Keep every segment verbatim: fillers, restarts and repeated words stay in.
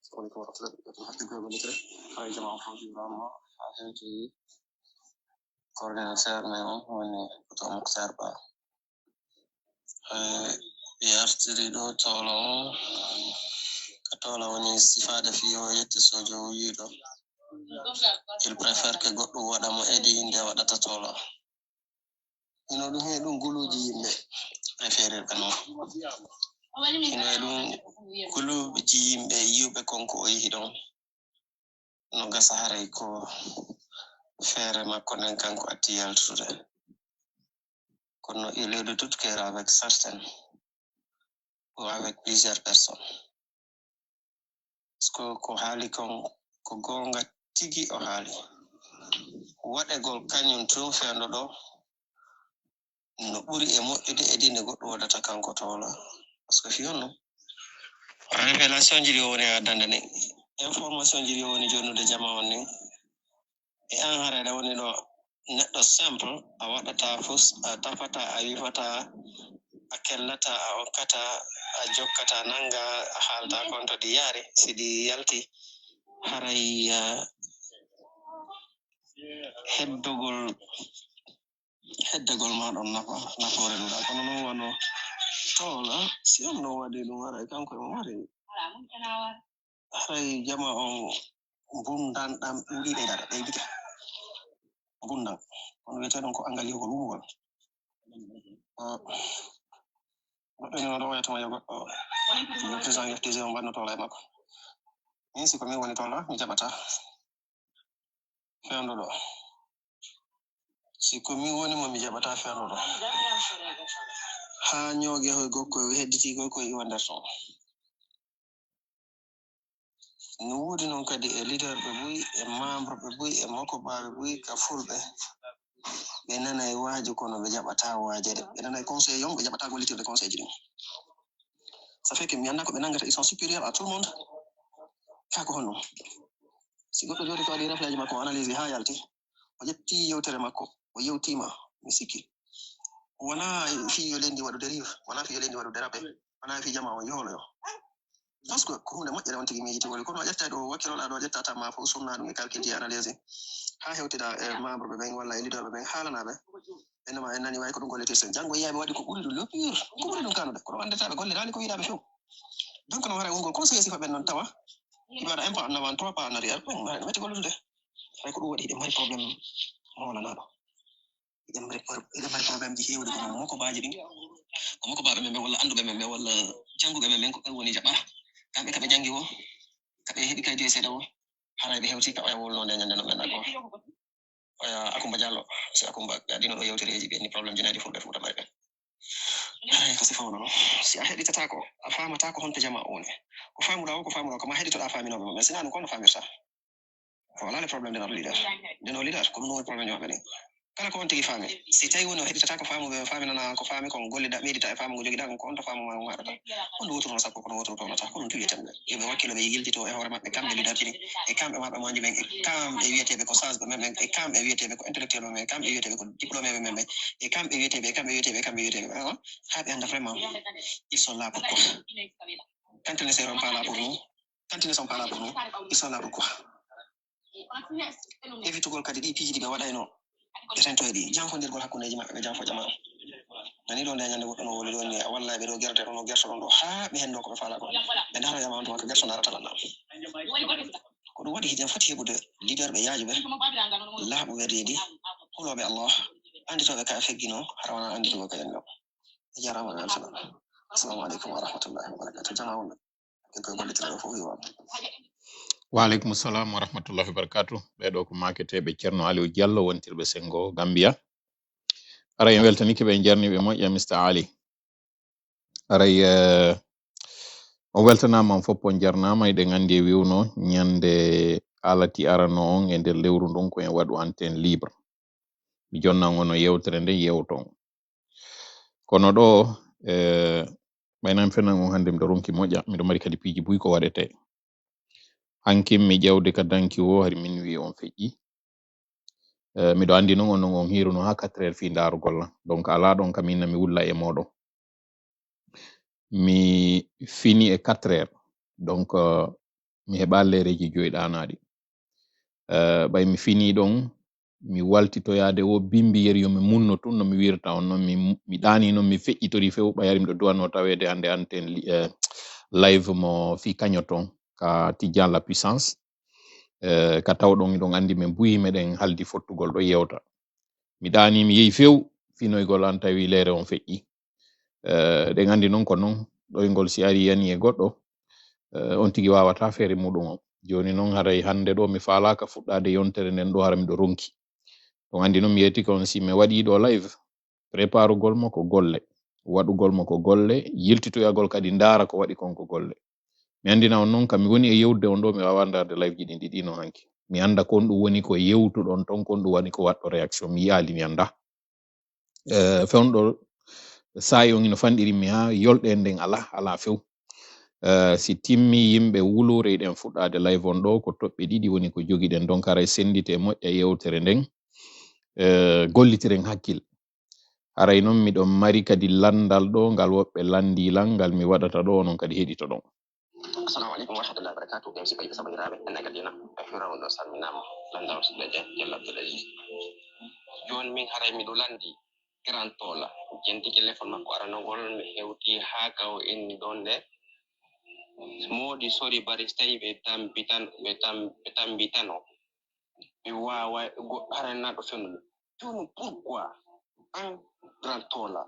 Assalamu alaikum warahmatullahi wabarakatuh. Hakkil ko woni kare. Hay jama on fof juuraama. Haa hewti coordinateur men on woni Koto Muktar Ba. Eh, ɓe artiri ɗo Toola on. Ka Toola woni sifaade fii o yette sojo o yiɗo. Il préfère que goɗɗum waɗa mo edi nde waɗata Toola. Ino ɗum he ɗum guluuji yimɓe préféré ɓe noon. Ino e ɗum guluuji yimɓe yiwɓe kon ko o yehi ɗon. No gasa haray ko feere makko nden kanko atti yaltude. Kono il est de toute cœur avec certaines ou avec plusieurs personnes. Parce que ko haali kon ko goonga tigi o haali. Waɗegol kañum tun fewndo ɗo no ɓuri e moƴƴude e dinde goɗɗo waɗata kanko Toola. Parce que fii honno? Révélation ji ɗi o woni addande ni, information ji ɗi o woni jonnude jama on ni, e an haray aɗa woni ɗo neɗɗo simple, a waɗata fus, a tafata, a wifata, a kellata, a okkata, a jokkata, nanga, a haalta kon to ɗi yaari, si ɗi yalti, haray, eh, heddogol, heddagol ma ɗon nafa, nafoore ɗuɗa. Kono noon wano Toola, si on ɗon waɗi ɗum, haray kanko e mo mari. Haray jama on mbundan ɗan ɗuuɗi ɓeydata, ɓeydike. Mbundan. Kono wiyetee ɗum ko angal yogol wumugol. Ah, goɗɗo ino ɗo wayata ma yo goɗɗo. Yo président F D G on mbanno Toola e makko. Min si ko min woni Toola, mi jaɓata. Fewndo ɗo. Si ko min woni mo, mi jaɓata fewndo ɗo. Haa ñooge hoy gokko hedditi koy koy iwa nder ton. No woodi noon kadi e leader ɓe buy, e membre ɓe buy, e mokobaaɓe buy, ka fulɓe. Ɓe nanay waaju kono ɓe jaɓata waajere. Ɓe nanay conseil on, ɓe jaɓata gollitirde conseil ji ɗin. Ça fait que mi anndaa ko ɓe nanngata, ils sont supérieurs à tout le monde. Kaa ko honno? Si goɗɗo jooɗi ko waɗi réflexe makko, o analyse haa yalti, o ƴetti yewtere makko, o yewtiima, mi sikki. Wonaa fii yo leydi waɗu dérive, wonaa fii yo leydi waɗu dérapé, wonaa fii jamaa on yooloyo. Parce que ko huunde moƴƴere on tigi miijitugol. Kono a ƴettay ɗo wakkilol ɗo, a ƴettata ma fof sunna ɗum e calcul ji e analyse. Haa hewtida e membre ɓe ɓen walla e leader ɓe ɓen haalana ɓe. Ɓe noma en nani way ko ɗum gollitirten. Janngo yeeyaaɓe waɗi ko ɓuri ɗum le pire. Ko ɓuri ɗum kanude. Kono anndata ɓe golliraani ko yiɗaaɓe few. Donc no waɗa wongol conseiller sifa ɓen noon tawa. Hiɓe waɗa un pas en avant, trois pas en arrière. Ɓen mbaɗa ɗum metti gollude. Hay ko ɗum waɗi hiɗen mari problème mawlanaaɗo. Hiɗen mari pro-, hiɗen mari problème ji heewɗi kono mokobaaji ɗin. Ko mokobaaɓe men ɓen walla annduɓe men ɓen walla jannguɓe men ɓen ko ɓen woni jaɓɓaa. Kamɓe ka ɓe janngi woo, ka ɓe heɓi kaydi e seeɗa woo, haray ɓe hewti ka oya wolnoo nde ñande no ɓen ɗago. Oya Akumba Jallo, si Akumba, ɓe adino ɗo yewtereeji ɓe ni problème ji nayi ɗi fulɓe Fuuta mari ɓen. Haray ko sifa wona non. Si a heɗitataako, a faamataako honto jamaa o woni. Ko faamuɗaa o, ko faamuɗaa ko ma heɗitoɗaa faaminooɓe ma. Mais sinaa ɗum ko no faamirta. Voilà le problème de notre leader. De nos leaders, ko ɗum woni problème ji maɓɓe ɗin. Kala ko on tigi faami. Si tawi woni o heɗitata ko faamu ɓe faaminana ko faami kon gollida ɓeydita e faamu ngo jogida kon ko on to faamu ma maɗata. On ɗum wotoro sappo kono wotoro tolnata. Ko ɗum tuwi tan ɓe. Yo ɓe wakkilo ɓe yiltito e hoore maɓɓe kamɓe leader ji ɗin. E kamɓe maɓɓe moƴƴi ɓen. E kamɓe wiyeteeɓe ko sage ɓe men ɓen. E kamɓe wiyeteeɓe ko intellectuel ɓe men. E kamɓe wiyeteeɓe ko diplômé ɓe men ɓen. E kamɓe wiyeteeɓe, e kamɓe wiyeteeɓe, e kamɓe wiyeteeɓe. Ah, haa ɓe annda vraiment. Ils sont là pour quoi? Quand ils ne seront pas là pour nous, quand ils ne sont pas là pour nous, ils sont là pour quoi? Évitugol kadi ɗi piiji ɗi ɓe waɗayno. Ɓe tento e ɗi janfondirgol hakkundeeji maɓɓe, ɓe janfo jamaa. Nani ɗo nde ñande woɗɗo no woli ɗo ni, a wallay ɓe ɗo gerde ɗo no gerto ɗon ɗo. Haa ɓe henndo ko ɓe faala ko. Ɓe ndaroyama on tuma ko gerto ndarata lan ɗam. Ko ɗum waɗi hiɗen foti heɓude leader ɓe yaajuɓe, laaɓuɓe reedi, hulooɓe Allah, annditooɓe ka feggino, hara wona annditugol ka enno. A jaaraama, mi weltanaama. Assalamu aleykum wa rahmatullahi wa barakatuh. Jamaa wonɓe. Ko gollitooɓe fof wiwaama. Wa aleykum salam wa rahmatullahi wa barakatuh. Ɓee ɗo ko maaketeeɓe Ceerno Aliou Diallo, wontirɓe Senngo Gambia. Aray en weltanike ɓe, en jarniiɓe moƴƴa, Mister Ali. Aray, eh, on weltanaama, on fof on jarnaama. Eɗen anndi e wiwno ñande alati arano on e nder lewru ndun ko en waɗu antenne libre. Mi jonnan on yewtere nden yewton. Kono ɗo, eh, ɓaynan fenan on hannde miɗo ronki moƴƴa, miɗo mari kadi piiji buy ko waɗetee. Hankin mi ƴewde ka danki woo, hari minuit on feƴƴi. Eh, miɗo anndi non on, non on hiiruno haa quatre heures fii ndaarugol lan. Donc, alaa ɗon ka min na mi wulla e mooɗon. Mi fini e quatre heures. Donc, eh, mi heɓa leereji joyi ɗaanaaɗi. Eh, ɓay mi finii ɗon, mi waltitoyaade o bimbi yeri yo mi munno tun no mi wirta on non. Mi, mi ɗaanii non, mi feƴƴitori few, ɓay hari miɗo duwanoo taweede hannde anten li-, eh, live mo fii kaño ton, ka Tijjan La Puissance. Eh, ka taw ɗon, hiɗon anndi men buyi meɗen haldi fottugol ɗo yewta. Mi ɗaanii, mi yehi few finoygol an tawi leere on feƴƴi. Eh, ɗen anndi non ko non, ɗoyngol si ari yani e goɗɗo, eh, on tigi waawata feere muɗum on. Jooni non haray hannde ɗo mi faalaaka fuɗɗaade yontere nden ɗo hara miɗo ronki. Ɗon anndi non mi yeetike on si mi waɗii ɗo live, préparugol mo ko golle, waɗugol mo ko golle, yiltitoyagol kadi ndaara ko waɗi kon ko golle. Mi anndina on non kam mi woni e yewtude on ɗo, mi waawaa ndaarde live ji ɗin ɗiɗi no hanki. Mi annda kon ɗum woni ko yewtuɗon ton, kon ɗum woni ko waɗɗo réaction. Mi yi'aali, mi annda. Eh, fewndo saa'i on ino fanɗiri mi haa yolɗe nden alaa, alaa few. Eh, si timmi yimɓe wuluure, hiɗen fuɗɗaade live on ɗo, ko toɓɓe ɗiɗi woni ko jogiɗen. Donc, haray senndite moƴƴa yewtere nden. Eh, gollitiren hakkil. Haray non miɗon mari kadi lanndal ɗo, ngal woɓɓe lanndii lan, ngal mi waɗata ɗo, onon kadi heɗitoɗon. Assalamu alaikum warahmatullahi wabarakatuh. M C Baye Samba Yiraɓe, enna gadina. E Firawun ɗo salminama. Landa on siɓɓe je, Jalla Abdul Aziz. Joni min haray miɗo landi Grand Tola. Jenti téléphone makko aranogol, mi hewti ha ka o inni ɗon nde. Moodi sori bari so tawi ɓe tambitan, ɓe tam-, ɓe tambitano. Mi wawa go-, haray na ɗo fennude. Jooni, pourquoi an Grand Tola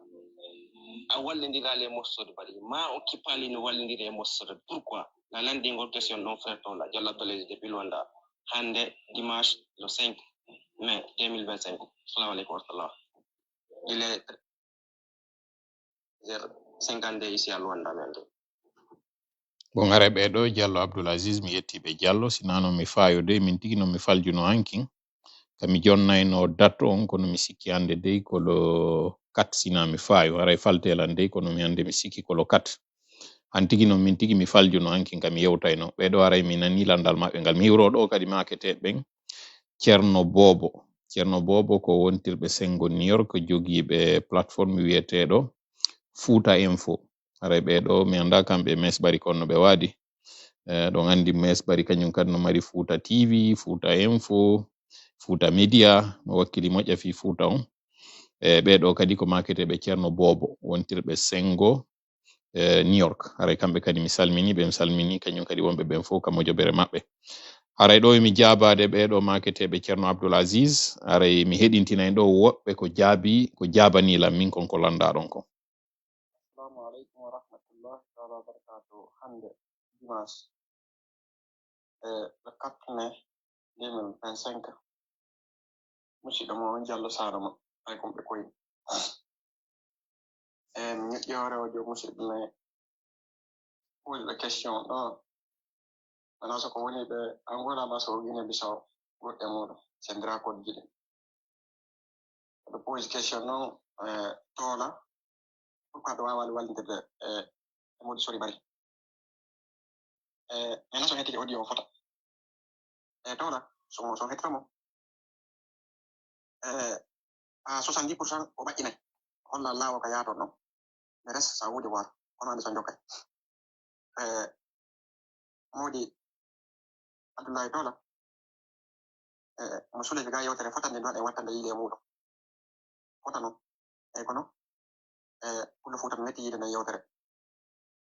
a wallindiraali e Mossode Bari? Ma on kippaali no wallindiri e Mossode. Pourquoi? Na lanndingol question ɗon, frère Tola. Jalla Abdou Aziz depuis Luanda. Hannde, dimanche, le cinq mai deux mille vingt-cinq. Salamu aleykum wa rahmatullah. Il est treize heures cinquante-deux ici à Luanda, même. Bon, haray ɓee ɗo, Diallo Abdoul Aziz, mi yetti ɓe Diallo, si naa non mi faayo dey, min tigi non mi faljuno hankin. Ka mi jonnayno date on, kono mi sikki hannde dey ko le quatre si naa mi faayo. Haray falte lan dey, kono mi hannde mi sikki ko le quatre. Han tigi non min tigi mi faljuno hankin ka mi yewtayno. Ɓee ɗo haray mi nani landal maɓɓe ngal. Mi hiwro ɗo kadi maaketeeɓe ɓen, Ceerno Boobo. Ceerno Boobo ko wontirɓe Senngo New York, jogiiɓe plateforme wiyeteeɗo Fuuta Info. Haray ɓee ɗo, mi anndaa kamɓe Mees Bari kon no ɓe waadi. Eh, ɗon anndi Mees Bari kañum kadi no mari Fuuta T V, Fuuta Info, Fuuta Media, no wakkili moƴƴa fii Fuuta on. Eh, ɓee ɗo kadi ko maaketeeɓe Ceerno Boobo, wontirɓe Senngo, eh, New York. Haray kamɓe kadi mi salmini ɓe, mi salmini kañum kadi wonɓe ɓen fof ka mojobere maɓɓe. Haray ɗo mi jaabaade ɓee ɗo maaketeeɓe Ceerno Abdoul Aziz, haray mi heɗintinay ɗo woɓɓe ko jaabi, ko jaabanii lan min kon ko lanndaa ɗon kon. Assalamu aleykum wa rahmatullahi taala wa barakatuh. Hannde dimanche, eh, le quatre mai deux mille vingt-cinq, musidɗo mo on Diallo Saaro mo, ay kon ɓe koyi. Eh, mi ñoƴƴi hoore o jo musidɗo me, pose ɓe question ɗo. Wona so ko woni ɓe Angola ma so Guinée Bissau, goɗɗe muɗum, sendira code ji ɗin. Aɗa pose question non, eh, Tola, pourquoi ɓe waawali wallitirde, eh, e Modi Sori Bari? Eh, maintenant so hettike audio o fota. Eh, Tola, so, so hettike mo. Eh, à soixante-dix pour cent o ɓaƴƴinay. Holla laawo ka yaaton non. Le reste, ça vous de voir. Kono andi so jokkay. Eh, Modi Abdoulaye Tola, eh, mo suleji ga yewtere fotande ɗon e wattande yiile muɗum. Fota non. Eyi kono, eh, Pullo Fuuta mi metti yiide nden yewtere.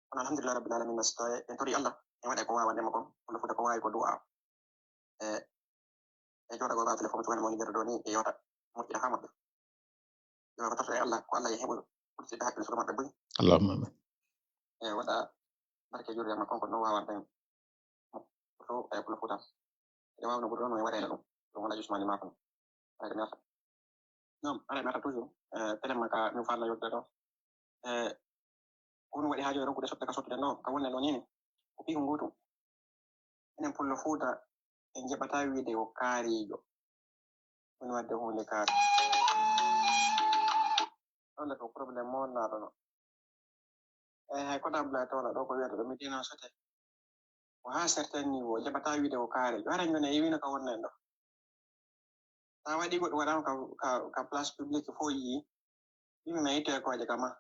Kono alhamdulillah rabbil alamin, so tawi en tori Allah, en waɗa ko wawanɗema kon, Pullo Fuuta ko wawi ko du'a. Eh, e jooɗagol ɓaawo téléphone, so woni mo woni nder ɗo ni, e yewta moƴƴa haa moƴƴa. Yo ko tawta e Allah, ko Allah e heɓuɗo, ɓurtiɗo hakkille suka maɓɓe buy. Allahumma amin. E waɗa barke jurriya makko, ko no wawan ɗen. Ko to e Pullo Fuuta. Eɗe wawno ɓuri ɗon, no e waɗa ɗum. Ɗum wona jusmani makko. Aɗa mi arta. Non, aɗa mi arta toujours. Eh, télé ma ka mi falla yodde ɗo. Eh, ko ɗum waɗi haajo e ronkude soɓɓe ka sottude ɗo, ka wonde ɗo ni ni. Ko piihu ngutu. Enen Pullo Fuuta, en njaɓataa wiide o kaariijo. Woni waɗde huunde kaari. Ɗon le ko problème mo wonnaaɗo no. Eh, hay kono Abdoulaye Tola ɗo ko wiyata ɗo, mi dénoncete. Ko haa certain niveau, jaɓataa wiide o kaariijo. Hara ñande e wino ka wonno en ɗo. Sa waɗi goɗɗum waɗama ka, ka, ka place publique fof yii. Ɗum na itte kooƴe ka ma.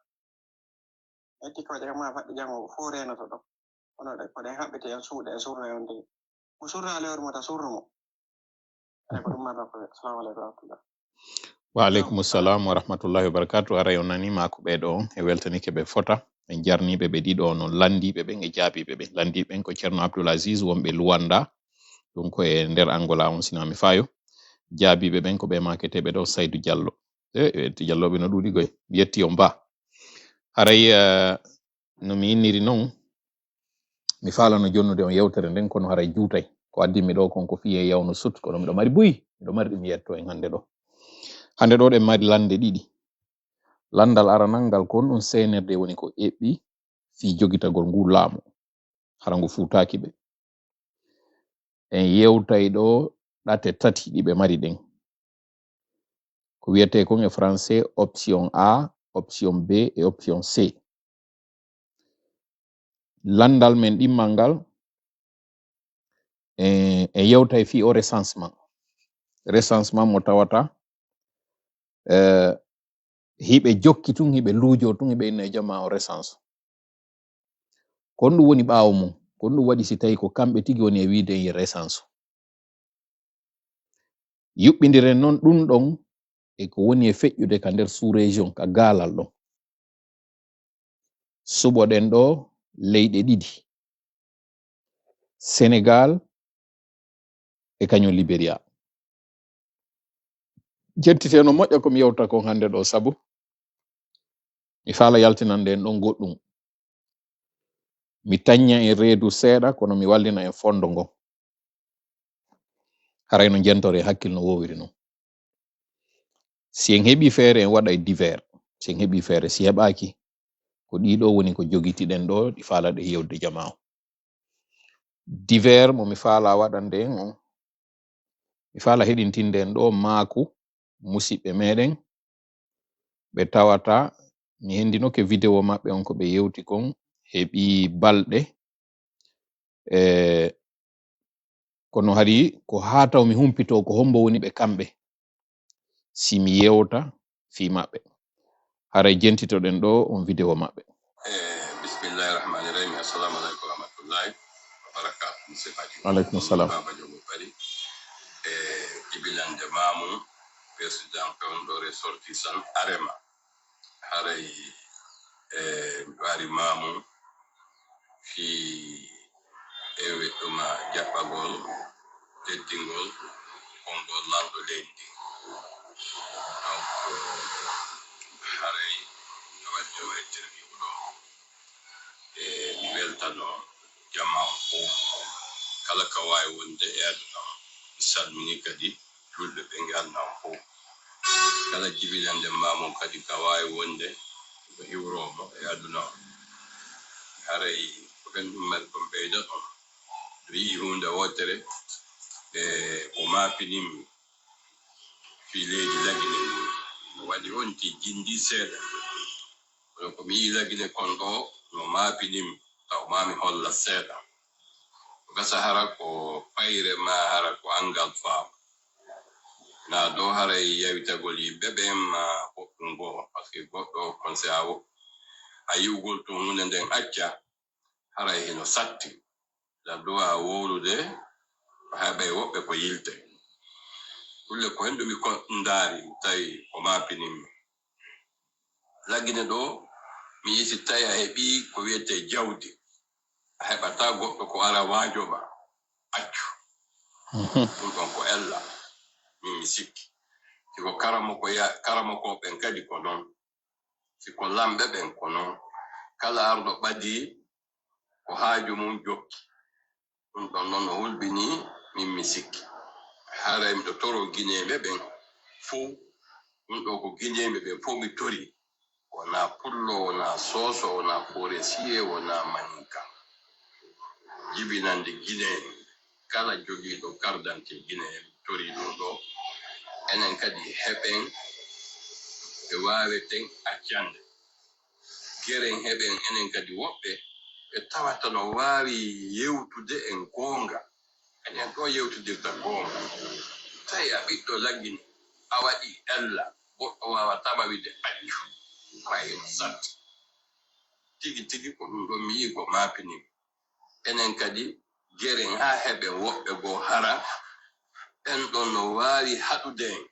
Itte kooƴe ka ma faɗɗi janngo fof reenoto ɗo. Kono ɗe, ko ɗen haɓɓete en suuɗe, en surna e on tigi. Mo surna lewru mo, ta surnu mo. Ay, ko ɗum mata ko. Assalamu aleykum wa rahmatullah. Wa aleykum salam wa rahmatullahi wa barakatuh. Haray on nanii maako ɓee ɗoo on, e weltanike ɓe fota. En jarnii ɓe ɓe ɗiɗo, no lanndiiɓe ɓen e jaabiiɓe ɓen. Lanndiiɓe ɓen ko Ceerno Abdoul Aziz wonɓe Luanda, ɗum ko e nder Angola on, sinaa mi faayo. Jaabiiɓe ɓen ko ɓe maaketeeɓe ɗoo, Saydu Jallo. E, e, ti Jallooɓe no ɗuuɗi koy. Mi yetti on baa. Haray, eh, no mi inniri non, mi faalano jonnude on yewtere nden, kono haray juutay. Ko addi mi ɗoo kon ko fii e yawno sut, kono miɗo mari buy, miɗo mari ɗi mi yetto en hannde ɗoo. Hannde ɗoo ɗen mari lannde ɗiɗi. Lanndal aranal ngal kon ɗum C N R D woni ko eɓɓi fii jogitagol nguu laamu. Hara ngu fuutaaki ɓe. En yewtay ɗoo ɗate tati ɗi ɓe mari ɗen. Ko wiyetee kon e français option A, option B e option C. Lanndal men ɗimmal ngal, e, e yewtay fii o recensement. Recensement mo tawata, eh, hiɓe jokki tun, hiɓe luujoo tun, hiɓe inna e jamaa o recense. Kon ɗum woni ɓaawo mum? Kon ɗum waɗi si tawi ko kamɓe tigi woni e wiide e recense? Yuɓɓindiren non ɗum ɗon e ko woni e feƴƴude ka nder sous-région, ka gaalal ɗon. Suɓoɗen ɗoo leyɗe ɗiɗi, Senegal e kañum Liberia. Jettite no moƴƴa ko mi yewta kon hannde ɗoo, sabu mi faala yaltinande en ɗon goɗɗum. Mi tañña en reedu seeɗa, kono mi wallina en fondo ngon. Haray no njentoree hakkil no woowiri non. Si en heɓii feere, en waɗay divers. Si en heɓii feere, si heɓaaki, ko ɗii ɗoo woni ko jogitiɗen ɗoo, ɗi faalaɗen yewtude jamaa on. Divers mo mi faalaa waɗande en on, mi faalaa heɗintinde en ɗoo maaku musiɓɓe meɗen ɓe tawata mi hendinoke video maɓɓe on ko ɓe yewti kon heɓii balɗe. E, kono hari ko haa taw mi humpitoo ko hombo woni ɓe kamɓe, si mi yewta fii maɓɓe. Haray jentitoɗen ɗoo on video maɓɓe. Eh, bismillahi rahmani rahim. Assalamu aleykum wa rahmatullahi wa barakatuh. Monsieur Badji. Wa aleykum salam. Baba Jogo Bari. Eh, jibinande maamu, président fewndo ressortissant Arema. Haray, eh, mi ɓaari maamu fii e weɗɗuma jaɓɓagol teddingol konngol lanɗo leydi ndin. Donc, haray no waɗi o interview ɗoo. E mi weltano jamaa on fof, kala ka waawi wonde e aduna on. Mi salminii kadi julɓe ɓe ngal nan fof. Kala jibinande maamu kadi ka waawi wonde ko iwroomo e aduna on. Haray ko ɓen ɗum mari ko ɓeyda ɗon. Mi yi'i huunde wootere, e ko maafinimmi fii leydi Lagine. Waɗi on ti jindi seeɗa. Kono ko mi yi'i Lagine kon ɗoo no maafinimmi, taw maa mi holla seeɗa. Ko gasa hara ko fayre maa hara ko anngal faamu. Naa ɗoo haray yawitagol yimɓe ɓen maa goɗɗum goo, par ce que goɗɗo kon si a wo-, a yi'ugol tun huunde nden acca, haray hino satti. Ɗa duwa wowlude, ko heɓay woɓɓe ko yilte. Kulle ko hen ɗum mi kon ndaari, tawi ko maafinimmi. Lagine ɗoo, mi yi'i si tawi a heɓii ko wiyetee jawdi, a heɓataa goɗɗo ko ara waajo ma, accu. Ɗum ɗon ko ella, min mi sikki. Si ko karamoko ya-, karamokooɓe ɓen kadi ko non. Si ko lamɓe ɓen ko non. Kala arɗo ɓadii ko haaju mum jokki. Ɗum ɗon non no hulɓinii min mi sikki. Haray miɗo toroo Gineeɓe ɓen fow. Ɗum ɗoo ko Gineeɓe ɓen fow mi torii. Wonaa Pullo, wonaa Sooso, wonaa Forestier, wonaa Maninka. Jibinande Gine, kala jogiiɗo carte d'identité Gine, en torii ɗum ɗoo. Enen kadi heɓen ɓe waaweten accande. Geren heɓen enen kadi woɓɓe ɓe tawata no waawi yewtude en goonga. Enen ɗoo yewtidirta goonga. Tawi a ɓiɗɗo Lagine, a waɗii ella, goɗɗo waawataa ma wiide accu. Ko a hino satti. Tigi tigi ko ɗum ɗon mi yi'i ko maafinimmi. Enen kadi, geren haa heɓen woɓɓe goo hara, ɓen ɗon no waawi haɗude en.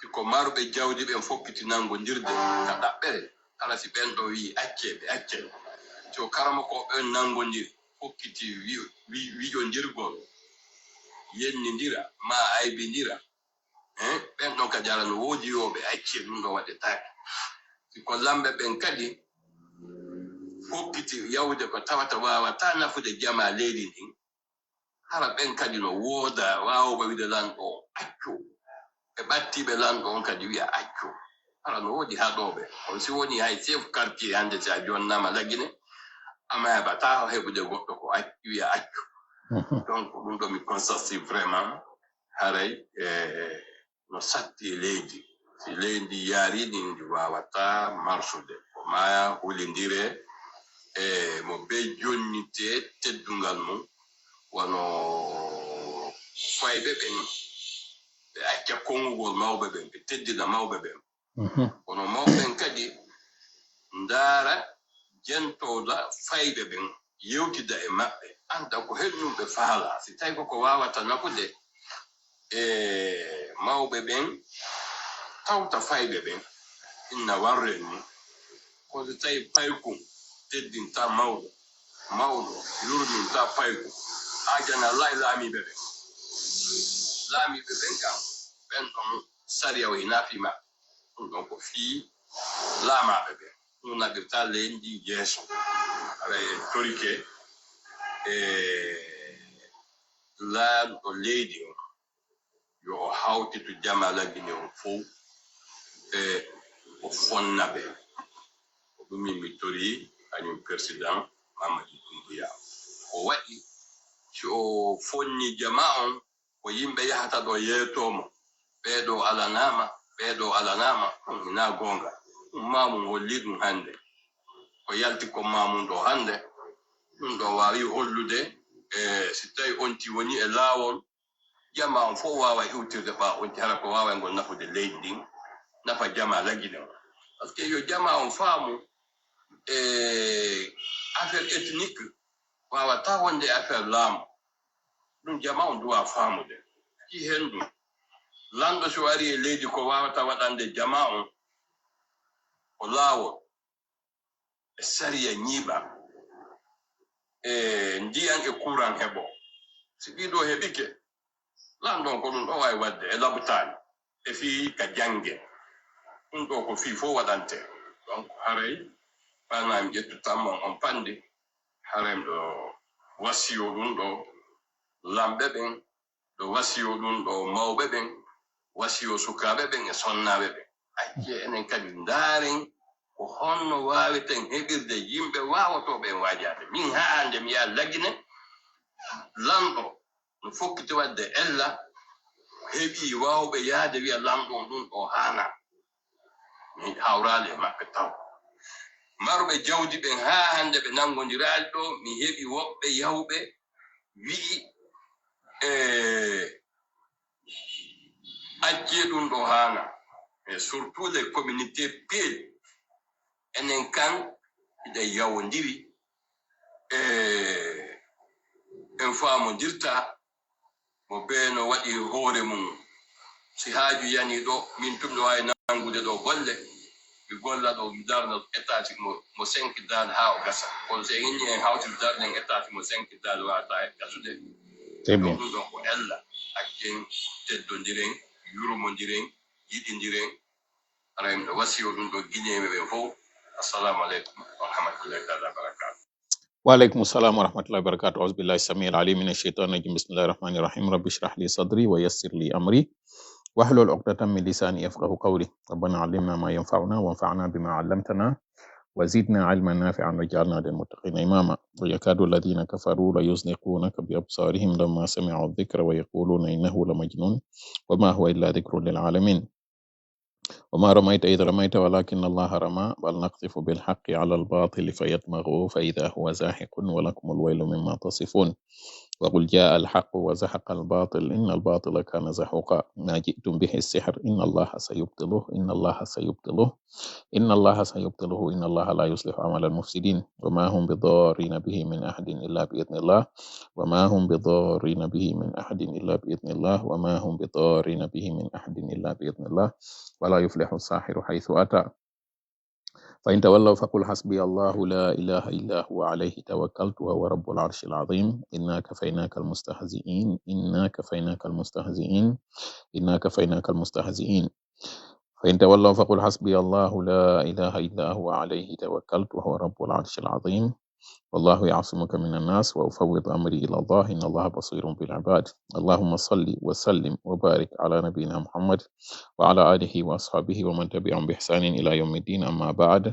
Si ko marɓe jawdi ɓen fokkiti nanngondirde ka ɗaɓɓere, hara si ɓen ɗon wi'i, "Accee ɓe, accee ɓe." Si o karamoko ɓen nanngondiri, fokkiti wi-, wi-, wiƴondirgol, yennindira, maa aybindira, eh, ɓen ɗon kadi hara no woodi wi'ooɓe, "Accee, ɗum ɗon waɗetaake." Si ko lamɓe ɓen kadi fokkiti yahude ko tawata waawataa nafude jamaa leydi ndin, hara ɓen kadi no wooda waawuɓe wi'ude lanɗo on, "Accu." Ɓe ɓattiiɓe lanɗo on kadi wi'a, "Accu." Hara no woodi haɗooɓe. On si woni hay chef quartier hannde, si a jonnaama Lagine, ama heɓataa heɓude goɗɗo ko ac-, wi'a, "Accu." Mhm. Donc, ɗum ɗo mi constatii vraiment, haray, eh, no satti e leydi. Si leydi yaari ni, ndi waawataa marsude. Ko maa hulindire e mo be jonnitee teddungal mum, wano fayɓe ɓen, ɓe acca kongugol mawɓe ɓen, ɓe teddina mawɓe ɓen. Mhm. Kono mawɓe ɓen kadi ndaara, jentooda fayɓe ɓen, yewtida e maɓɓe, annda ko hennun ɓe faalaa. Si tawi ko ko waawata nafude e mawɓe ɓen, tawta fayɓe ɓen, inna warren ni. Ko si tawi paykun teddintaa mawɗo, mawɗo yurmintaa paykun, haajana lay laamiiɓe ɓen. Laamiiɓe ɓen kam, ɓen ɗon sariya o hinaa fii maɓɓe. Ɗum ɗon ko fii laamaaɓe ɓen. Ɗum naɓirta leydi yeeso. Haray en torike e laamɗo leydi on, yo o hawtitu jamaa Lagine on fow, e o fonna ɓe. Ko ɗum min mi torii, kañum Persidan Mamadi Dumbuya. Ko waɗi, si o fonni jamaa on, ko yimɓe yahata ɗo yeetoo mo, "Ɓee ɗoo alanaama, ɓee ɗoo alanaama," ɗum hinaa goonga. Ɗum maa mum hollii ɗum hannde. Ko yalti kon maa mum ɗoo hannde, ɗum ɗoo waawi hollude, e si tawi on tigi woni e laawol, jamaa on fow waawa iwtirde ɓaawo on tigi, hara ko waaway ngol nafude leydi ndin, nafa jamaa Lagine on. Parce que yo jamaa on faamu, e affaire ethnique waawataa wonde e affaire laamu. Ɗum jamaa on duwaa faamude. Fii hen ɗum, lanɗo si o arii e leydi, ko waawata waɗande jamaa on ko laawol, e sariya ñiiɓa, e ndiyan e kuran heɓo. Si ɗii ɗoo heɓike, lanɗo on ko ɗum ɗoo waawi waɗde e labutaali, e fii ka jannge. Ɗum ɗoo ko fii fow waɗante. Donc, haray, ɓanaa mi ƴettu tamman on panndi, haray miɗo wasiyoo ɗum ɗoo lamɓe ɓen, ɗo wasiyoo ɗum ɗoo mawɓe ɓen, wasiyoo sukaaɓe ɓen e sonnaaɓe ɓen. Accee enen kadi ndaaren ko honno waaweten heɓirde yimɓe waawotooɓe en waajaade. Min haa hannde mi yaha Lagine, lanɗo no fokkiti waɗde ella, heɓii waawɓe yahde wi'a lanɗo on ɗum ɗoo haanaa. Mi hawraali e maɓɓe taw. Marɓe jawdi ɓen haa hannde ɓe nanngondiraali ɗoo, mi heɓi woɓɓe yahuɓe wi'i, e accee ɗum ɗoo haanaa. Et surtout les communautés P, enen kan hiɗen yawondiri, e en faamondirta, mo bee no waɗi hoore mum. Si haaju yanii ɗoo, min tun mi waawi nanngude ɗoo golle, mi golla ɗoo, mi darna étage mo, mo cinq daal haa o gasa. Kono si en inni en hawti darnen étage mo cinq daal waawataa gasude. Très bien. Ɗum ɗoo ko ella, accen teddondiren, yurmondiren, yiɗindiren. Haray miɗo wasiyoo ɗum ɗoo Gineeɓe ɓen fow. Assalamu aleykum wa rahmatullahi taala wa barakatuh. وعليكم السلام ورحمة الله وبركاته. أعوذ بالله السميع العليم من الشيطان الرجيم. بسم الله الرحمن الرحيم. رب اشرح لي صدري ويسر لي أمري واحلل عقدة من لساني يفقهوا قولي. ربنا علمنا ما ينفعنا وانفعنا بما علمتنا وزدنا علما نافعا واجعلنا للمتقين إماما. ويكاد الذين كفروا ليزلقونك بأبصارهم لما سمعوا الذكر ويقولون إنه لمجنون وما هو إلا ذكر للعالمين. وما رميت إذ رميت ولكن الله رمى بل نقذف بالحق على الباطل فيدمغه فإذا هو زاهق ولكم الويل مما تصفون. فقل جاء الحق وزهق الباطل إن الباطل كان زهوقا. ما جئتم به السحر إن الله سيبطله إن الله سيبطله إن الله سيبطله إن الله لا يصلح عمل المفسدين. وما هم بضارين به من أحد إلا بإذن الله وما هم بضارين به من أحد إلا بإذن الله وما هم بضارين به من أحد إلا بإذن الله ولا يفلح الساحر حيث أتى. فإن تولوا فقل حسبي الله لا إله إلا هو عليه توكلت وهو رب العرش العظيم. إنا كفيناك المستهزئين إنا كفيناك المستهزئين إنا كفيناك المستهزئين. فإن تولوا فقل حسبي الله لا إله إلا هو عليه توكلت وهو رب العرش العظيم. والله يعصمك من الناس وأفوض أمري إلى الله إن الله بصير بالعباد. اللهم صل وسلم وبارك على نبينا محمد وعلى آله وأصحابه ومن تبعهم بإحسان إلى يوم الدين أما بعد.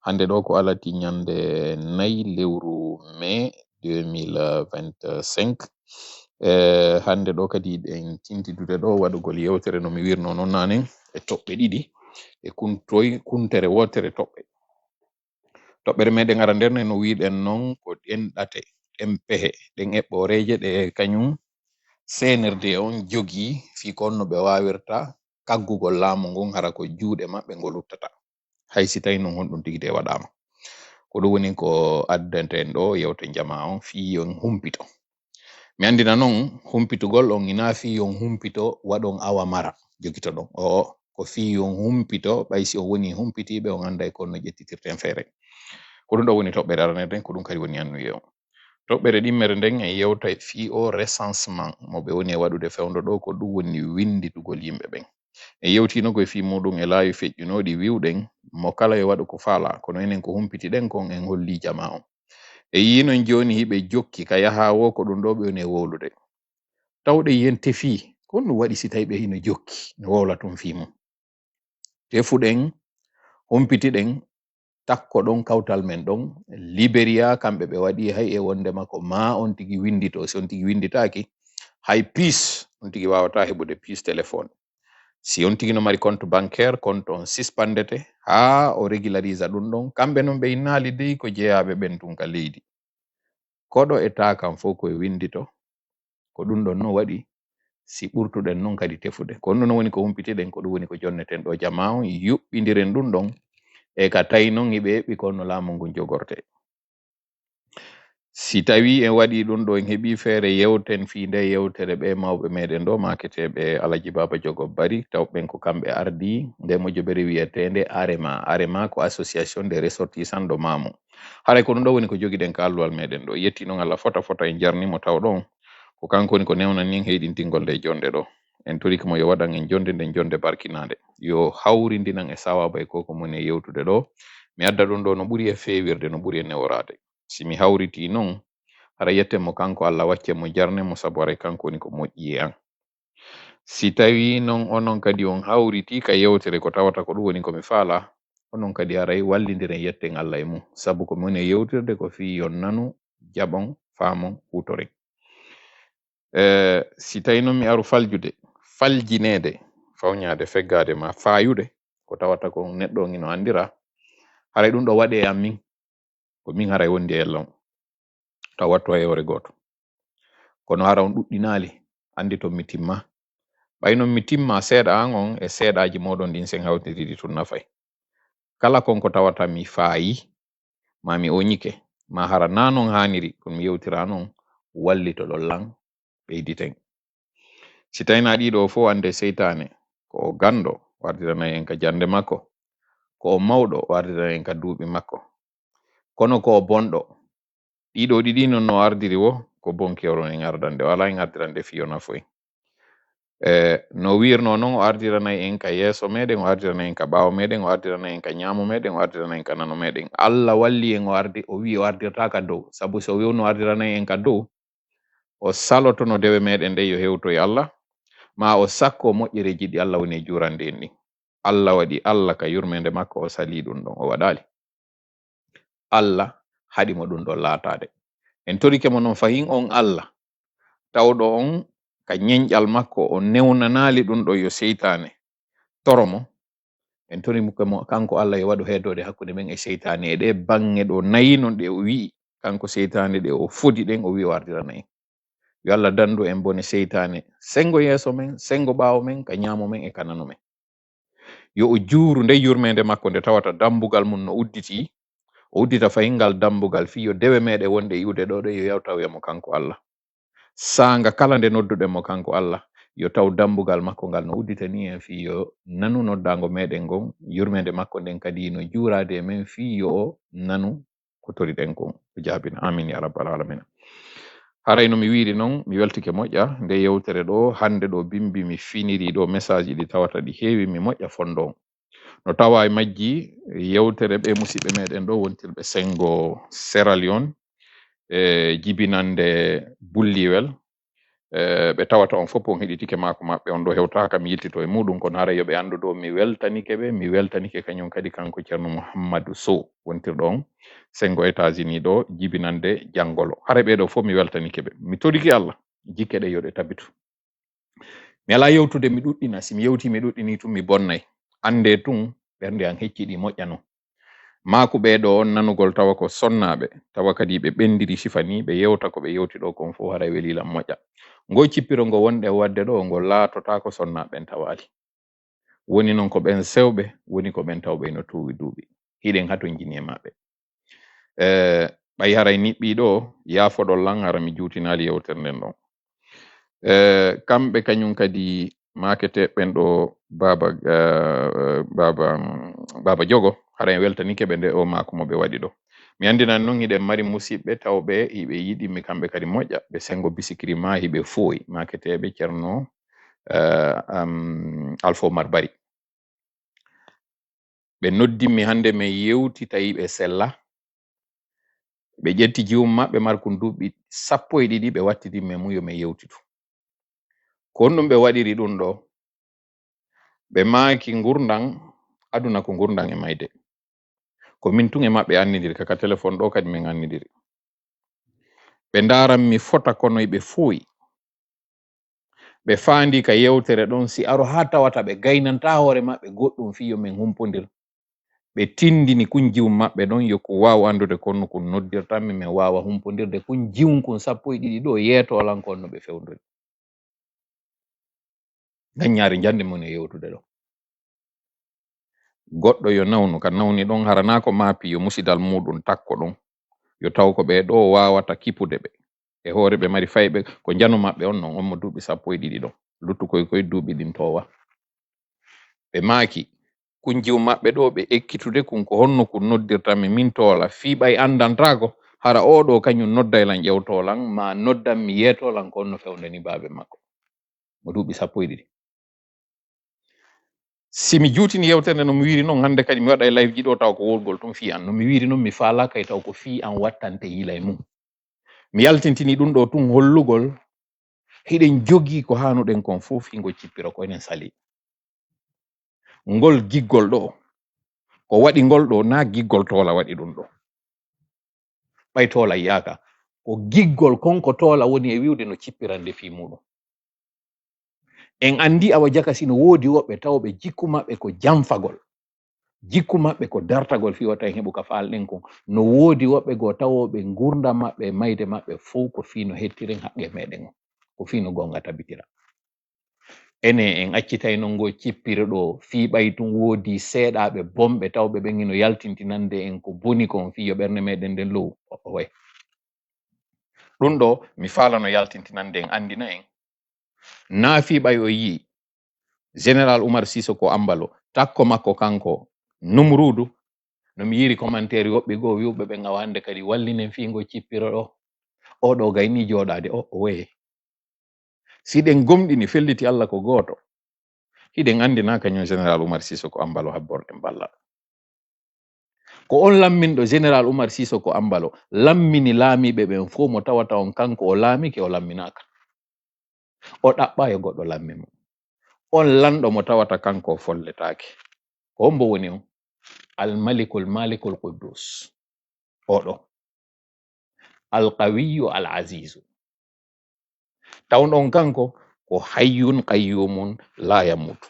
Hannde ɗo ko alati ñande nayi lewru mai deux mille vingt-cinq. E hannde ɗo kadi ɗen tintidude ɗo waɗugol yewtere no mi wirno noon naane e toɓɓe ɗiɗi e kuntoy kuntere wootere toɓɓe. Toɓɓere meɗen ara nder ne no wiɗen noon ko ɗen ɗate, ɗen pehe, ɗen eɓɓoreeje ɗe kañum C N R D on jogii fii ko honno ɓe waawirta kaggugol laamu ngun hara ko juuɗe maɓɓe ngo luttata. Hay si tawi noon honɗum tigi de waɗaama. Ko ɗum woni ko addanta en ɗo yewte jamaa on fii yo en humpito. Mi anndina noon humpitugol on ina fii yo en humpito waɗon awa mara jogitoɗon. Oo, ko fii yo en humpito ɓay si on woni humpitiiɓe on annday ko honno ƴettitirten feere. Ko ɗum ɗo woni toɓɓere aranere nden, ko ɗum kadi woni annuye on. Toɓɓere ɗimmere nden en yewtay fii o recensement mo ɓe woni e waɗude fewndo ɗo, ko ɗum woni winnditugol yimɓe ɓen. En yewtiino ko e fii muɗum e laawi feƴƴunooɗi wiwɗen mo kala yo waɗu ko faalaa, kono enen ko humpitiɗen kon en hollii jamaa on. E yiinon jooni hiɓe jokki ka yahaa woo ko ɗum ɗo ɓe woni e wowlude. Tawɗe yen tefii, ko honɗum waɗi si tawi ɓe hino jokki no wowla tun fii mum? Tefuɗen, humpitiɗen, takko ɗon kawtal men ɗon. Liberia, kamɓe ɓe waɗi hay e wondema ko maa on tigi winndito. Si on tigi winnditaaki, hay piis, on tigi waawataa heɓude piis telefoŋ. Si on tigi no mari compte bancaire, compte on sispandete haa o régularise ɗum ɗon. Kamɓe non ɓe innaali dey ko jeyaaɓe ɓen tun ka leydi. Koɗo e taakam fof ko e winndito. Ko ɗum ɗon non waɗi si ɓurtuɗen non kadi tefude. Ko ɗum ɗon woni ko humpitiɗen, ko ɗum woni ko jonneten ɗo jamaa on, yuɓɓindiren ɗum ɗon. E ka tawi non hiɓe eɓɓi ko honno laamu ngun jogorte. Si tawi en waɗi ɗum ɗo, en heɓi feere yewten fii nde yewtere ɓe mawɓe meɗen ɗo, maaketeeɓe Alaji Baaba Jogo Bari, taw ɓen ko kamɓe ardi nde mojobere wiyeteende Arema. Arema ko Association des Ressortissants ɗo Maamu. Haray ko ɗum ɗo woni ko jogiɗen ka alluwal meɗen ɗo. Yetti non Allah fota fota en jarnimo taw ɗon. Ko kanko woni ko newnan nin heyɗintingol nde jonde ɗo. En torike mo yo waɗan en jonde nden jonde barkinaande. Yo hawrindinan e sawaaba e ko ko moni e yewtude ɗo. Mi adda ɗum ɗo no ɓuri e feewirde, no ɓuri e neworaade. Si mi hawritii non, hara yetten mo kanko Allah, waccen mo, jarnen mo, sabu haray kanko woni ko moƴƴi e an. Si tawii non onon kadi on hawritii ka yewtere ko tawata ko ɗum woni ko mi faalaa, onon kadi haray wallindiren, yetten Allah e mum, sabu ko mi woni e yewtirde ko fii yo on nanu, jaɓon, faamon, huutoren. E, si tawii non mi aru faljude, faljineede, fawñaade, feggaade maa faayude, ko tawata ko neɗɗo on hino anndira, haray ɗum ɗo waɗee e an min, ko min haray wondi e yalla on, taw wattu hay hoore gooto. Kono hara on ɗuɗɗinaali, anndi ton mi timma. Ɓay non mi timma seeɗa an on e seeɗaaji mooɗon ɗin sen hawtindiri ɗi tun nafay. Kala kon ko tawata mi faayi, maa mi oñike, maa hara naa non haaniri, kono mi yewtira non, wallitoɗon lan, ɓeyditen. Si tawii naa ɗii ɗoo fow, anndee seytaane ko o ganndo, o ardiranay en ka jannde makko, ko o mawɗo, o ardiranay en ka duuɓi makko. Kono ko o bonɗo. Ɗii ɗoo ɗiɗi non no o ardiri wo, ko bon kewron en ardande, o alaa en ardirande fii o nafoy. E, no wiirnoo non, o ardiranay en ka yeeso meɗen, o ardiranay en ka ɓaawo meɗen, o ardiranay en ka ñaamo meɗen, o ardiranay en ka nano meɗen. Alla walli en, o ardi, o wi'i o ardirtaa ka dow. Sabu si o wi'uno o ardiranay en ka dow, o salotono dewe meɗen ɗen yo hewto e Alla, maa o sakko moƴƴereeji ɗi Alla woni e juurande en ɗin. Alla waɗi, Alla ka yurmeende makko o salii ɗum ɗon, o waɗaali. Alla haɗi mo ɗum ɗon laataade. En torike mo non fahin on Alla, tawɗo on ka ñenƴal makko, o newnanaali ɗum ɗon yo seytaane toro mo. En tori mo, kanko Alla yo waɗu heedoode hakkunde men e seytaane e ɗee baŋŋe ɗoo nayi non ɗe o wi'i, kanko seytaane ɗe o fodi ɗen, o wi'i o ardirana en. Yo Allah danndu en bone seytaane, senngo yeeso men, senngo ɓaawo men, ka ñaamo men e ka nano men. Yo o juuru nde yurmeende makko nde tawata dammbugal mum no udditi, o uddita fahin ngal dammbugal fii yo dewe meeɗen wonɗe iwde ɗoo ɗe yo yaw tawoya mo kanko Allah. Saanga kala nde nodduɗen mo kanko Allah, yo taw dammbugal makko ngal no udditanii en fii yo nanu noddaango meeɗen ngon, yurmeende makko nden kadi no juuraade e men fii yo o nanu ko toriɗen kon, o jaabina. Amin ya rabbal alamina. Haray no mi wiiri non, mi weltike moƴƴa nde yewtere ɗoo, hannde ɗoo bimbi mi finiri ɗoo message ɗi tawata ɗi heewi mi moƴƴa fondo on. No tawa e majji yewtere ɓe musiɓɓe meɗen ɗo wontirɓe sengo Sierra Leone, e jibinande Bulliwel, e ɓe tawata on fof on heɗitike maako maɓɓe on ɗo hewtaka mi yiltito e muɗum, kono haray yo ɓe anndu ɗo mi weltanike ɓe, mi weltanike kañum kadi kanko Ceerno Mouhamadou Sow wontirɗo on sengo États-Unis ɗo jibinande janngolo. Haray ɓee ɗo fof mi weltanike ɓe. Mi toriki Allah, jikke ɗe yo ɗe tabitu. Mi alaa yewtude, mi ɗuɗɗina. Si mi yewtii, mi ɗuɗɗinii tun, mi bonnay. Anndee tun, ɓernde an hecciɗii, moƴƴa non. Maaku ɓee ɗo on nanugol tawa ko sonnaaɓe, tawa kadi ɓe ɓendiri sifa nii, ɓe yewta ko ɓe yewti ɗo kon fof, haray welii lan moƴƴa. Ngoo cippiro ngo wonɗen waɗde ɗo, ngo laatotaako sonnaaɓe ɓen tawaali. Woni non ko ɓen sewɓe, woni ko ɓen tawɓe ino tuuwi duuɓi. Hiɗen hatonjini e maɓɓe. E, ɓay haray niɓɓii ɗo, yaafoɗon lan, hara mi juutinaali yewtere nden ɗon. E, kamɓe kañum kadi maaketeeɓe ɓen ɗo, Baaba, e, Baaba, Baaba Jogo, hara en weltanike ɓe nde o maaku mo ɓe waɗi ɗo. Mi anndinan non hiɗen mari musiɓɓe tawɓe hiɓe yiɗi mi kamɓe kadi moƴƴa, ɓe sengo bisikiri maa hiɓe fooyi, maaketeeɓe Ceerno, e, am, Alfa Omar Bari. Ɓe noddimmi hannde men yewti, tawi ɓe sella. Ɓe ƴetti jiwum maɓɓe markun duuɓi sappo e ɗiɗi, ɓe wattidimmi e mum yo men yewtidu. Ko honɗum ɓe waɗiri ɗum ɗo? Ɓe maaki ngurndan aduna ko ngurndan e mayde. Ko min tun e maɓɓe annidiri, ka, ka telefon ɗo kadi men annidiri. Ɓe ndaaran mi fota kono ɓe fooyi. Ɓe faandi ka yewtere ɗon, si aro haa tawata ɓe gaynantaa hoore maɓɓe goɗɗum fii yo men humpondir. Ɓe tindini kun jiwum maɓɓe ɗon, yo kun waaw anndude ko honno kun noddirtan mi, men waawa humpondirde kun jiwum kun sappo e ɗiɗi ɗo, yeetoo lan ko honno ɓe fewndori. Gaññaari njande mon e yewtude ɗo. Goɗɗo yo nawnu, ka nawni ɗon, hara naa ko maapi, yo musidal muɗum takko ɗon. Yo taw ko ɓee ɗo waawata kipude ɓe. E hoore ɓe mari fayɓe, ko njano maɓɓe on non, on mo duuɓi sappo e ɗiɗi ɗon. Luttu koy koy duuɓi ɗin toowa. Ɓe maaki, kun jiw maɓɓe ɗo ɓe ekkitude kun ko honno kun noddirtan mi min toola, fii ɓay anndantaako, hara oo ɗo kañum nodday lan ƴewtoo lan, maa noddan mi yeetoo lan ko honno fewndani baabe makko. Mo duuɓi sappo e ɗiɗi. Si mi juutini yewtere nde no mi wiiri non, hannde kadi mi waɗay live ji ɗo taw ko wowlgol tun fii an. No mi wiiri non, mi faalaa kay taw ko fii an wattante yila e mum. Mi yaltintini ɗum ɗo tun hollugol hiɗen jogii ko haanuɗen kon fof fii ngo cippiro ko enen sali. Ngol giggol ɗo, ko waɗi ngol ɗo, naa giggol toola waɗi ɗum ɗo. Ɓay toola yiyaaka, ko giggol kon ko toola woni e wi'ude no cippirande fii muɗum. En anndi awa jaka si no woodi woɓɓe tawɓe jikku maɓɓe ko janfagol, jikku maɓɓe ko dartagol fii wata en heɓu ka faalɗen kon. No woodi woɓɓe goo tawooɓe ngurndan maɓɓe e mayde maɓɓe fow ko fii no hettiren haqqe meɗen on, ko fii no goonga tabitira. Enen en accitayno ngo cippiro ɗo, fii ɓay tun woodi seeɗaaɓe bonɓe tawɓe ɓen hino yaltintinande en ko boni kon fii yo ɓernde meɗen nden low. O-, owe. Ɗum ɗo mi faalano yaltintinande en, anndina en. Naa fii ɓay o yi'i Général Oumar Sissoko Embalo, takko makko kanko Numruudu, no mi yiiri commentaire woɓɓe goo wi'uɓe ɓen awa hannde kadi wallinen fii ngo cippiro ɗo. Oo ɗo gayni jooɗaade, o, o weye. Si ɗen gomɗini felliti Alla ko gooto, hiɗen anndi naa kañum Général Oumar Sissoko Embalo habborɗen ballal. Ko on lamminɗo Général Oumar Sissoko Embalo lammini laamiiɓe ɓen fow mo tawata on kanko o laamike, o lamminaaka. O ɗaɓɓaa yo goɗɗo lammi mo. On lanɗo mo tawata kanko o folletaake. Ko hombo woni on? Al Malikul Malikul Quddus. Oɗo. Al Qawiyyu Al Azizu. Tawno on kanko ko Hayyun Qayyumun la yamutu.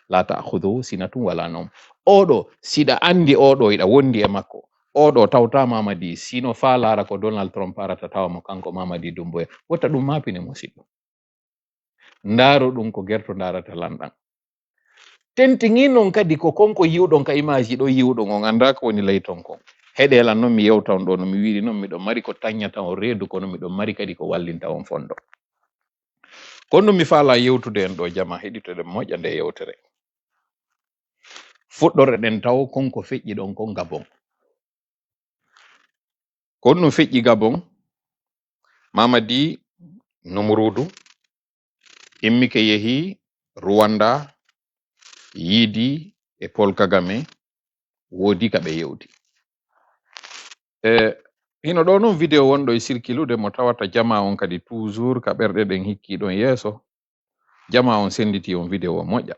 La ta'khudhuhu sinatun wala nawm. Oɗo, siɗa anndi oɗo, iɗa wondi e makko. Oɗo tawta Mamadi, sino fa laara ko Donald Trump arata tawa mo kanko Mamadi Dumbuya. Wota ɗum maapine mo siɗɗo. Ndaaro ɗum ko gerto ndaarata lanɗan. Tentigi noon kadi ko konko yi'uɗon ka image ɗo yi'uɗon on anndaa ko woni ley ton kon. Heɗelan noon mi yewta on ɗo no mi wiiri noon miɗo mari ko taññata on reedu kono miɗo mari kadi ko wallinta on fondo. Kono mi faalaa yewtude en ɗo jama heɗitoɗen moƴƴa nde yewtere. Fuɗɗorɗen taw konko feƴƴi ɗon kon Gabon. Ko ɗum feƴƴi Gabon, Mamadi Numurudu immike yehi Rwanda, yiidi e Paul Kagame, woodi ka ɓe yewti. E hino ɗo noon video wonɗo e sirkilude mo tawata jama on kadi toujours ka ɓerɗe ɗen hikki ɗon yeeso. Jama on senditi on video moƴƴa.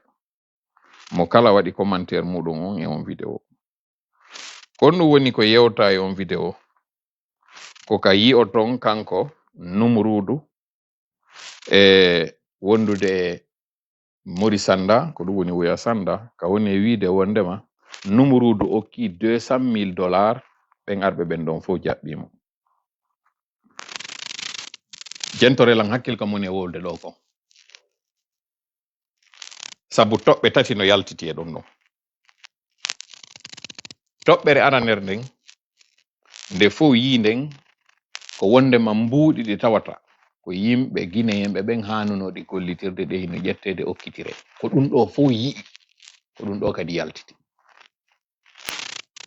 Mo kala waɗi commentaire muɗum on e on video. Ko ɗum woni ko yewta e on video. Ko ka yi'oton kanko Numurudu e wondude e Mori Sanda, ko ɗum woni Wuya Sanda, ka woni e wiide wondema Numurudu okki deux cent mille dollars, ɓen arɓe ɓen ɗon fof jaɓɓi mo. Jentore lan hakkil ka moni e wolde ɗo kon. Sabu toɓɓe tati no yaltiti e ɗum ɗon. Toɓɓere aranere nden, nde fof yii nden, ko wondema mbuuɗi ɗi tawata ko yimɓe Guinéen ɓe ɓen haanunoo ɗi gollitirde ɗe hino ƴetteede okkitire. Ko ɗum ɗo fof yi'i, ko ɗum ɗo kadi yaltiti.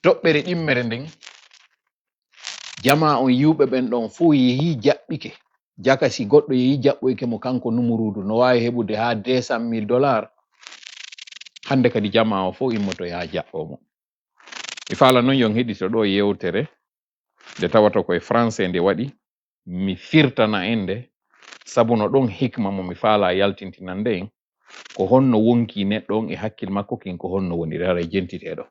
Toɓɓere ɗimmere nden, jamaa on yiwɓe ɓen ɗon fof yehi jaɓɓike. Jaka si goɗɗo yehi jaɓɓoyke mo kanko Numuruudu, no waawi heɓude haa deux cent mille dollars. Hannde kadi jamaa o fof immoto yaha jaɓɓo mo. Mi faala noon yon heɗito ɗo yewtere nde tawata ko e français nde waɗi. Mi firtana en nde, sabu no ɗon hikma mo mi faala yaltintinande en, ko honno wonki neɗɗo on e hakkil makko kin, ko honno woniri, haray jentiteɗo.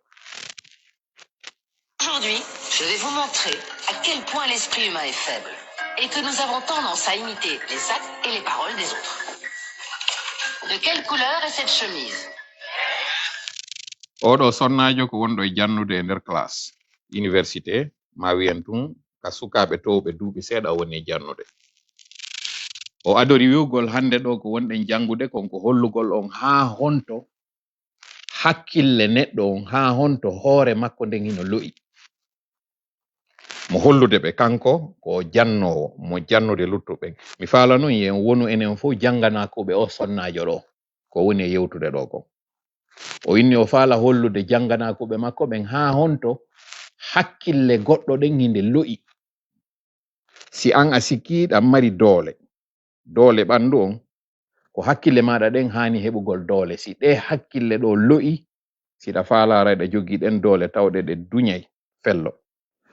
Aujourd'hui, je vais vous montrer à quel point l'esprit humain est faible et que nous avons tendance à imiter les actes et les paroles des autres. De quelle couleur est cette chemise ? Oɗo sonnaajo ko wonɗo e jannude e nder classe université, ma wiyen tun ka sukaaɓe towɓe duuɓi seeɗa o woni e jannude. O adori wi'ugol hannde ɗo ko wonɗen janngude kon ko hollugol on haa honto hakkille neɗɗo on, haa honto hoore makko nden hino lo'i. Mo hollude ɓe kanko ko o jannoowo, mo jannude luttuɓe. Mi faala noon yen wonu enen fof jannganaakuɓe o sonnaajo ɗo, ko woni e yewtude ɗo kon. O inni o faala hollude jannganaakuɓe makko ɓen haa honto hakkille goɗɗo ɗen hinde lo'i. Si an a sikki ɗan mari doole, doole ɓanndu on, ko hakkille maaɗa ɗen haani heɓugol doole. Si ɗe hakkille ɗo lo'i, si ɗa faalaara ɗa jogii ɗen doole tawɗe ɗe duñay fello,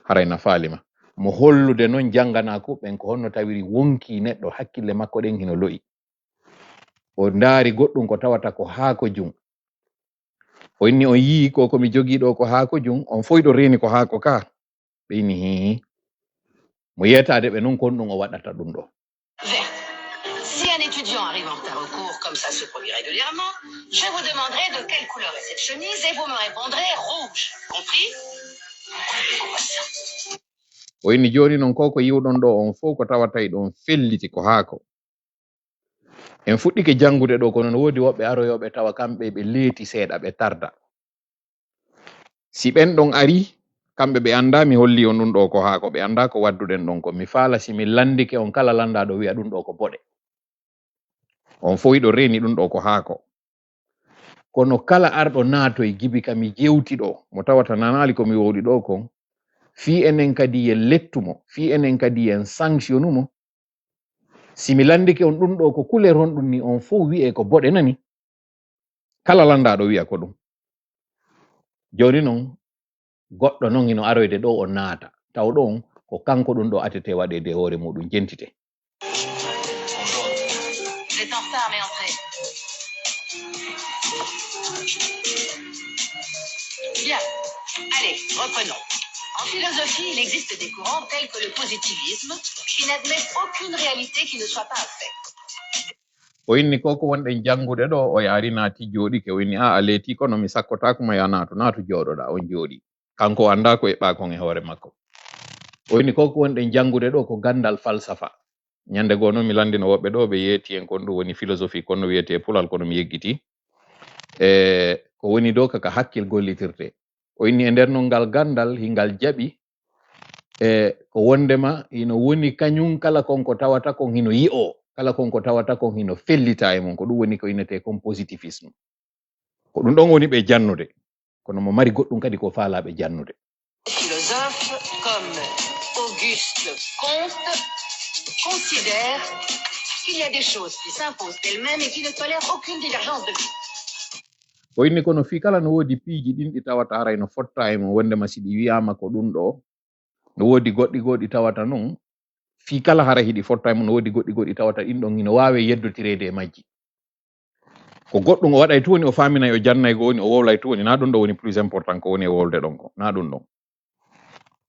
haray na faalima. Mo hollude noon jannganaaku ɓen ko honno tawiri wonkii neɗɗo hakkille makko ɗen hino lo'i. O ndaari goɗɗum ko tawata ko haako jum. O inni on yii ko ko mi jogii ɗo ko haako jum, on fof ɗo reeni ko haako ka. Ɓe inni hihi. Mo yeetaade ɓe noon kon ɗum o waɗata ɗum ɗo. Vert. Si un étudiant arrive en retard au cours, comme ça se produit régulièrement, je vous demanderai de quelle couleur est cette chemise et vous me répondrez rouge. Compris ? O inni jooni noon ko ko yiwɗon ɗo on fof ko tawata e ɗon felliti ko haako. En fuɗɗike janngude ɗo, kono no woodi woɓɓe aroyooɓe tawa kamɓe ɓe leeti seeɗa, ɓe tarda. Si ɓen ɗon ari, kamɓe ɓe anndaa mi holli on ɗum ɗo ko haako, ɓe anndaa ko wadduɗen ɗon ko. Mi faala si mi lanndike on kala lanndaaɗo wi'a ɗum ɗo ko boɗe. On fof hiɗo reeni ɗum ɗo ko haako. Kono kala arɗo naatoy gibi ka mi jewti ɗo, mo tawata nanaali ko mi wowli ɗo kon, fii enen kadi yen lettu mo, fii enen kadi yen sanctionu mo. Si mi lanndike on ɗum ɗo ko couleur honɗum ni, on fof wi'e ko boɗe nani. Kala lanndaaɗo wi'a ko ɗum. Jooni non, goɗɗo non hino aroyde ɗo o naata. Taw ɗon ko kanko ɗum ɗo atete waɗeede e hoore muɗum jentite. Vous êtes en retard, mais entrez. Bien. Allez, reprenons. En philosophie, il existe des courants tels que le positivisme, qui n'admettent aucune réalité qui ne soit pas un fait. O inni ko ko wonɗen janngude ɗo, o yaari naati jooɗike. O inni, "Aa, a leeti kono mi sakkotaako ma ya naatu, naatu jooɗoɗaa." On jooɗi. Kanko o anndaa ko eɓɓaa kon e hoore makko. O inni ko ko wonɗen janngude ɗo ko ganndal falsafa. Ñande goo noon mi lanndino woɓɓe ɗo, ɓe yeeti en kon ɗum woni philosophie, kono wiyetee pular, kono mi yeggiti. E ko woni ɗo kaka hakkil gollitirte. O inni e nder noon ngal ganndal hingal jaɓi, e ko wonndema hino woni kañum kala kon ko tawata kon hino yi'oo, kala kon ko tawata kon hino fellita e mum. Ko ɗum woni ko innetee kon positivisme. Ko ɗum ɗon woni ɓe jannude. Kono mo mari goɗɗum kadi ko faalaaɓe jannude. Philosophes comme Auguste Comte considèrent qu'il y a des choses qui s'imposent d'elles-mêmes et qui ne tolèrent aucune divergence de vie. O inni kono fii kala no woodi piiji ɗin ɗi tawata haray no fotta e mum, wonndema si ɗi wiyaama ko ɗum ɗo, no woodi goɗɗi goo ɗi tawata noon fii kala hara hiɗi fotta e mum, no woodi goɗɗi goo ɗi tawata ɗin ɗon hino waawe yeddotireede e majji. Ko goɗɗum o waɗay tun woni o faaminay, o jannay ko woni, o wowlay tun woni, na ɗum ɗo woni plus important ko woni e wowlde ɗon ko, na ɗum ɗon.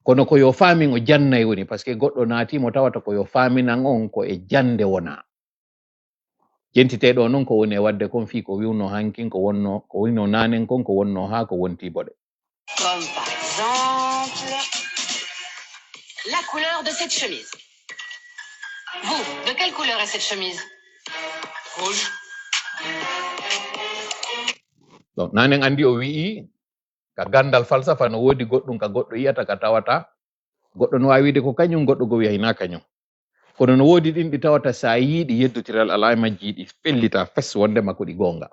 Kono ko yo faamin o jannay woni, parce que goɗɗo naati mo tawata ko yo faaminan on ko e jannde wona. Jentitee ɗo noon ko woni e waɗde kon fii ko wiwno hankin, ko wonno, ko wonno naanen kon, ko wonno haa ko wonti boɗe. Comme par exemple la couleur de cette chemise. Vous, de quelle couleur est cette chemise ? Rouge. Donc, naanen anndi o wi'i ka ganndal falsafa no woodi goɗɗum ka goɗɗo yi'ata ka tawata goɗɗo no waawi wi'de ko kañum, goɗɗo goo wi'a hinaa kañum. Kono no woodi ɗin ɗi tawata so a yi'i ɗi yeddotiral alaa e majji, ɗi fellita fes wonndema ko ɗi goonga.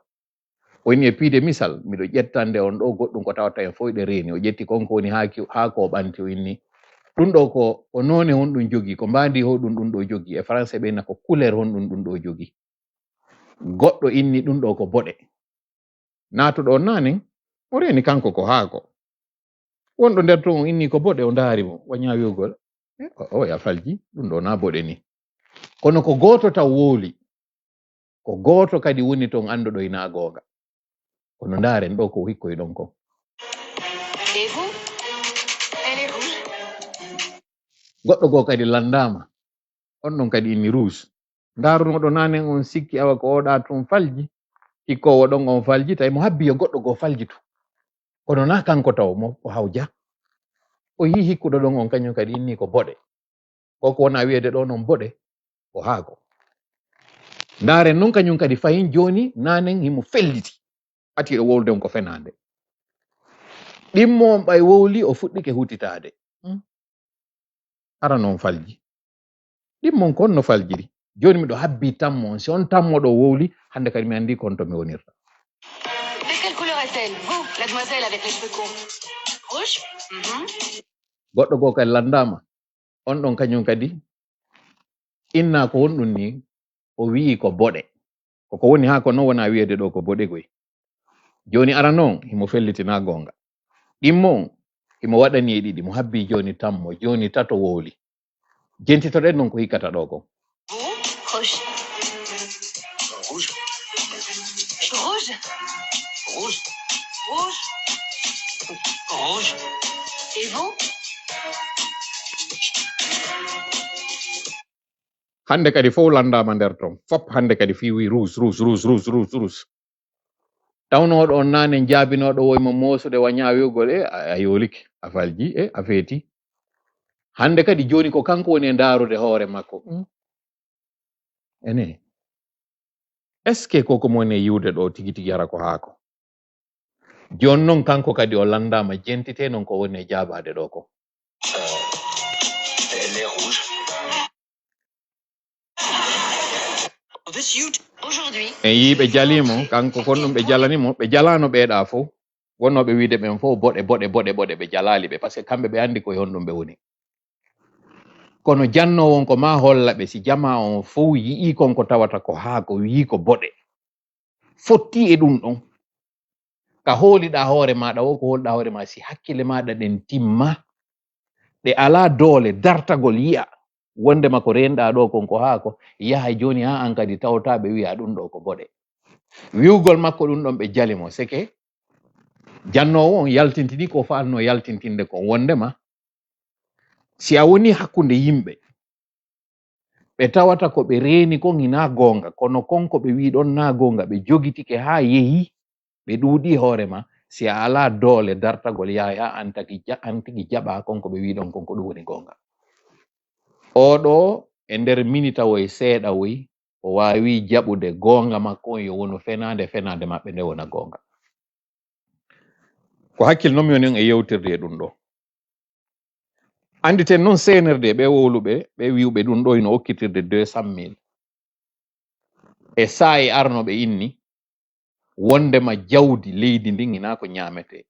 O inni e piide misal, miɗo ƴettande on ɗo goɗɗum ko tawata en fof eɗen reeni. O ƴetti kon ko woni haa ki-, haa ko o ɓanti, o inni, ɗum ɗo ko, ko noone honɗum jogii, ko mbaandi honɗum ɗum ɗo jogii. E français ɓe inna ko couleur honɗum ɗum ɗo jogii. Goɗɗo inni ɗum ɗo ko boɗe. Naatuɗo on naanen, o reeni kanko ko haako. Wonɗo nder ton o inni ko boɗe, o ndaari mo, wa ñaawirgol. E, o, o, ya falji, ɗum ɗo na boɗe ni. Kono ko gooto taw wowli. Ko gooto kadi woni ton annduɗo ina goonga. Kono ndaaren ɗo ko hikkoy ɗon kon. Et vous ? Elle est rouge. Goɗɗo goo kadi lanndaama. On ɗon kadi inni rouge. Ndaarunooɗo naanen on sikki awa ko oɗa tun falji. Hikkoowo ɗon on falji, tawi mo habbi yo goɗɗo goo falji tun. Kono na kanko taw mo o hawja. O yii hikkuɗo ɗon on kañum kadi inni ko boɗe. Ko ko wona wiyeede ɗo noon boɗe, ko haako. Ndaaren noon kañum kadi fahin jooni naanen himo felliti. Ati o wowlde on ko fenaande. Ɗimmo on ɓay wowli o fuɗɗike hutitaade. Hmm. Ara noon falji. Ɗimmo on kon no faljiri. Jooni miɗo habbi tammo on. Si on tammo ɗo wowli, hannde kadi mi anndi kon to mi wonirta. De quelle couleur est-elle ? Vous, la demoiselle avec les cheveux courts. Rouge ? Mhm. Goɗɗo goo kadi lanndaama. On ɗon kañum kadi inna ko honɗum ni? O wi'i ko boɗe. Ko ko woni haa ko noon wona wiyeede ɗo ko boɗe goy. Jooni ara noon, himo fellitina goonga. Ɗimmo on, himo waɗani e ɗiɗi, mo habbi jooni tammo, jooni tato wowli. Jentitoɗen noon ko hikkata ɗo kon. Vous ? Rouge. Rouge. Rouge. Rouge. Rouge. Et vous ? Hannde kadi fof lanndaama nder ton. Fop hannde kadi fii wi rouge, rouge, rouge, rouge, rouge, rouge. Tawnooɗo on naanen jaabinooɗo woy mo moosude wa ñaawiwgol, e a, a yoolike, a falji, e a feeti. Hannde kadi jooni ko kanko woni e ndaarude hoore makko. Hmm. Ene. Est-ce que koko mo woni e yiwde ɗo tigi tigi hara ko haako? Jooni noon kanko kadi o lanndaama jentitee noon ko woni e jaabaade ɗo ko. This YouTube. Aujourd'hui, En yii ɓe jalii mo, kanko kon ɗum ɓe jalani mo, ɓe jalaano ɓeeɗa fof. Wonnooɓe wiide ɓen fof boɗe, boɗe, boɗe, boɗe, ɓe jalaali ɓe, parce que kamɓe ɓe anndi koye honɗum ɓe woni. Kono jannoowo on ko ma holla ɓe, si jamaa on fof yi'ii kon ko tawata ko haako, wi'ii ko boɗe. Fotti e ɗum ɗon. Ka hooliɗaa hoore maaɗa o, ko hooliɗaa hoore maa, si hakkille maaɗa ɗen timma, ɗe alaa doole dartagol yi'a, wondema ko reenɗaa ɗo kon ko haako, yahay jooni haa an kadi tawtaa ɓe wi'a ɗum ɗo ko boɗe. Wi'ugol makko ɗum ɗon ɓe jali mo, seke jannoowo on yaltintini ko faalno yaltintinde kon, wondema si a woni hakkunde yimɓe, ɓe tawata ko ɓe reeni kon hinaa goonga, kono kon ko ɓe wii ɗon naa goonga, ɓe jogitike haa yehi, ɓe ɗuuɗi hoore ma, Si a alaa doole dartagol, yaa, yaa an tagi ja-, an tigi jaɓaa kon ko ɓe wii ɗon kon, ko ɗum woni goonga. Oo ɗoo, e nder minita woy seeɗa woy, o waawii jaɓude goonga makko on yo wonu fenaande, fenaande maɓɓe nde wona goonga. Ko hakkil non mi woni on e yewtirde e ɗum ɗoo. Annditen non C N R D, ɓe wowluɓe, ɓe wi'uɓe ɗum ɗoo hino okkitirde deux cent mille. E saa'i arno ɓe inni, wondema jawdi leydi ndin hinaa ko ñaametee,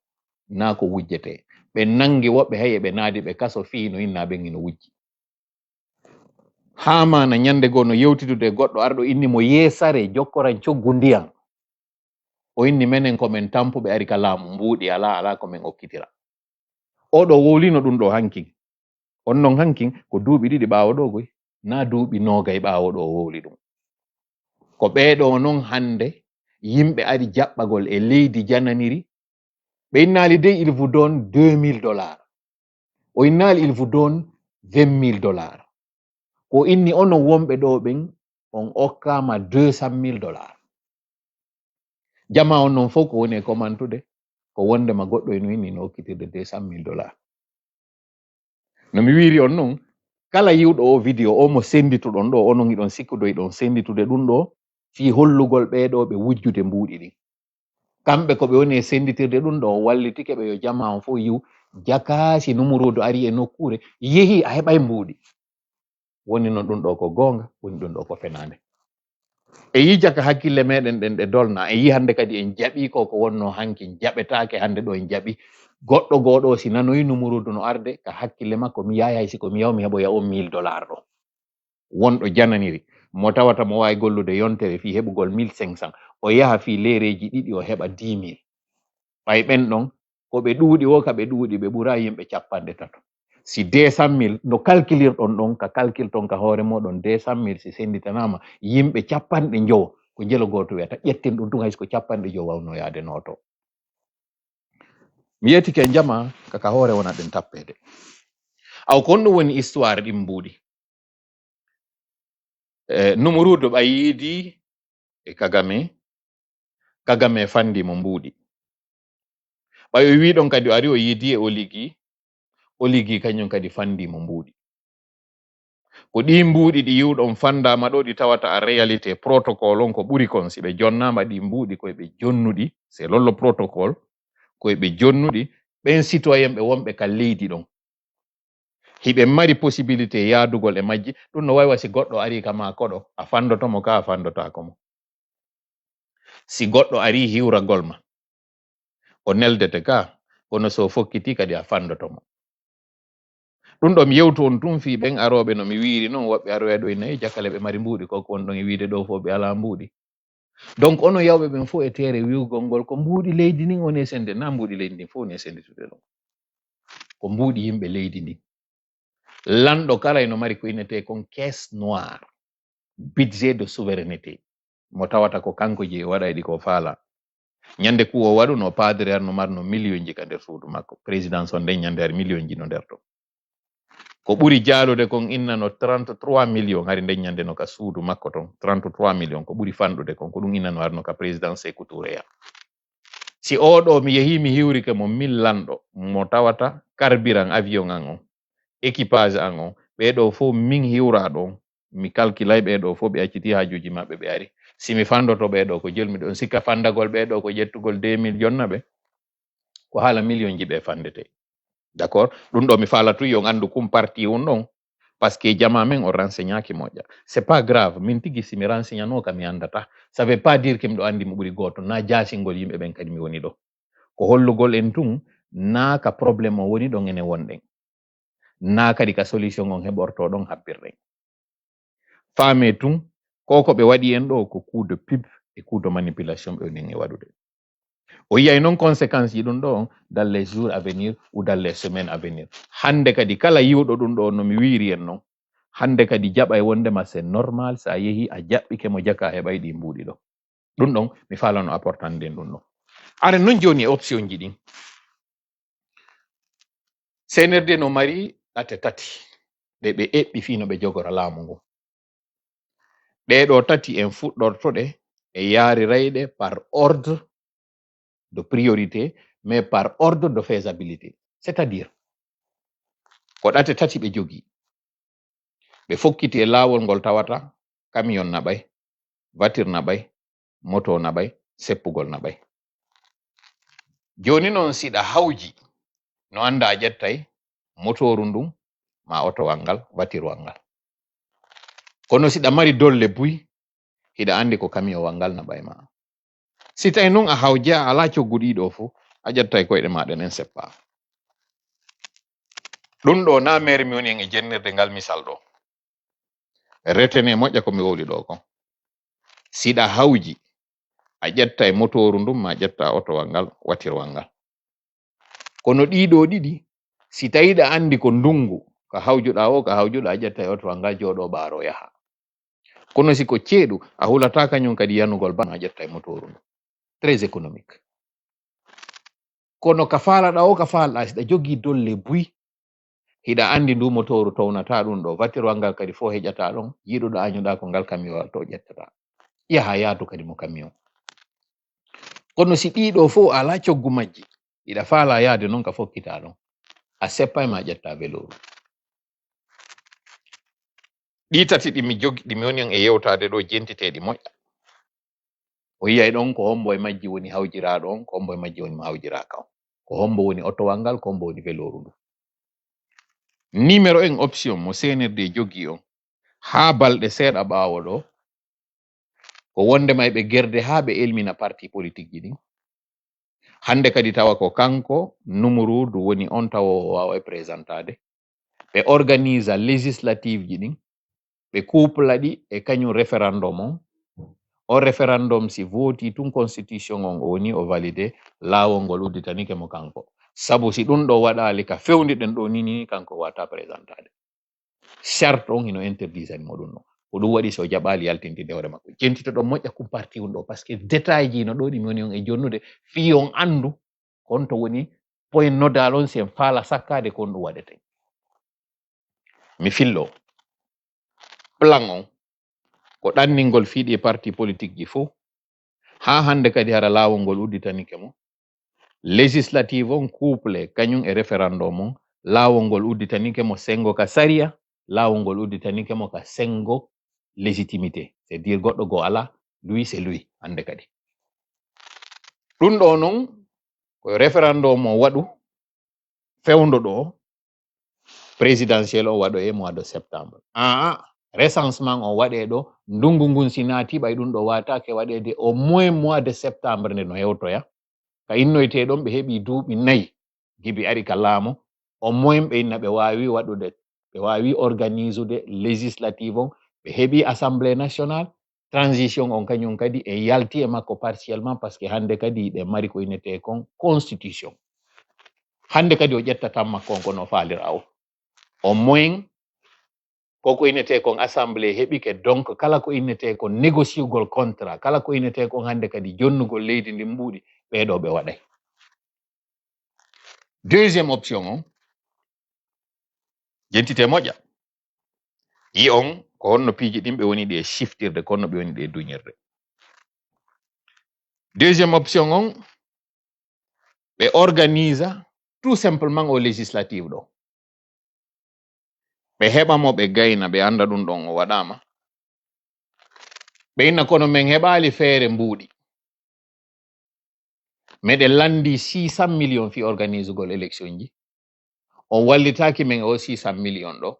hinaa ko wujjetee. Ɓe nanngi woɓɓe, hay e ɓe naadi ɓe kaso fii no innaa ɓen hino wujji. Haa maana ñannde goo no yewtitude e goɗɗo arɗo inni mo yeesare jokkoran coggu ndiyan. O inni menen ko men tampuɓe ari ka laamu mbuuɗi alaa, alaa ko men okkitira. Oo ɗoo wowlino ɗum ɗoo hankin. On non hankin ko duuɓi ɗiɗi ɓaawo ɗoo goy, naa duuɓi noogay ɓaawo ɗoo o wowli ɗum. Ko ɓee ɗoo non hannde yimɓe ari jaɓɓagol e leydi jananiri. Ɓe innaali dey, il vous donne deux mille dollars. O innaali, il vous donne vingt mille dollars. Ko inni onon wonɓe ɗoo ɓen, on okkaama deux cent mille dollars. Jamaa on non fow ko woni e komantude, ko wondema goɗɗo eno inni no okkitirde deux cent mille dollars. No mi wiiri on non, kala yi'uɗo oo vidéo, oo mo senndituɗon ɗoo, onon hiɗon sikkudo hiɗon sennditude ɗum ɗoo, fii hollugol ɓee ɗoo ɓe wujjude mbuuɗi ɗin. Kamɓe ko ɓe woni e sennditirde ɗum ɗoo, o wallitike ɓe yo jamaa on fow yi'u, jaka si numuruudu ari e nokkuure, yehi a heɓay mbuuɗi. Woni non ɗum ɗoo ko goonga, woni ɗum ɗoo ko fenaande. E yii jaka hakkille meɗen ɗen ɗe dolna, e yii hannde kadi en jaɓii ko, ko wonnoo hanki, jaɓetaake hannde ɗoo en jaɓii. Goɗɗo goo ɗoo si nanoyi numuruudu no arde, ka hakkille makko mi yahay si ko mi yaw mi heɓoya on mille dollars ɗoo. Wonɗo jananiri, mo tawata mo waawi gollude yontere fii heɓugol mille cinq cents, o yaha fii leereeji ɗiɗi o heɓa dix mille. Ɓay ɓen ɗon, ko ɓe ɗuuɗi woo, ka ɓe ɗuuɗi, ɓe ɓuraa yimɓe capanɗe tato. Si deux cent mille, no calculirɗon ɗon, ka calcul ton ka hoore mooɗon, deux cent mille si sennditanaama, yimɓe capanɗe njowo, ko jelo gooto wiyata, ƴetten ɗum tun hay si ko capanɗe jowo wawnoo yaade nooto. Mi yeetike e jamaa, ka, ka hoore wona ɗen tappeede. Aw, ko honɗum woni histoire ɗin mbuuɗi? E, Numuruudu ɓay yiidii e Kagame, Kagame fanndii mo mbuuɗi. Ɓay o wii ɗon kadi o ari o yiidii e Oligi, Oligi kañum kadi fanndii mo mbuuɗi. Ko ɗii mbuuɗi ɗi yi'uɗon fanndaama ɗoo ɗi tawata en réalité protocole on ko ɓuri kon. Si ɓe jonnaama ɗii mbuuɗi ko e ɓe jonnuɗi, c'est loolu le protocole, ko e ɓe jonnuɗi, ɓen citoyen ɓe wonɓe ka leydi ɗon. Hiɓe mari possibilité yaadugol e majji, ɗum no wayi wa si goɗɗo arii ka maa koɗo, a fanndoto mo ka a fanndotaako mo. Si goɗɗo arii hiwragol ma, o neldete ka, kono so o fokkitii kadi a fanndoto mo. Ɗum ɗoo mi yewtu on tun fii ɓen arooɓe no mi wiiri non, woɓɓe aroya ɗoo e nayi jakale ɓe mari mbuuɗi, ko ko won ɗon e wiide ɗoo fof ɓe alaa mbuuɗi. Donc onon yawɓe ɓen fof e teere wi'ugol ngol ko mbuuɗi leydi ndin on e sende, na mbuuɗi leydi ndin fof on e senditude ɗum. Ko mbuuɗi yimɓe leydi ndin. Lanɗo kala eno mari ko innetee kon caisse noire, budget de souveraineté. Mo tawata ko kanko jeyi o waɗa e ɗi ko faala. Ñande ku o waɗu no padre arno marno millionji ka nder suudu makko. Présidence on nden ñande hari millionji no nder ton. Ko ɓuri jaalude kon innano trente-trois millions hari nden ñande no ka suudu makko ton. Trente-trois millions ko ɓuri fanɗude kon. Ko ɗum innano arno ka présidence Sékou Touré ya. Si oo ɗoo mi yehii mi hiwrike mo min lanɗo mo tawata carburant avion an on, équipage an on, ɓee ɗoo fof min hiwraa ɗon, mi calculay ɓee ɗoo fof ɓe accitii haajuuji maɓɓe ɓe ari. Si mi fanndoto ɓee ɗoo ko jolmi ɗon sikka fanndagol ɓee ɗoo ko ƴettugol deux mille jonna ɓe, ko haala millionji ɓe fanndete. D'accord? Ɗum ɗoo mi faala tun yo on anndu kum parti un ɗon. Parce que jamaa men o renseignaaki moƴƴa. C'est pas grave. Min tigi si mi renseigna no ka mi anndata. Ça veut pas dire que miɗo anndi mo ɓuri gooto. Na jaasingol yimɓe ɓen kadi mi woni ɗoo. Ko hollugol en tun, na ka problème o woni ɗon enen wonɗen. Na kadi ka solution on heɓorto ɗon habbirɗen. Faame tun, ko ko ɓe waɗi en ɗoo ko coup de pub et coup de manipulation ɓe woni en e waɗude. O yiyay non conséquence ji ɗum ɗoo dans les jours à venir ou dans les semaines à venir. Hannde kadi kala yi'uɗo ɗum ɗoo no mi wiiri en non. Hannde kadi jaɓay wondema c'est normal, sa yehi a jaɓɓike mo jaka heɓay ɗi mbuuɗi ɗoo. Ɗum ɗon mi faalano apportande en ɗum ɗoo. Are non jooni e option ji ɗin. C N R D no mari ɗate tati ɗe ɓe eɓɓi fii no ɓe jogora laamu ngun. Ɗee ɗoo tati en fuɗɗorto ɗe e yaarirayɗe par ordre de priorité, mais par ordre de faisabilité. C'est-à-dire, ko ɗate tati ɓe jogii. Ɓe fokkiti e laawol ngol tawata camion naɓay, voiture naɓay, moto naɓay, seppugol naɓay. Jooni noon, siɗa hawji, no annda a ƴettay motooru ndun, ma otowal ngal, voiturewal ngal. Kono siɗa mari dolle buy, hiɗa anndi ko camion wal ngal naɓay ma. Si tawi noon a hawja, a alaa coggu ɗii ɗoo fof, a ƴettay koyɗe ma ɗen en seppa. Ɗum ɗoo na meere mi woni en e jennirde ngal misal ɗoo. Retenez moƴƴa ko mi wowli ɗoo kon. Siɗa hawji, a ƴettay motooru ndun, ma ƴetta otowal ngal, voiturewal ngal. Kono ɗii ɗoo ɗiɗi, si tawi ɗa anndi ko ndunngu, ka hawjuɗaa o, ka hawjuɗaa, a ƴettay otowal ngal, jooɗo ɓaaro yaha. Kono si ko ceeɗu, a hulataa kañum kadi yanugol ban, a ƴettay motooru ndun. Très économique. Kono ka faalaɗaa o, ka faalaɗaa, siɗa jogii dolle buy, hiɗa anndi ndu motooru townataa ɗum ɗoo, voiturewal ngal kadi fof heƴataa ɗon, yiɗuɗaa añuɗaa ko ngal camion wal to ƴettataa. Yaha yaadu kadi mo camion. Kono si ɗii ɗoo fof alaa coggu majji, hiɗa faalaa yaade noon ka fokkitaa ɗon, a seppay ma ƴetta velooru. Ɗii tati ɗi mi jogi, ɗi mi woni on e yewtaade ɗoo, jentiteeɗi moƴƴa. O yiyay ɗon ko hombo e majji woni hawjiraaɗo on, ko hombo e majji woni mo hawjiraaka on. Ko hombo woni otowal ngal, ko hombo woni velooru ndu. Numéro en option mo C N R D jogii on, haa balɗe seeɗa ɓaawo ɗoo, ko wondema eɓe gerde haa ɓe elmina parti politique ji ɗin. Hannde kadi tawa ko kanko, Numuruudu, woni on tawo o waawa e présentaade. Ɓe organisa législative ji ɗin, ɓe couple ɗi e kañum référendum on. O référendum si vooti tun constitution on o woni o validé, laawol ngol udditanike mo kanko. Sabu si ɗum ɗo waɗaali ka fewndi ɗen ɗo ni, ni kanko wata présentaade. Charte on hino interdisani mo ɗum ɗo. Ko ɗum waɗi so jaɓaali yaltintinde hoore makko. Jentito ɗon moƴƴa kum parti on ɗo, parce que détail ji no ɗo ɗi mi woni on e jonnude, fii on anndu kon to woni point nodal on, si en faala sakkaade kon ɗum waɗete. Mi fillo. Plan on ko ɗanningol fii ɗi parti politique ji fof. Haa hannde kadi hara laawol ngol udditanike mo. Législative on couple kañum e référendum on, laawol ngol udditanike mo senngo ka sariya, laawol ngol udditanike mo ka senngo légitimité. C'est-à-dire goɗɗo goo alaa, lui c'est lui hannde kadi. Ɗum ɗo noon ko référendum o waɗu fewndo ɗo, présidentiel o waɗo e mois de septembre. Aa, recensement o waɗe ɗo, ndungu ngun si naati ɓay ɗum ɗo wataake waɗeede au moins mois de septembre nde no hewtoya. Ka innoytee ɗon ɓe heɓi duuɓi nayi gibi ari ka laamu, au moins ɓe inna ɓe waawi waɗude, ɓe waawi organisude législative on, ɓe heɓi assemblée nationale, transition on kañum kadi e yalti e makko partiellement, parce que hannde kadi ɓe mari ko innetee kon constitution. Hannde kadi o ƴettatan makko on kono o faalira o. Au moins, ko ko innetee kon assemblée heɓike, donc kala ko innetee kon négociugol contrat, kala ko innetee kon hannde kadi jonnugol leydi ndin mbuuɗi, ɓee ɗo ɓe waɗay. Deuxième option on, jentite moƴƴa. Yi on ko honno piiji ɗin ɓe woni ɗi e siftirde, ko honno ɓe woni ɗi e duñirde. Deuxième option on, ɓe organisa tout simplement o législative ɗo. Ɓe heɓa mo, ɓe gayna, ɓe annda ɗum ɗon o waɗaama. Ɓe inna kono men heɓaali feere mbuuɗi. Meɗen lanndi six cent millions fii organisugol élection ji. On wallitaaki men o six cent millions ɗo.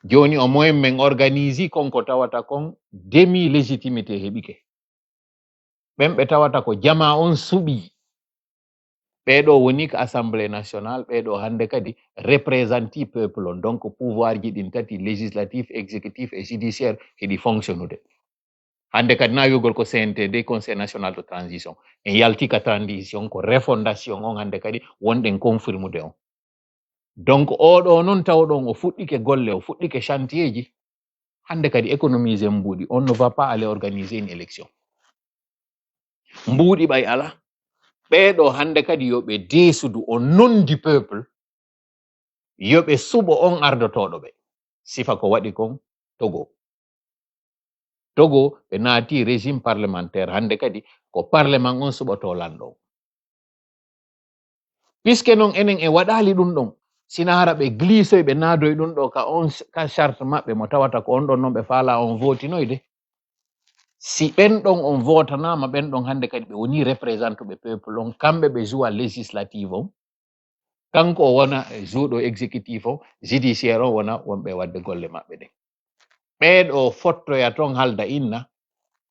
Jooni au moins men organisi kon ko tawata kon demi légitimité heɓike. Ɓen ɓe tawata ko jamaa on suɓii. Ɓee ɗo woni ko Assemblée nationale, ɓee ɗo hannde kadi représenté peuple on. Donc pouvoir ji ɗin tati, législatif, exécutif et judiciaire, hiɗi fonctionnude. Hannde kadi na wi'ugol ko C N T D, Conseil national de transition. En yalti ka transition, ko refondation on hannde kadi wonɗen confirmude on. Donc oɗo noon tawɗon o fuɗɗike golle, o fuɗɗike chantier ji. Hannde kadi économiser mbuuɗi, on ne va pas aller organiser une élection. Mbuuɗi ɓay alaa. Ɓee ɗo hannde kadi yo ɓe deesudu au nom du peuple, yo ɓe suɓo on ardotooɗo ɓe. Sifa ko waɗi kon Togo. Togo ɓe naati régime parlementaire, hannde kadi ko parlement on suɓotoo lanɗo on. Puisque noon enen en waɗaali ɗum ɗon, sina hara ɓe glisoy, ɓe naadoy ɗum ɗo ka on, ka charte maɓɓe mo tawata ko on ɗon noon ɓe faala on vootinoyde. Si ɓen ɗon on vootanaama, ɓen ɗon hannde kadi ɓe woni représentuɓe peuple on, kamɓe ɓe joua législative on, kanko o wona jouɗo exécutif on, judiciaire on wona wonɓe waɗde golle maɓɓe ɗen. Ɓee ɗo fottoya toon halda inna,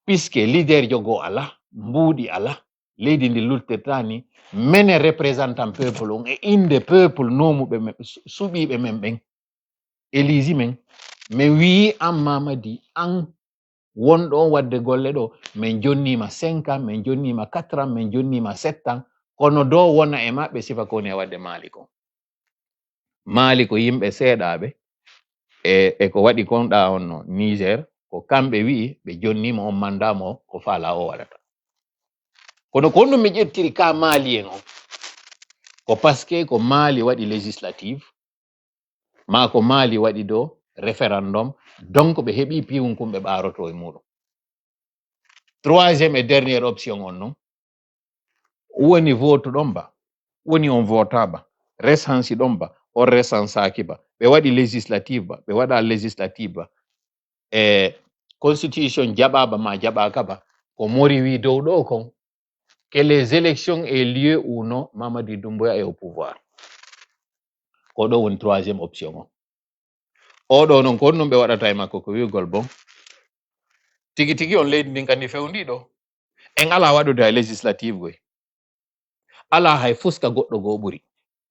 puisque leader jogo ala, mbuuɗi ala, leydi ndi luttirtaani, menen représentant peuple on e innde peuple noomuɓe men, su-, suɓiiɓe men ɓen, élisi men, min wi'i an Mamadi, an wonɗo on waɗde golle ɗo, min jonniima cinq ans, min jonniima quatre ans, min jonniima sept ans, kono do wona e maɓɓe sifa ko woni e waɗde Maali kon. Maali ko yimɓe seeɗaaɓe e, e ko waɗi kon ɗa on no Niger, ko kamɓe wi'i ɓe jonniima on mandat mo ko faala o waɗata. Kono ko honɗum mi ƴettiri ka Maali en on? Ko parce que ko Maali waɗi législative, maa ko Maali waɗi do référendum, donc ɓe heɓi piwun kun ɓe ɓaaroto e muɗum. Troisième et dernière option on non, woni vote ɗon ba, woni on vota ba, recensi ɗon ba, on recensaaki ba, ɓe waɗi législative ba, ɓe waɗa législative ba, e constitution jaɓaaba ma jaɓaaka ba, ko Mori wi dow ɗo kon, que les élections aient lieu ou non, Mamadi Doumbouya est au pouvoir. Ko ɗo woni troisième option on. Oɗo non ko honɗum ɓe waɗata e makko, ko wi'ugol bon, tigi tigi on leydi ndin kandi fewndi ɗo. En ala waɗude hay législative goy. Ala hay fuska goɗɗo goo ɓuri.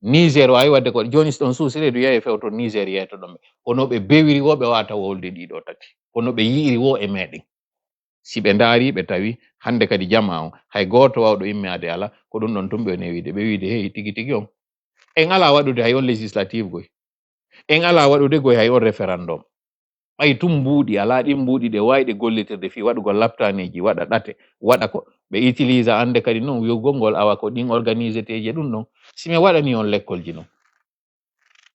Niger waawi waɗde ko jooni, si ɗon suusi reedu yahi fewto Niger yeyto ɗon ɓe. Kono ɓe bewiri wo ɓe waata wolde ɗiɗo tati. Kono ɓe yi'iri wo e meɗen. Si ɓe ndaari, ɓe tawi hannde kadi jamaa on, hay gooto waawɗo immaade ala, ko ɗum ɗon tun ɓe woni e wiide. Ɓe wiide, "Hey, tigi tigi on, en ala waɗude hay on législative goy. En ala waɗude goy hay on référendum." Ɓay tun mbuuɗi ala, ɗin mbuuɗi ɗe waayɗe gollitirde fii waɗugol laptaaneeji, waɗa ɗate, waɗa ko ɓe utilisa. Hannde kadi non wi'ugol ngol awa ko ɗin organiseteeji e ɗum ɗon. Si mi waɗani on lekkolji non,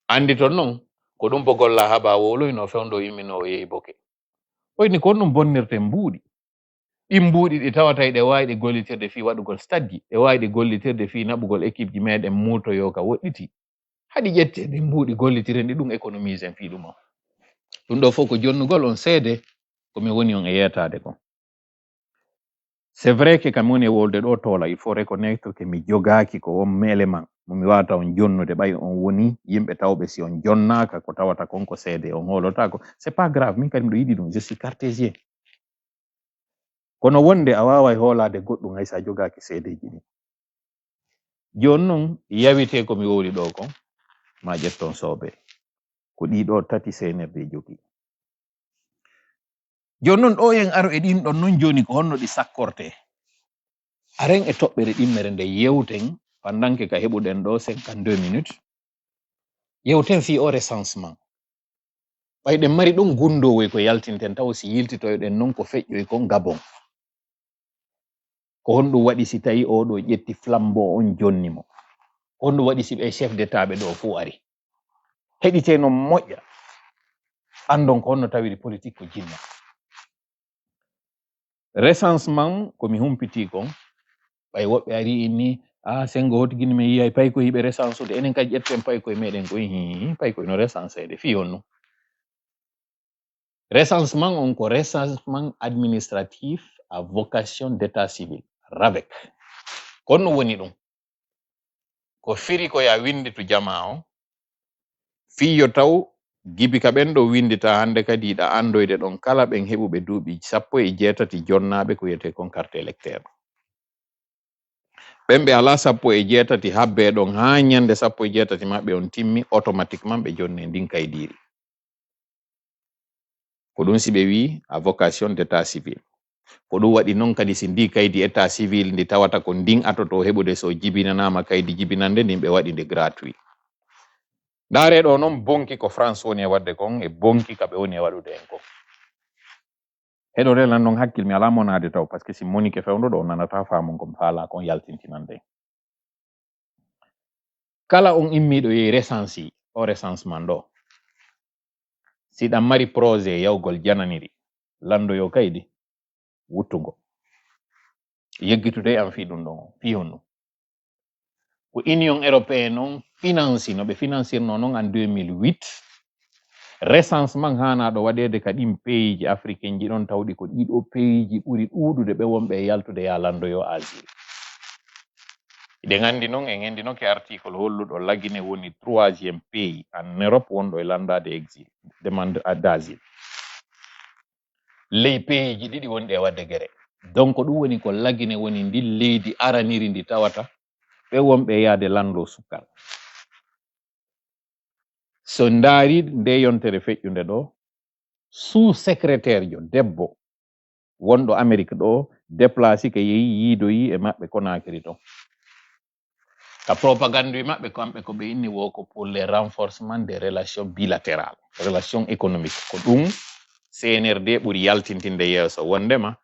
annditon non, ko ɗum bo golla haba wowloyno fewndo imminoowo yehi boke. Oyni ko ɗum bonnirten mbuuɗi. Ɗin mbuuɗi ɗi tawata eɗe waawi ɗe gollitirde fii waɗugol stadji, ɗe waawi ɗe gollitirde fii naɓugol équipe ji meɗen muutoyoo ka woɗɗiti. Haɗi ƴette ɗin mbuuɗi gollitiren ɗi, ɗum économise en fii ɗum on. Ɗum ɗo fof ko jonnugol on seede ko mi woni on e yeetaade kon. C'est vrai que kam woni e wolde ɗo toola, il faut reconnaître que mi jogaaki ko on élément mo mi waawata on jonnude, ɓay on woni yimɓe tawɓe si on jonnaaka ko tawata kon ko seede on hoolotaako. C'est pas grave, min kadi miɗo yiɗi ɗum, je suis cartésien. Kono wonde a waaway hoolaade goɗɗum hay so a jogaaki seedeeji ɗin. Jooni non, yawitee ko mi wowli ɗo kon, ma ƴetton soobe. Ko ɗii ɗo tati C N R D jogii. Jooni non, ɗo en aro e ɗin ɗon non jooni, ko honno ɗi sakkortee? Aren e toɓɓere ɗimmere nde yewten, pendant que ka heɓuɗen ɗo cinquante-deux minutes. Yewten fii o recensement. Ɓay ɗen mari ɗon gunndoowoy ko yaltinten taw si yiltitoyɗen non ko feƴƴoy kon Gabon. Ko honɗum waɗi si tawi oɗo ƴetti flambeau on jonni mo? Ko honɗum waɗi si ɓe chef d'état ɓe ɗo fof ari? Heɗitee non moƴƴa. Anndon ko honno tawiri politique ko jinna. Recensement ko mi humpitii kon. Ɓay woɓɓe ari inni, "Ah, Senngo, hoti gini mi yiyay paykoy hiɓe recensude. Enen kadi ƴetten paykoy meɗen koy, hii, paykoy no recenseede." Fii honno? Recensement on ko recensement administratif à vocation d'état civil, ravec. Ko honno woni ɗum? Ko firi ko ya winnditu jamaa on, fii yo taw gibi ka ɓen ɗo winndita hannde kadi hiɗa anndoyde ɗon kala ɓen heɓuɓe duuɓi sappo e jeetati jonnaaɓe ko wiyetee kon carte électeur. Ɓen ɓe alaa sappo e jeetati habbee ɗon haa ñannde sappo e jeetati maɓɓe on timmi, automatiquement ɓe jonnee ndin kaydiiri. Ko ɗum si ɓe wi'i à vocation d'état civil. Ko ɗum waɗi non kadi si ndi kaydi état civil ndi tawata ko ndin atoto heɓude so jibinanaama kaydi jibinande ndin ɓe waɗi nde gratuit. Ndaaree ɗo non bonki ko France woni e waɗde kon e bonki ka ɓe woni e waɗude en kon. Heɗo relan non hakkil, mi alaa monaade taw, parce que si monike fewndo ɗo nanataa faamon ko mi faalaa kon yaltintinande. Kala on immiiɗo yehi recensi, o recensement ɗo. Si ɗan mari projet yawgol jananiri, lanndoyo kaydi, wuttugo. Yeggitude e am fii ɗum ɗon, fii honno? Ko Union Européenne on financi, no ɓe financirno non en deux mille huit, recensement haanaaɗo waɗeede ka ɗin peyiiji africain ji ɗon, tawɗi ko ɗiɗo peyiiji ɓuri ɗuuɗude ɓe wonɓe e yaltude yaa lanndoyo asile. Hiɗen anndi non, en anndi non ke article holluɗo Lagine woni troisième pays en Europe wonɗo e lanndaade exil, demande d'asile. Ley peyiiji ɗiɗi wonɗi e waɗde gere. Donc ɗum woni ko Lagine woni ndi leydi araniri ndi tawata ɓe wonɓe yaade lanndo sukkal. So ndaari nde yontere feƴƴunde ɗo, sous-secrétaire jo debbo wonɗo Amérique ɗo déplacé ke yehi yiidoyi e maɓɓe Conakry ton. Ka propagande maɓɓe, kamɓe ko ɓe inni wo ko pour le renforcement des relations bilatérales, relations économiques. Ko ɗum C N R D ɓuri yaltintinde yeeso. Wondema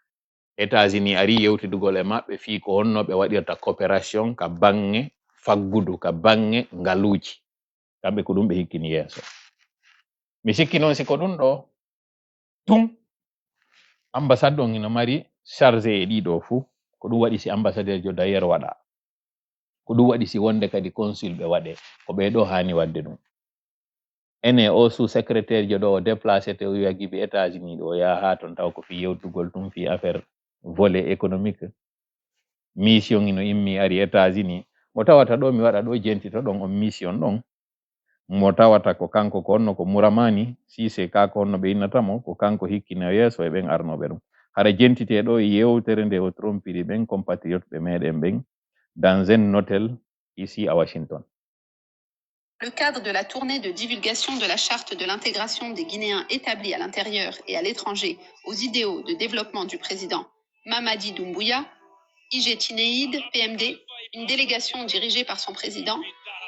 États-Unis ari yewtidugol e maɓɓe fii ko honno ɓe waɗirta coopération ka baŋŋe faggudu, ka baŋŋe ngaluuji. Kamɓe ko ɗum ɓe hikkini yeeso. Mi sikki noon si ko ɗum ɗo, tun ambassade on ino mari chargé e ɗii ɗoo fuu. Ko ɗum waɗi si ambassadeur jo d'ailleurs waɗa. Ko ɗum waɗi si wonde kadi consul ɓe waɗe. Ko ɓee ɗoo haani waɗde ɗum. Ene o sous-secrétaire jo ɗo o déplacé te o wiya gibi États-Unis ɗo, o yaha haa ton taw ko fii yewtugol tun fii affaire volet économique. Mission ino immi ari États-Unis. Mo tawata ɗo mi waɗa ɗo jentito ɗon on mission ɗon. Mo tawata ko kanko ko honno ko Muramani Sise ka ko honno ɓe innata mo, ko kanko hikkino yeeso e ɓen arnooɓe ɗum. Hara jentite ɗo e yewtere nde o trompiri ɓen compatriote ɓe meɗen ɓen dans un hôtel ici à Washington. Le cadre de la tournée de divulgation de la charte de l'intégration des Guinéens établis à l'intérieur et à l'étranger aux idéaux de développement du président Mamadi Doumbouya, I G Tineid, P M D, une délégation dirigée par son président,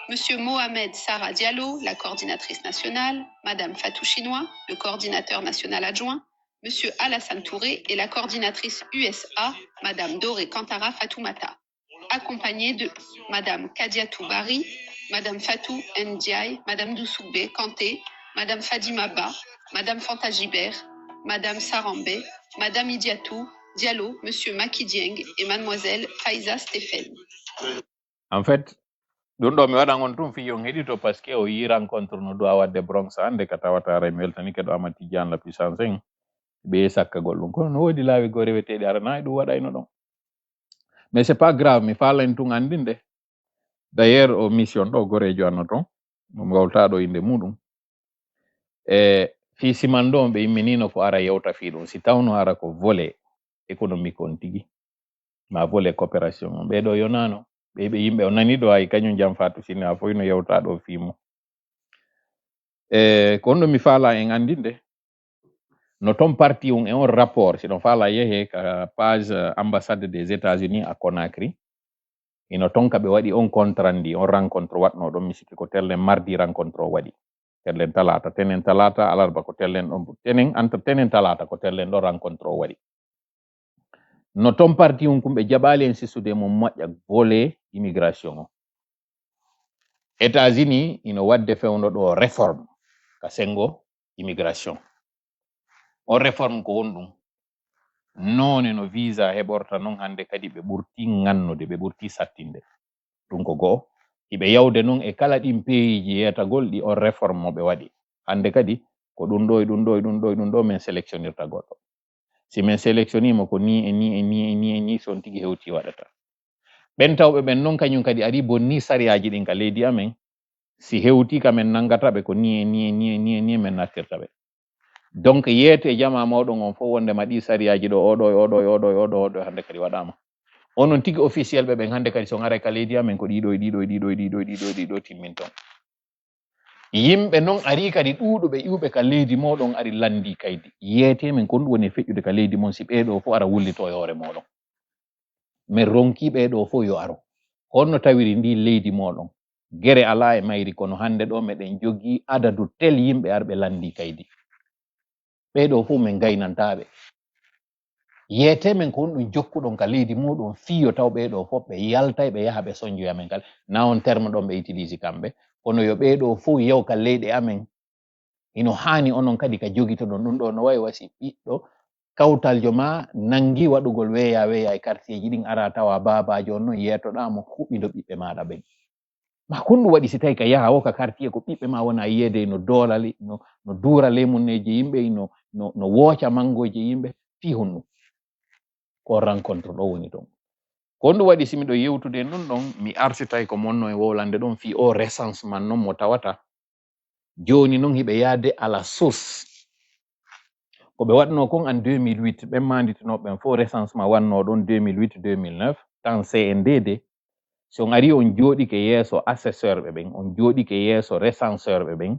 M. Mohamed Sarah Diallo, la coordinatrice nationale, Mme Fatou Chinois, le coordinateur national adjoint, M. Alassane Touré et la coordinatrice U S A, Mme Doré Kantara Fatoumata, accompagnée de Mme Kadiatou Bari, Mme Fatou Ndiaye, Mme Dousoubé Kanté, Mme Fadima Ba, Mme Fanta Gibert, Mme Sarambé, Mme Idiatou Diallo, M. Maki Dieng et Mlle Faiza Stéphane. En fait, ɗum ɗo mi waɗan on tun fii on heɗito, parce que o yii rencontre no du'a waɗde Bronx hannde ka tawata aray mi weltanike ɗo Amad Tijjaan la puissance en. Ɓe sakkagol ɗum. Kono no woodi laawi goo reweteeɗi arana e ɗum waɗayno ɗon. Mais c'est pas grave, mi faala en tun anndinde. D'ailleurs, o mission ɗo goreejo anno ton, mo mi wawta ɗo innde muɗum. E fii siman ɗo ɓe imminino ko ara yewta fii ɗum. Si tawno ara ko volet économique on tigi, ma volet coopération on. Ɓee ɗo yonano, ɓe, ɓe yimɓe o nani ɗo ay kañum jam Fatou Sine a foy no yewta ɗo fii mo. E ko honno mi faala en anndinde? No ton parti on e on rapport, si ɗon faala yehe ka page, euh, ambassade des États-Unis à Conakry. Ino ton ka ɓe waɗi on contrandi, on rencontre waɗno ɗon, mi sikki ko tellen mardi rencontre o waɗi. Tellen talaata, tenen talaata, alarba ko tellen ɗon, tenen, entre tenen talaata ko tellen ɗon rencontre o waɗi. No ton parti on kun ɓe jaɓaali en sisude mo moƴƴa volet immigration o. États-Unis ino waɗde fewndo ɗo réforme ka sengo immigration. On réforme ko honɗum? Noone no visa heɓorta non hannde kadi ɓe ɓurti ŋannude, ɓe ɓurti sattinde. Ɗum ko go'o. Hiɓe yawde non e kala ɗin peyiiji yeetagol ɗi on réforme mo ɓe waɗi. Hannde kadi ko ɗum ɗo e ɗum ɗo e ɗum ɗo e ɗum ɗo min sélectionnirta goɗɗo. Si min sélectionnii mo ko nii e nii e nii e nii e nii si on tigi hewti waɗata. Ɓen tawɓe ɓen non kañum kadi ari bonni sariyaaji ɗin ka leydi amen. Si hewti ka min nanngata ɓe ko nii e nii e nii e nii e nii min nattirta ɓe. Donc yeetu e jamaa mooɗon on fof wondema ɗi sariyaaji ɗo oɗo e oɗo e oɗo e oɗo e oɗo hannde kadi waɗaama. Onon tigi officiel ɓe ɓen hannde kadi so on aray ka leydi amen ko ɗiɗo e ɗiɗo e ɗiɗo e ɗiɗo e ɗiɗo e ɗiɗo timmin ton. Yimɓe non ari kadi ɗuuɗuɓe iwɓe ka leydi mooɗon ari lanndi kaydi. Yeetee min ko honɗum woni e feƴƴude ka leydi mon si ɓee ɗo fof ara wullito e hoore mooɗon. Min ronkii ɓee ɗo fof yo aro. Honno tawiri ndi leydi mooɗon? Gere alaa e mayri kono hannde ɗo meɗen jogii adadu tel yimɓe arɓe lanndi kaydi. Ɓee ɗo fof min gaynantaa ɓe. Yeetee min ko honɗum jokkuɗon ka leydi muuɗum fii yo taw ɓee ɗo fof ɓe yaltay ɓe yaha ɓe sonjoya men kala. Na on terme ɗon ɓe utilise kamɓe. Kono yo ɓee ɗo fof yaw ka leyɗe amen. Hino haani onon kadi ka jogitoɗon ɗum ɗo no wayi wasi ɓiɗɗo kawtaljo ma nanngi waɗugol weeya weeya e quartier ji ɗin ara tawa baabaajo on non yeetoɗaa mo huɓindo ɓiɓɓe maaɗa ɓen. Ma honɗum waɗi si tawi ka yaha o ka quartier ko ɓiɓɓe ma wona yiyeede no doolali, no, no duura lemunneeji yimɓe, no, no, no wooca manngoji yimɓe, fii honɗum? Ko rencontre ɗo woni ton. Ko honɗum waɗi si miɗo yewtude ɗum ɗon, mi arsitay ko monno e wowlande ɗon fii o recensement non mo tawata. Jooni non hiɓe yaade à la source. Ko ɓe waɗno kon en deux mille huit, ɓen maanditinooɓe ɓen fof recensement wanno ɗon deux mille huit, deux mille neuf, tan C N D D. Si on ari on jooɗike yeeso assesseur ɓe ɓen, on jooɗike yeeso recenseur ɓe ɓen,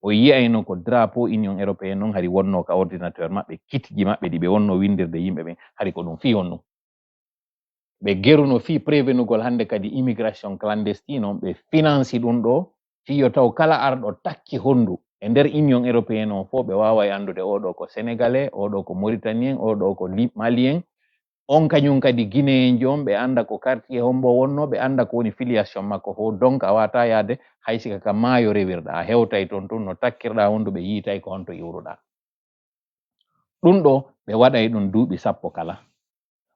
o yi'ayno ko drapeau Union Européenne non hari wonno ka ordinateur maɓɓe, kitji maɓɓe ɗi ɓe wonno windirde yimɓe ɓen, hari ko ɗum fii honɗum. Ɓe geruno fii prévenugol hannde kadi immigration clandestine on, ɓe finansi ɗum ɗo, fii yo taw kala arɗo takki honndu e nder Union Européenne on fof, ɓe waaway anndude oo ɗoo ko Sénégalais, oo ɗoo ko Mauritanien, oo ɗoo ko Li-, Malien, on kañum kadi Guinéen jo on, ɓe annda ko quartier hombo wonno, ɓe annda ko woni filiation makko fof. Donc a wata yaade hay sika ka maayo rewirɗa, a hewtay ton tun no takkirɗa honndu, ɓe yiitay ko honto iwruɗa. Ɗum ɗo ɓe waɗay ɗum duuɓi sappo kala.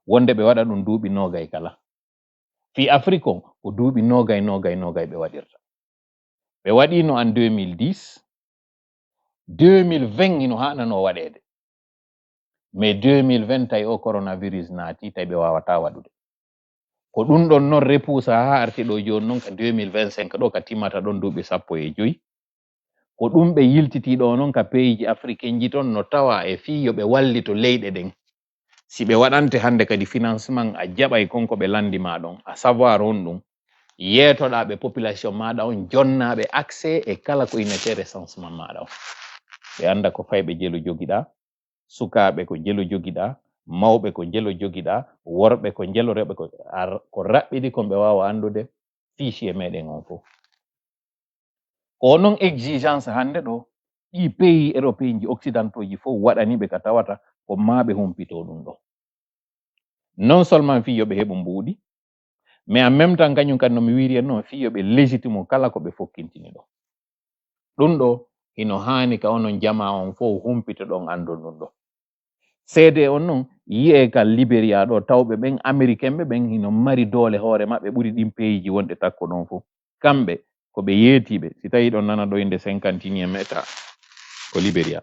Wonde ɓe waɗa ɗum duuɓi noogay kala. Fii Afrik on, ko duuɓi noogay, noogay, noogay ɓe waɗirta. Ɓe waɗiino en deux mille dix, deux mille vingt hino haananoo waɗeede. Mais deux mille vingt tawi o coronavirus naati, tawi ɓe waawataa waɗude. Ko ɗum ɗon non repuusa haa arti ɗo jooni non ka deux mille vingt-cinq ɗo ka timmata ɗon duuɓi sappo e joy. Ko ɗum ɓe yiltitii ɗo non ka peyiiji afrikenji ton no tawa e fii yo ɓe wallito leyɗe ɗen. Si ɓe waɗante hannde kadi financement, a jaɓay kon ko ɓe lanndi ma ɗon, à savoir honɗum, yeetoɗaa ɓe population maaɗa on, jonnaa ɓe accès e kala ko innetee recensement maaɗa on. Ɓe annda ko fayɓe jelu jogiɗaa, sukaaɓe ko jelu jogiɗaa, mawɓe ko jelu jogiɗaa, worɓe ko jelu, rewɓe ko, ar-, ko raɓɓiɗi kon ɓe waawa anndude fichier meɗen on fof. Ko non exigence hannde ɗo ɗi pays européen ji occidentaux ji fof waɗani ɓe ka tawata ko maa ɓe humpito ɗum ɗo. Non seulement fii yo ɓe heɓu mbuuɗi, mais en même temps kañum kadi no mi wiiri en non fii yo ɓe légitime kala ko ɓe fokkintini ɗo. Ɗum ɗo hino haani ka onon jamaa on fof humpito ɗon anndon ɗum ɗo. Seede on non yi'e ka Liberia ɗo tawɓe ɓen Américain ɓe ɓen hino mari doole hoore maɓɓe ɓuri ɗin peyiiji wonɗe takko ɗon fof. Kamɓe ko ɓe yeetiiɓe, si tawi ɗon nana ɗo innde cinquante et unième état ko Liberia.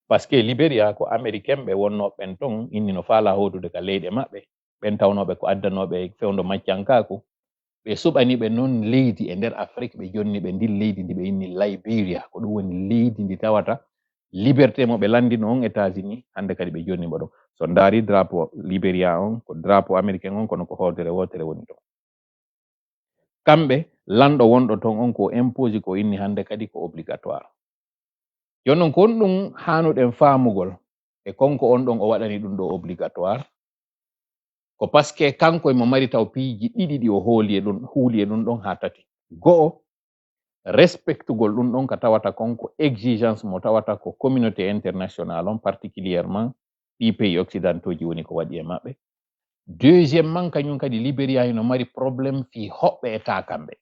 Parce que Liberia ko Américain ɓe wonnoo ɓen ton inni no faala hoodude ka leyɗe maɓɓe, ɓen tawnooɓe ko addanooɓe fewndo maccankaaku, ɓe suɓani ɓe non leydi e nder Afrik, ɓe jonni ɓe ndin leydi ndi ɓe inni Liberia, ko ɗum woni leydi ndi tawata liberté mo ɓe lanndino on États-Unis, hannde kadi ɓe jonni mo ɗon. So ndaari drapeau Liberia on, ko drapeau américain on, kono ko hoodere wootere woni ɗon. Kamɓe, lanɗo wonɗo ton on ko imposi ko inni hannde kadi ko obligatoire. Jooni non ko honɗum haanuɗen faamugol e konko on ɗon o waɗani ɗum ɗo obligatoire? Ko parce que kanko emo mari taw piiji ɗiɗi ɗi o hooli e ɗum, huuli e ɗum ɗon haa tati. Go'o, respectugol ɗum ɗon ka tawata kon ko exigence mo tawata ko communauté internationale on, particulièrement ɗi pays occidentaux ji woni ko waɗi e maɓɓe. Deuxièmement, kañum kadi Liberia hino mari problème fii hoɓɓe e taakamɓe.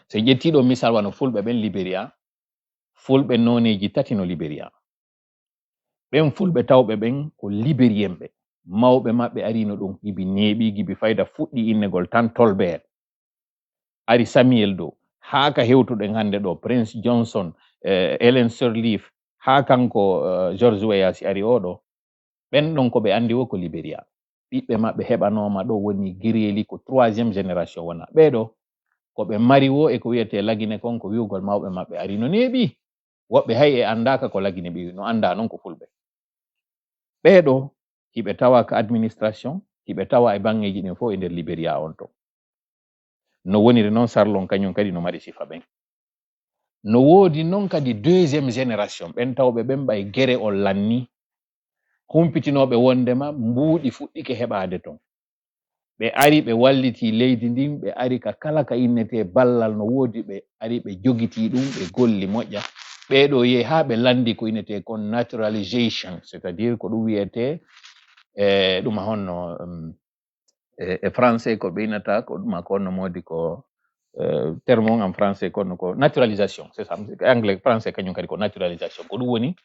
So ƴettii ɗo misal wano fulɓe ɓen Liberia, fulɓe nooneeji tati no Liberia. Ɓen fulɓe tawɓe ɓen ko Liberienɓe. Mawɓe maɓɓe arino ɗum, gibi neeɓi, gibi fayda fuɗɗi innegol tan Tolbert. Ari Samuel Doe, haa ka hewtuɗen hannde ɗo, Prince Johnson, eh, Helen Sirleaf, haa kanko, eh, George Weah si ari oɗo. Ɓen ɗon ko ɓe anndi wo ko Liberia. Ɓiɓɓe maɓɓe heɓanooma ɗo woni Gireli ko troisième génération wona. Ɓee ɗo, ko ɓe mari wo e ko wiyetee Lagine kon, ko wi'ugol mawɓe maɓɓe ari no neeɓi. Woɓɓe hay e anndaaka ko Lagine ɓe, no anndaa non ko fulɓe. Ɓee ɗo, hiɓe tawa ka administration, hiɓe tawa e baŋŋeeji ɗin fof e nder Liberia on ton. No woniri non Sarlon kañum kadi no mari sifa ɓen. No woodi non kadi deuxième génération, ɓen tawɓe ɓen ɓay gere on lanni, humpitinooɓe wondema mbuuɗi fuɗɗike heɓaade ton. Ɓe ari, ɓe wallitii leydi ndin, ɓe ari ka kala ka innetee ballal no woodi, ɓe ari, ɓe jogitii ɗum, ɓe golli moƴƴa. Ɓee ɗo yehi haa ɓe lanndi ko innetee kon naturalization, c'est-à-dire ko ɗum wiyetee, e, ɗum honno, um, e, e français ko ɓe innata, ko ɗum ko honno moodi ko, eh, terme on en français kono ko naturalisation, c'est ça. Anglais, français kañum kadi ko naturalisation. Ko ɗum woni,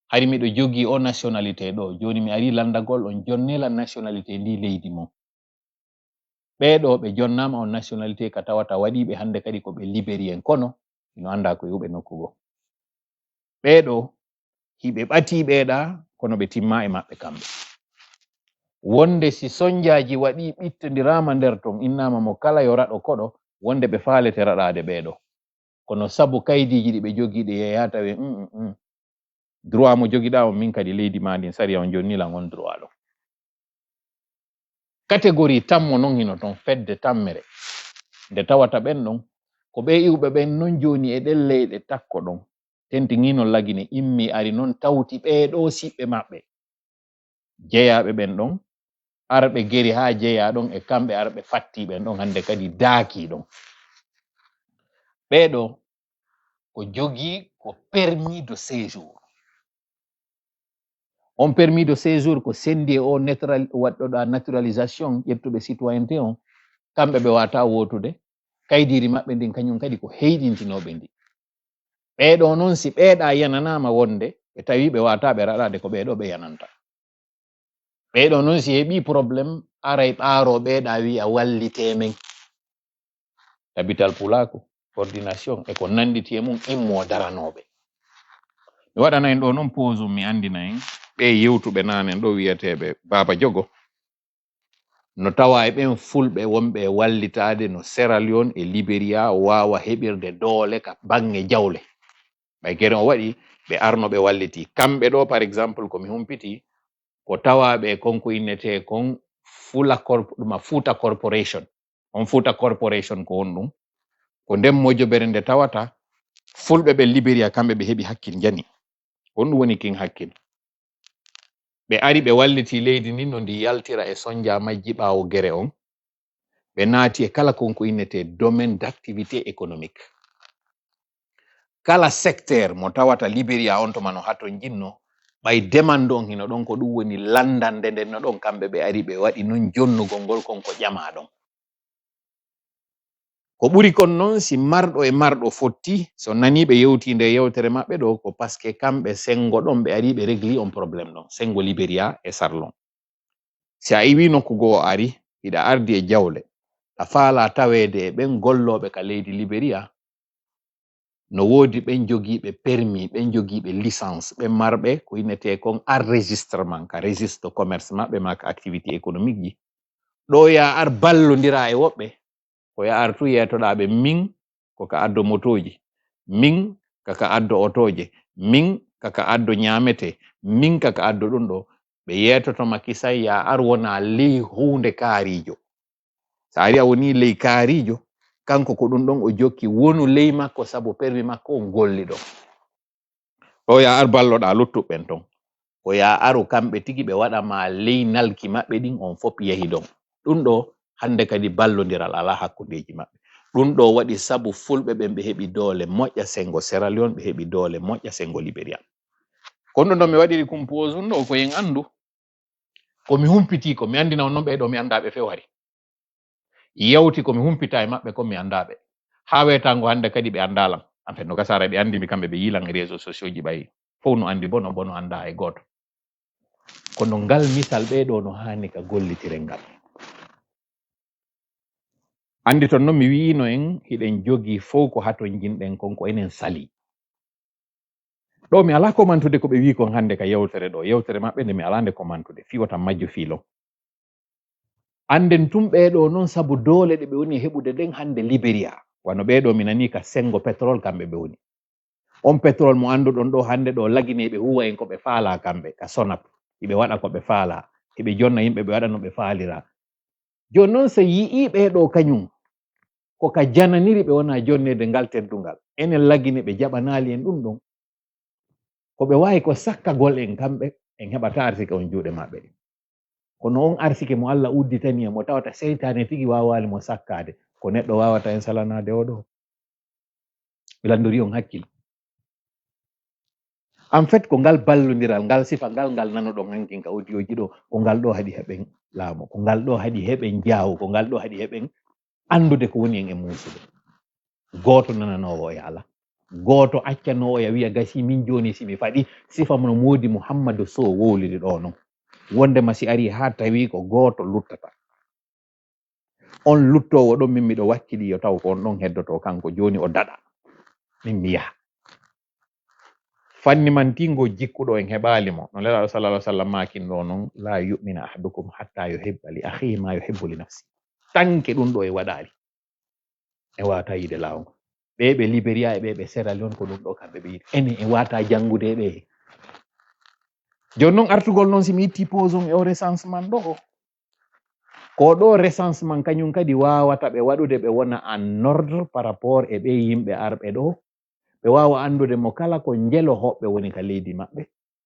hari miɗo jogii o nationalité ɗo, jooni mi ari lanndagol on jonnee lan nationalité ndi leydi mon. Ɓee ɗoo ɓe jonnaama on nationalité ka tawata waɗiiɓe hannde kadi ko ɓe Libériens, kono ino anndaa ko iwɓe nokku goo. Ɓee ɗoo hiɓe ɓatii ɓee ɗaa, kono ɓe timmaa e maɓɓe kamɓe. Wonde si sonjaaji waɗii ɓittondiraama nder ton, innaama mo kala yo raɗo koɗo, wonde ɓe faalete raɗaade ɓee ɗoo. Kono sabu kaydiiji ɗi ɓe jogii ɗi yeeyaa tawi, mm, mm, mm. Droit mo jogiɗaa on, min kadi leydi maa ndin, sariya on jonnii lan on droit ɗoo. Catégorie tammo non hino ton, fedde tammere. Nde tawata ɓen ɗon, ko ɓee iwɓe ɓen non jooni e ɗen leyɗe takko ɗon. Tentinii non Lagine, immii ari non tawti ɓee ɗoo siɓɓe maɓɓe. Jeyaaɓe ɓen ɗon, arɓe geri haa jeyaa ɗon e kamɓe arɓe fattii ɓen ɗon, hannde kadi daakii ɗon. Ɓee ɗoo ko jogii ko permis de séjour. On permis de séjour ko senndi e o natural-, waɗɗoɗaa naturalisation, ƴettuɓe citoyenneté on, kamɓe ɓe waawataa wootude, kaydiiri maɓɓe ndin kañum kadi ko heyɗintinooɓe ndi. Ɓee ɗoo non, si ɓee ɗaa yananaama wonde ɓe tawi ɓe waawataaɓe raɗaade, ko ɓee ɗoo ɓe yananta. Ɓee ɗoo non, si heɓii problème, aray ɓaaroo ɓee ɗaa, wi'a wallitee men. Tabital pulaaku, coordination, e ko nannditi e mum, immoo daranooɓe. Mi waɗana en ɗoo non pause, mi anndina en ɓee yewtuɓe naanen ɗoo wi'eteeɓe Baaba Jogo. No tawaa e ɓen fulɓe wonɓe e wallitaade no Sierra Leone e Liberia waawa heɓirde doole ka baŋŋe jawle. Ɓay gere on waɗi, ɓe arno ɓe wallitii. Kamɓe ɗoo, par exemple, ko mi humpitii, ko tawaaɓe e kon ko innetee kon Fula Corp-, ɗuma Fuuta Corporation. On Fuuta Corporation ko honɗum? Ko nden mojobere nde tawata fulɓe ɓe Liberia, kamɓe ɓe heɓi hakkil njani. Honɗum woni kin hakkil? Ɓe ari ɓe wallitii leydi ndin no ndi yaltira e sonja majji ɓaawo gere on. Ɓe naati e kala kon ko innetee domaine d'activité économique. Kala secteur mo tawata Liberia on tuma no hatonjinno, ɓay demande on hino ɗon, ko ɗum woni landande nden no ɗon, kamɓe ɓe ari ɓe waɗi nun jonnugol ngol kon ko ƴamaa ɗon. Ko ɓuri kon non, si marɗo e marɗo fotti, so nanii ɓe yewtii nde yewtere maɓɓe ɗoo, ko parce que kamɓe senngo ɗon ɓe ari ɓe régli on problème ɗon, senngo Liberia e Sarlon. Si a iwii nokku goo o ari, hiɗa ardi e jawle, a faalaa taweede e ɓen gollooɓe ka leydi Liberia, no woodi ɓen jogiiɓe permis, ɓen jogiiɓe licence, ɓen marɓe ko innetee kon enregistrement ka registre de commerce maɓɓe maa ka activité économique ji. Ɗoo yaa ar ballondiraa e woɓɓe, ko yaa ar tu yeetoɗaa ɓe, min ko ka addo motooji, min ka ka addo otooje, min ka ka addo ñaametee, min ka ka addo ɗum ɗoo. Ɓe yeetoto ma kisay yaa ar wonaa ley huunde kaariijo. So ari a wonii ley kaariijo, kanko ko ɗum ɗon o jokki, wonu ley makko sabu permi makko on golli ɗon. Ɗoo yaa ar balloɗaa luttuɓe ɓen ton. Ko yaa aru kamɓe tigi ɓe waɗa ma ley nalki maɓɓe ɗin, on fof yahi ɗon. Ɗum ɗoo hannde kadi ballondiral alaa hakkundeeji maɓɓe. Ɗum ɗoo waɗi sabu fulɓe ɓen ɓe heɓi doole moƴƴa senngo Sierra Leone, ɓe heɓi doole moƴƴa senngo Liberia. Kono ɗum ɗoo mi waɗiri kumpoos ɗum ɗoo ko en anndu. Ko mi humpitii ko, mi anndina on non ɓee ɗoo mi anndaa ɓe few hari. Yawti ko mi humpitaa e maɓɓe kon mi anndaa ɓe. Haa weetaango hannde kadi ɓe anndaa lan. En fait, no gasaara ɓe anndi mi kamɓe ɓe yii lan e réseaux sociaux ji ɓay. Fow no anndi bono, bono anndaa e gooto. Kono ngal misal ɓee ɗoo no haani ka gollitiren ngal. Anndi ton non mi wi'ino en hiɗen jogii fow ko hatonjinɗen kon ko enen salii. Ɗoo mi alaa ko mantude ko ɓe wi'i kon hannde ka yewtere ɗoo. Yewtere maɓɓe nde mi alaa nde ko mantude. Fii wota majjo fii lon. Annden tun ɓee ɗoo non sabu doole ɗe ɓe woni e heɓude ɗen hannde Liberia. Wano ɓee ɗoo mi nanii ka senngo pétrole kamɓe ɓe woni. On pétrole mo annduɗon ɗoo hannde ɗoo Lagine ɓe huuwa en ko ɓe faalaa kamɓe ka Sonap. Hiɓe waɗa ko ɓe faalaa. Hiɓe jonna yimɓe ɓe waɗa no ɓe faaliraa. Jooni non so yi'ii ɓee ɗoo kañum ko ka jananiri ɓe wona jonneede ngal teddungal. Enen Lagine ɓe jaɓanaali en ɗum ɗon. Ko ɓe waawi ko sakkagol en kamɓe, en heɓata arsike on juuɗe maɓɓe. Kono on arsike mo Alla udditani en, mo tawata seytaane tigi waawaali mo sakkaade, ko neɗɗo waawata en salanaade o ɗoo. Mi lanndori on hakkil. En fait, ko ngal ballondiral, ngal sifa ngal, ngal nanoɗon hankin ka audio ji ɗoo, ko ngal ɗoo haɗi heɓen laamu, ko ngal ɗoo haɗi heɓen jaawu, ko ngal ɗoo haɗi heɓen anndude ko woni en e muusude. Gooto nananoowo oya alaa. Gooto accanoowo oya wi'a gasii min jooni si mi faɗi, sifa no Moodi Muhammadu Sow wowliri ɗoo non. Wondema si arii haa tawii ko gooto luttata. On luttoowo ɗon, min miɗo wakkili yo taw ko on ɗon heddoto kanko, jooni o daɗa, min mi yaha. Fanni man tingo jikkuɗo en heɓaali mo. No Nelaaɗo sallallahu alaihi wasallam maakin ɗo non, "La yu'minu ahadukum hatta yuhibba li akhihi ma yuhibbu li nafsi." Tanke ɗum ɗo e waɗaali. E waata yiide laawol ngol. Ɓe ɓe Liberia e ɓe ɓe Sierra Leone ko ɗum ɗo kamɓe ɓe yiɗi. Enen e waata janngude e ɓe. Jooni non artugol non si mi itti pause on e o recensement ɗo. Ko ɗo recensement kañum kadi waawata ɓe waɗude ɓe wona en ordre par rapport e ɓe yimɓe arɓe ɗo. Ɓe waawa anndude mo kala ko njelo hoɓɓe woni ka leydi maɓɓe.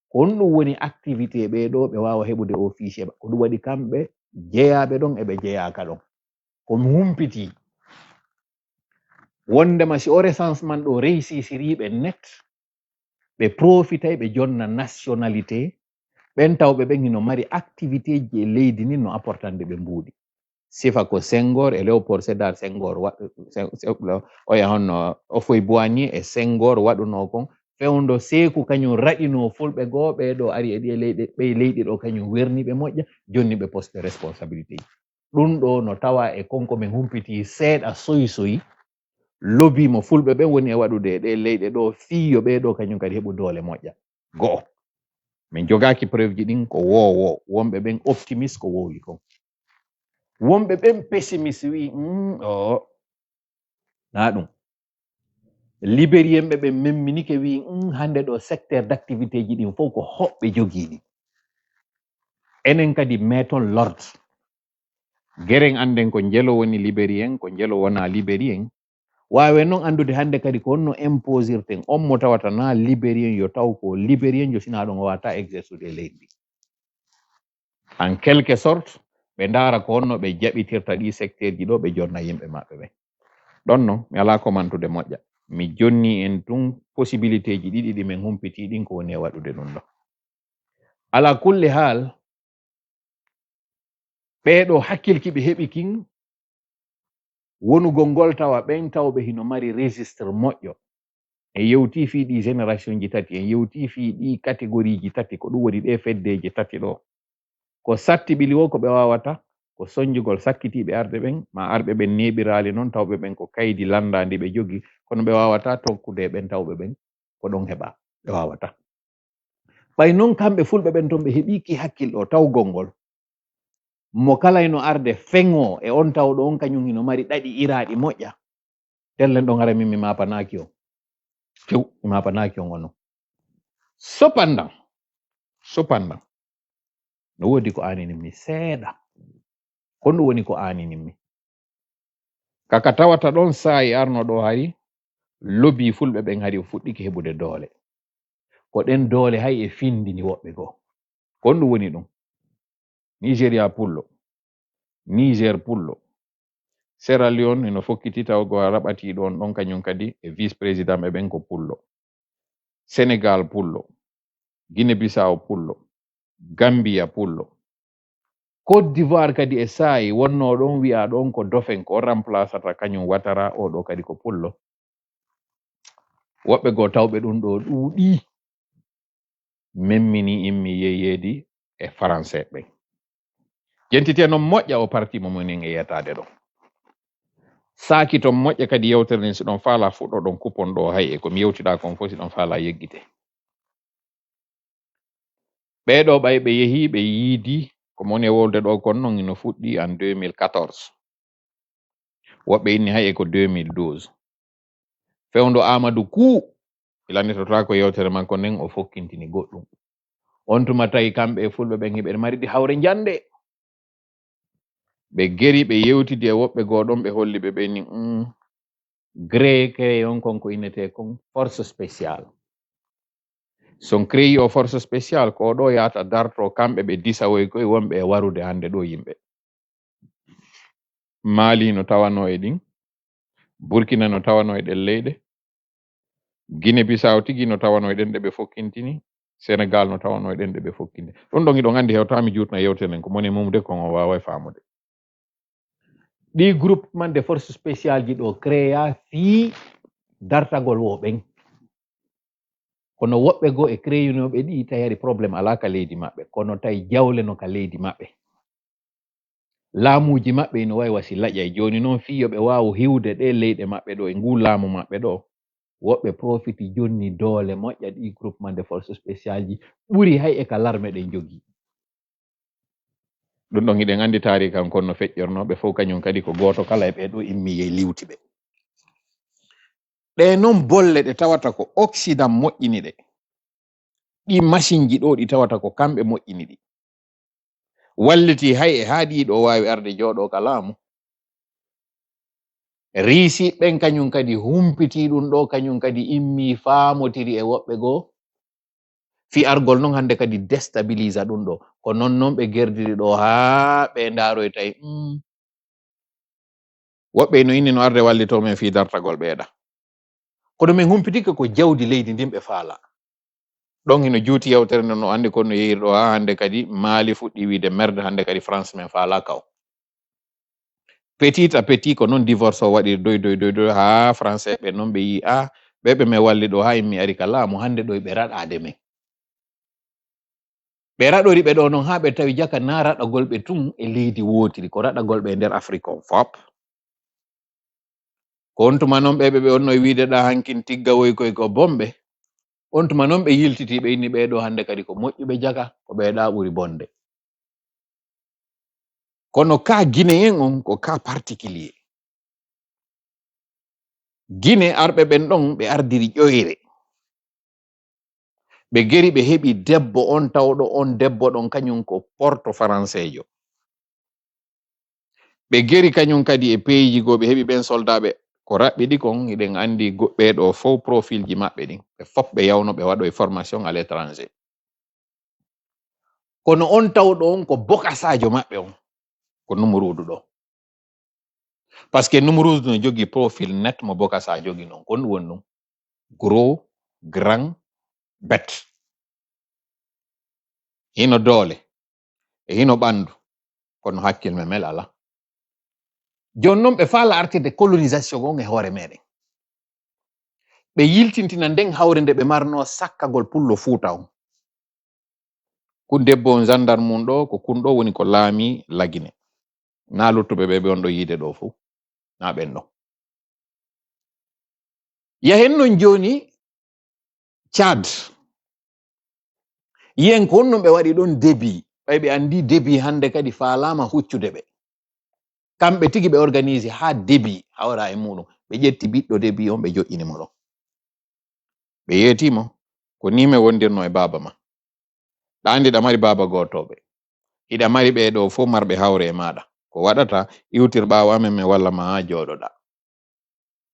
Ko honɗum woni activité ɓee ɗo, ɓe waawa heɓude o fichier. Ko ɗum waɗi kamɓe jeyaaɓe ɗon e ɓe jeyaaka ɗon. Ko mi humpitii. Wondema si o recensement ɗo réussisirii ɓe net, ɓe profitay ɓe jonna nationalité, ɓen tawɓe ɓen hino mari activité ji e leydi ndin no apportande ɓe mbuuɗi. Sifa ko Senghor e Léopold Sédar Senghor wa-, Sen-, Sen-, oya honno Houphouët-Boigny e Senghor waɗunoo kon, fewndo Seeku kañum raɗinoo fulɓe goo, ɓee ɗo ari e ɗiye leyɗe, ɓe leyɗe ɗo kañum werni ɓe moƴƴa, jonni ɓe poste responsabilité ji. Ɗum ɗo no tawa e kon ko min humpitii seeɗa soy soy, lobi mo fulɓe ɓen woni e waɗude e ɗe leyɗe ɗo, fii yo ɓee ɗo kañum kadi heɓu doole moƴƴa. Go'o. Min jogaaki preuve ji ɗin, ko woo woo. Wonɓe ɓen optimiste ko woowi kon. Wonɓe ɓen pessimiste wi'i, "Mm, o, na ɗum." Libérien ɓe ɓe memminike wi'i, "Mm, hannde ɗo secteur d'activité ji ɗin fof ko hoɓɓe jogii ɗin." Enen kadi meton l'ordre. Geren annden ko njelo woni Libérien, ko njelo wona Libérien. Waawen non anndude hannde kadi ko honno imposirten on mo tawata na Libérien yo taw ko Libérien jo, sinaa ɗum o waata exercude e leydi ndi. En quelque sorte, ɓe ndaara ko honno ɓe jaɓitirta ɗi secteur ji ɗo, ɓe jonna yimɓe maɓɓe ɓen. Ɗon non, mi alaa ko mantude moƴƴa. Mi jonni en tun possibilité ji ɗiɗi ɗi min humpitii ɗin ko woni e waɗude ɗum ɗo. Ala kulli haal, ɓee ɗo hakkilki ɓe heɓi kin, wonugol ngol tawa ɓen tawɓe hino mari registre moƴƴo. En yewtii fii ɗii génération ji tati, en yewtii fii ɗii catégorie ji tati, ko ɗum woni ɗee feddeeji tati ɗo. Ko sattiɓili woo ko ɓe waawata, ko sonjugol sakkitiiɓe arɓe ɓen, maa arɓe ɓen neeɓiraali non, tawɓe ɓen ko kaydi lanndaandi ɓe jogii, kono ɓe waawataa tokkude e ɓen tawɓe ɓen ko ɗon heɓaa, ɓe waawataa. Ɓay non kamɓe fulɓe ɓen ton ɓe heɓii ki hakkil ɗo tawgol ngol. Mo kala hino arde feŋoo e on tawɗo on kañum hino mari ɗaɗi iraaɗi moƴƴa. Tellen ɗon hara min mi maapanaaki on. Few, mi maapanaaki on onon. Cependant, cependant, no woodi ko aanini mi seeɗa. Ko ɗum woni ko aanini mi. Kaka tawata ɗon saa'i arno ɗo hari, lobi fulɓe ɓen hari o fuɗɗike heɓude doole. Ko ɗen doole hay e findini woɓɓe goo. Ko ɗum woni ɗum. Nigeria pullo. Niger pullo. Sierra Leone hino fokkiti taw go raɓati ɗon, ɗon kañum kadi e vice président ɓe ɓen ko pullo. Senegal pullo. Guinée Bissau pullo. Gambia pullo. Côte d'Ivoire kadi e saa'i wonnoo ɗon wi'aa ɗon ko Dauphin, ko o remplaçata kañum Ouattara, o ɗo kadi ko pullo. Woɓɓe goo tawɓe ɗum ɗo ɗuuɗii. Memmini immi yeyeedi e Faranse ɓen. Jentite non moƴƴa o parti mo monin e yetaade ɗon. Saaki ton moƴƴa kadi yewtere nden, si ɗon faala fuɗɗo ɗon kupon ɗo hay e ko mi yewtiɗaa kon fof, si ɗon faala yeggite. Ɓee ɗo ɓay ɓe yehi ɓe yiidi ko mo woni e wolde ɗo kon non, ino fuɗɗi en deux mille quatorze. Woɓɓe inni hay e ko deux mille douze. Fewndo Amadou Kou, ilanitotaako yewtere makko nden, o fokkintini goɗɗum. On tuma tawi kamɓe e fulɓe ɓen hiɓe mari ɗi hawre njande. Ɓe geri ɓe yewtidi e woɓɓe goo ɗon, ɓe holli ɓe ɓe ni, mm, gré créé on kon ko innetee kon force spéciale. Son créé o force spéciale, ko ɗo yaata darto kamɓe ɓe disawoy koye wonɓe e warude hannde ɗo yimɓe. Mali no tawanoo e ɗin, Burkina no tawanoo e ɗen leyɗe, Guinée Bissau tigi no tawanoo e ɗen ɗe ɓe fokkintini, Senegal no tawanoo e ɗen ɗe ɓe fokkinte. Ɗum ɗon hiɗon anndi hewtaami juutna yewtere nden, ko moni mum de kon o waaway faamude. Ɗi groupement de force spéciale ji ɗo créa fii dartagol wo ɓen. Kono woɓɓe goo e créunooɓe ɗi tawi hari problème alaa ka leydi maɓɓe, kono tawi jawle no ka leydi maɓɓe. Laamuuji maɓɓe ino wayi wasi laƴay. Jooni noon, fii yo ɓe waawu hiwde ɗee leyɗe maɓɓe ɗoo e nguu laamu maɓɓe ɗoo, woɓɓe profiti jonni doole moƴƴa ɗii groupement de force spécial ji ɓuri hay e ka larme ɗen njogii. Ɗum ɗon hiɗen anndi taariika kan kon no feƴƴornoo, ɓe fof kañum kadi ko gooto kala e ɓee ɗoo immii yey liwti ɓe. Ɗee noon bolle ɗe tawata ko Occident moƴƴini ɗe, ɗii masinji ɗoo ɗi tawata ko kamɓe moƴƴini ɗi, wallitii hay e haa ɗii ɗoo waawi arde jooɗoo ka laamu. Riisi ɓen kañum kadi humpitii ɗum ɗoo, kañum kadi immii faamotiri e woɓɓe goo fii argol noon hannde kadi destabilisa ɗum ɗoo. Ko noon noon ɓe gerdiri ɗoo haa ɓe ndaaroytay, mm, woɓɓe ino inni no arde wallitoo men fii dartagol ɓeeɗa. Kono min humpitike ko jawdi leydi ndin ɓe faalaa. Ɗon hino juuti yewtere nden, no anndi kon no yehiri ɗoo haa hannde kadi Maali fuɗɗii wiide merde, hannde kadi France men faalaa kaw. Petit à petit ko noon divorce o waɗiri doy, doy, doy, doy, haa Français ɓe noon ɓe yii, ah, ɓe ɓe men walli ɗoo haa immi ari ka laamu, hannde ɗoo ɓe raɗaade men. Ɓe raɗori ɓe ɗoo noon haa ɓe tawi jaka naa raɗagol ɓe tun e leydi wootiri, ko raɗagol ɓe e nder Afrik on fop. Ko on tuma noon ɓe ɓe ɓe onno e wiide ɗaa hankin tigga woy koy ko bomɓe. On tuma noon ɓe yiltitii ɓe inni ɓee ɗoo hannde kadi ko moƴƴuɓe jaka, ko ɓee ɗaa ɓuri bonde. Kono ka Guinéen on ko ka particulier. Guinée arɓe ɓen ɗon ɓe ardiri ƴoyre. Ɓe geri ɓe heɓi debbo on tawɗo on debbo ɗon kañum ko porto faranseejo. Ɓe geri kañum kadi e peeji goo ɓe heɓi ɓen soldaaɓe ko raɓɓiɗi kon, hiɗen anndi go-, ɓee ɗoo fow profilji maɓɓe ɗin. Ɓe fop ɓe yawno ɓe waɗoy formation à l'étranger. Kono on tawɗo on ko bokasaajo maɓɓe on, ko Numuruudu ɗoo. Parce que Numuruudu no jogii profil net mo bokasa jogii non. Kon ɗum woni ɗum. Gros, grand, bête. Hino doole, e hino ɓandu, kono hakkil memel alaa. Jooni non ɓe faala artirde colonisation on e hoore meɗen. Ɓe yiltintina nden hawre nde ɓe marnoo sakkagol pullo Fuuta on. Kun debbo on gendarme mun ɗoo, ko kun ɗoo woni ko laami Lagine. Naa luttuɓe ɓe ɓe on ɗoo yiide ɗoo fow. Naa ɓen ɗoo. Yahen non jooni Tchad. Yiyen ko honno ɓe waɗi ɗon Déby. Ɓay ɓe anndi Déby hannde kadi faalaama huccude ɓe. Kamɓe tigi ɓe organisi haa Déby hawra e muɗum. Ɓe ƴetti ɓiɗɗo Déby on, ɓe joƴƴini mo ɗon. Ɓe yeetii mo, ko nii men wondirnoo e baaba ma. Ɗa anndi ɗa mari baaba gootooɓe. Hiɗa mari ɓee ɗoo fow marɓe hawre e maaɗa. Ko waɗata, iwtir ɓaawo amen, men walla ma haa jooɗoɗaa.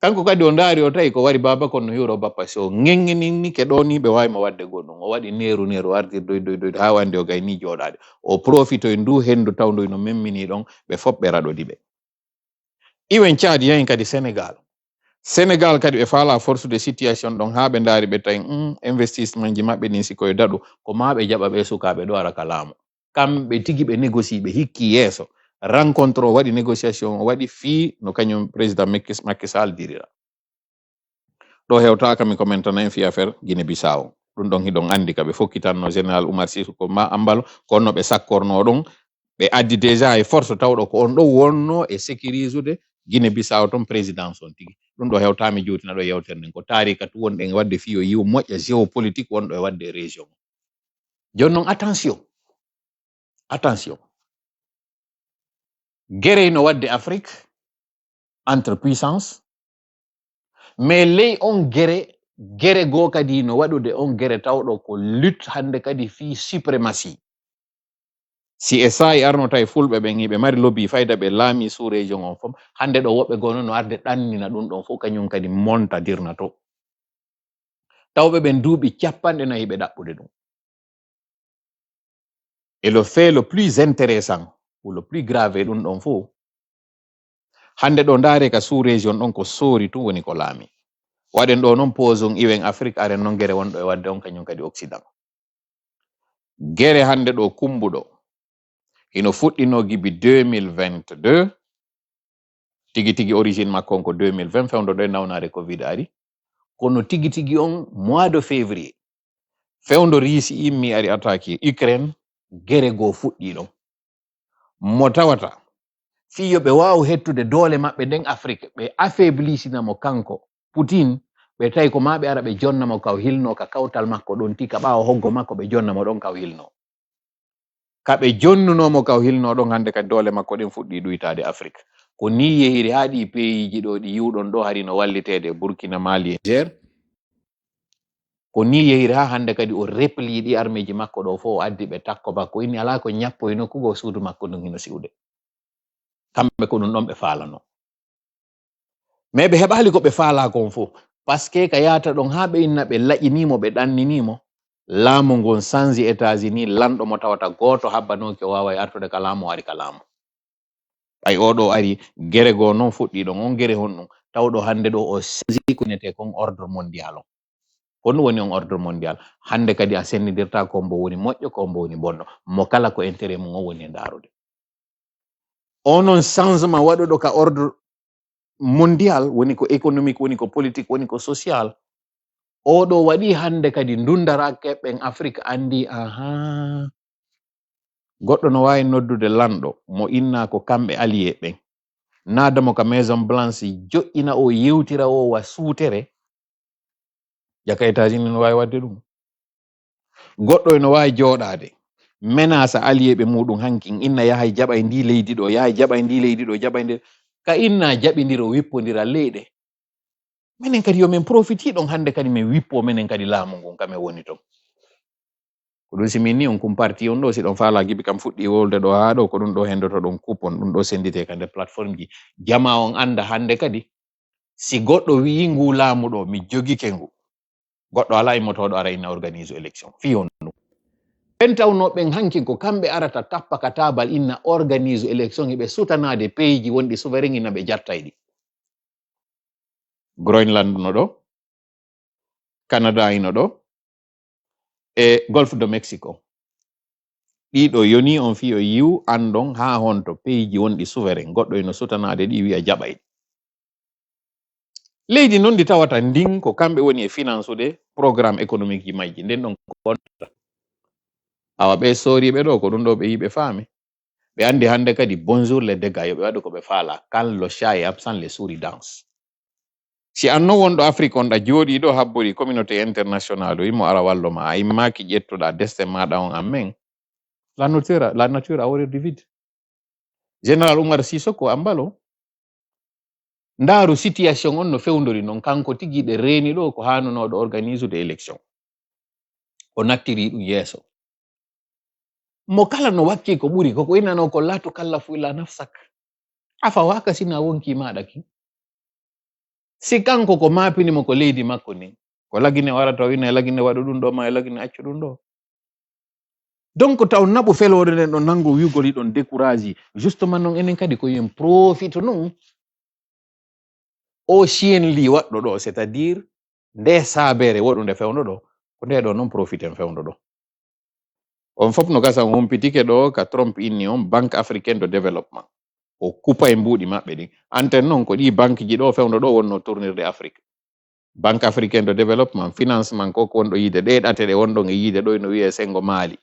Kanko kadi o ndaari, o tawi ko wari baaba kon no hiwro bappa. So ŋeŋŋininike ɗoo nii, ɓe waawi mo waɗde goɗɗum. O waɗi neeru neeru, o arti doy doy doy, haa wandi o gay nii jooɗaade. O profitoy nduu henndu tawndu no memminii ɗon, ɓe fop ɓe raɗodi ɓe. Iwen Tchad yahin kadi Sénégal. Sénégal kadi ɓe faalaa force de situation ɗon haa ɓe ndaari ɓe tawi, mm, investissement ji maɓɓe ɗin si koye daɗu, ko maa ɓe jaɓa ɓe sukaaɓe ɗoo ara ka laamu. Kamɓe tigi ɓe négocier, ɓe hikki yeeso. Rencontre o waɗi, négociation o waɗi fii no kañum président Macky, Macky Sall dirira. Ɗo hewtaaka mi commentana en fii affaire Guinée Bissau. Ɗum ɗon hiɗon anndi ka ɓe fokkitanno Général Oumar Sissoko Mba Ambalo, ko no ɓe sakkorno ɗon. Ɓe addi déjà e force tawɗo ko on ɗo wonno e sécuriser de Guinée Bissau ton présidence on tigi. Ɗum ɗo hewtaa mi juutina ɗo yewtere nden. Ko taarika tu wonɗen waɗde fii yo yiw moƴƴa géopolitique wonɗo e waɗde e région. Jooni non, attention. Attention. Gere no waɗde Afrique, entre puissance. Mais ley on gere, gere goo kadi no waɗude on gere tawɗo ko lutte hannde kadi fii suprématie. Si e saa'i arno tawi fulɓe ɓen hiɓe mari lobby fayda ɓe laami sous région on fof, hannde ɗo woɓɓe goo no arde ɗannina ɗum ɗon fof, kañum kadi montadirna to. Tawɓe ɓen duuɓi capanɗe nayi ɓe ɗaɓɓude ɗum. Et le fait le plus intéressant, ou le plus grave e ɗum ɗon fof, hannde ɗo ndaare ka sous région ɗon ko soori tun woni ko laami. Waɗen ɗo non pause on iwen Afrique, aren non gere wonɗo e waɗde on kañum kadi Occident. Gere hannde ɗo kumbuɗo, hino fuɗɗinoo gibi deux mille vingt-deux, tigi tigi origine makko on ko deux mille vingt, fewndo ɗo e nawnaare covid ari. Kono tigi tigi on mois de février, fewndo Riisi immi ari attaque Ukraine, gere goo fuɗɗii ɗon. Mo tawata fii yo ɓe waawu hettude doole maɓɓe nden Afrik, ɓe affaiblissina mo kanko Putin, ɓe tawi ko maa ɓe ara ɓe jonna mo kaw hilno ka kawtal makko ɗon, ti ka ɓaawo hoggo makko ɓe jonna mo ɗon kaw hilno. Ka ɓe jonnunoo mo kaw hilno ɗon, hannde kadi doole makko ɗen fuɗɗii ɗuytaade Afrik. Ko nii yehiri haa ɗii peyiiji ɗo ɗi yi'uɗon ɗo hari no walliteede e Burkina, Mali e Niger. Ko nii yehiri haa hannde kadi o replii ɗi armeeji makko ɗo fof, o addi ɓe takko makko, inni alaa ko ñappoyi nokku goo, suudu makko ndun hino si'ude. Kamɓe ko ɗun ɗon ɓe faalano. Mais ɓe heɓaali ko ɓe faalaa kon fof. Parce que ka yaata ɗon haa ɓe inna ɓe laƴinii mo, ɓe ɗanninii mo, laamu ngun sanji États-Unis, lanɗo mo tawata gooto habbanooki o waaway artude ka laamu, o ari ka laamu. Ɓay oo ɗoo ari, gere goo non fuɗɗii ɗon, on gere honɗun? Taw ɗoo hannde ɗoo o sanji ko innetee kon ordre mondial on. Ko ɗun woni on ordre mondial. Hannde kadi a sennindirtaa ko mbo woni moƴƴo, ko mbo woni bonɗo. Mo kala ko intérêt mun on woni e ndaarude. Onon changement waɗuɗo ka ordre mondial, woni ko économique, woni ko politique, woni ko social. Oo ɗoo waɗii hannde kadi ndun daraakeɓe ɓen Afrik anndii, ahaa. Goɗɗo no waawi noddude lanɗo mo innaa ko kamɓe alliés ɓen. Naada mo ka Maison Blanche, joƴƴina o, yewtira o wa suutere. Jaka États-Unis no waawi waɗde ɗun. Goɗɗo eno waawi jooɗaade, menaasa alliés ɓe muɗum hankin, inna yahay jaɓay ndii leydi ɗo, yahay jaɓay ndii leydi ɗo, jaɓay ndii. Ka inna jaɓindiro, wippondira leyɗe. Menen kadi yo men profiti ɗon hannde kadi men wippo menen kadi laamu ngun ka men woni ton. Ko ɗun si min ni on kum parti on ɗo, si ɗon faalaa gibi kam fuɗɗii wolde ɗo haa ɗo, ko ɗun ɗo hendoto ɗon kupon, ɗun ɗo senditee ka nder plateforme ji. Jamaa on annda hannde kadi, si goɗɗo wi'i nguu laamu ɗo, mi jogike ngu, goɗɗo alaa immotooɗo ara inna organise élection. Fii honɗun? Ɓen tawnoo ɓen hankin ko kamɓe arata tappa ka taabal inna organise élection, hiɓe sutanaade peyiiji wonɗi souverain inna ɓe jattay ɗi. Groenland no ɗo, Canada ino ɗo, e Golfe de Mexico. Ɗiɗo yoni on fii o yi'u anndon haa honto peyiiji wonɗi souverain, goɗɗo ino sutanaade ɗi wi'a jaɓay. Leydi non ndi tawata ndin ko kamɓe woni e finansude programme économique ji majji, nden ɗon ko bonta. Awa ɓe sooriiɓe ɗo, ko ɗun ɗo ɓe yi'i ɓe faami. Ɓe anndi hannde kadi bonjour les dégâts, yo ɓe waɗu ko ɓe faalaa. Quand le chat est absent, les souris dansent. Si an non wonɗo Afrik on ɗa jooɗii ɗo habbori communauté international o, imo ara wallo ma, a immaaki ƴettuɗaa destin maaɗa on an men, la nature, la nature a horreur du vide. Général Oumar Sissoko Ambalo, ndaaru situation on no fewndori non, kanko tigi ɓe reeni ɗo ko haanunooɗo organisude élection. O nattiri ɗum yeeso. Mo kala no wakki ko ɓuri, koko innanoo ko la tukallafu illa nafsak. Afa waka sina wonki maaɗa ki. Si kanko ko maapini mo ko leydi makko ni, ko Lagine warata o ina e Lagine waɗu ɗum ɗo, ma e Lagine accu ɗum ɗo. Donc taw naɓu feloore nden ɗon nanngo wi'ugol hiɗon découragé. Justement non enen kadi ko yen profite non. O Chien li waɗɗo ɗo, c'est-à-dire nde saabeere waɗunde fewndo ɗo, ko nde ɗo non profite en fewndo ɗo. On fof no gasa on humpitike ɗo ka Trump inni on Banque Africaine de Développement. O kupa e mbuuɗi maɓɓe ɗin. Anten non ko ɗi banque ji ɗo fewndo ɗo wonno tournirde Afrique. Banque Africaine de Développement, financement ko ko wonɗo yiide ɗe ɗate ɗe wonɗon e yiide ɗo ino wi'e Sengo Mali.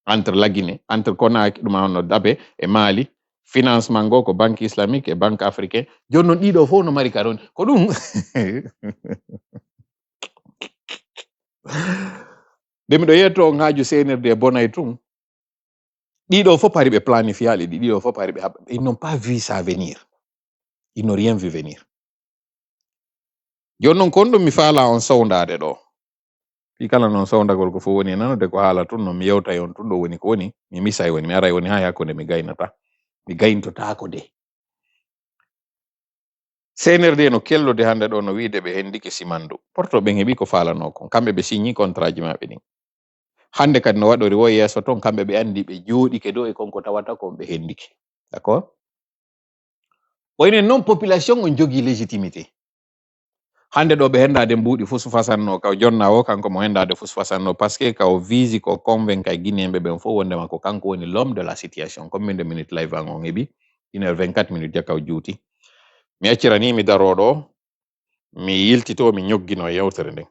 Entre Lagine, entre Konaki, ɗum honno Dabe e Mali. Financement go ko Banque Islamique e Banque Africaine. Jooni non ɗiɗo fof no mari ka ron. Ko ɗum. Nde miɗo yetto on haaju C N R D bonay tun. Ɗiɗo fof hari ɓe planifiyaali ɗi, ɗiɗo fof hari ɓe haɓ-, ils n'ont pas vu ça venir. Ils n'ont rien vu venir. Jooni non kon ɗum mi faalaa on sowndaade ɗo. Fii kala non sowndagol ko fof woni e nanude ko haala tun non mi yewtay on tun ɗo woni ko woni, mi misay woni, mi aray woni haa e hakkunde mi gaynata. Mi gayntotaako de. C N R D no kellude hannde ɗo no wiide ɓe hendike Simandu. Porto ɓen heɓi ko faalanoo kon. Kamɓe ɓe signi contrat ji maɓɓe ɗin. Hannde kadi no waɗori wo yeeso ton, kamɓe ɓe anndi ɓe jooɗike dow e kon ko tawata kon ɓe hendike. D'accord? Wayne non population on jogii légitimité. Hannde ɗo ɓe hendaade mbuuɗi fus fasanno, kaw jonna o kanko mo hendaade fus fasanno, parce que kaw visi ko convainca e Guinéen ɓe ɓen fof wondema ko kanko woni l'homme de la situation. Combien de minutes live an on heɓi? Une heure vingt-quatre minutes jakaw juuti. Mi accirani mi daroo ɗo, mi yiltito, mi ñoggino e yewtere nden.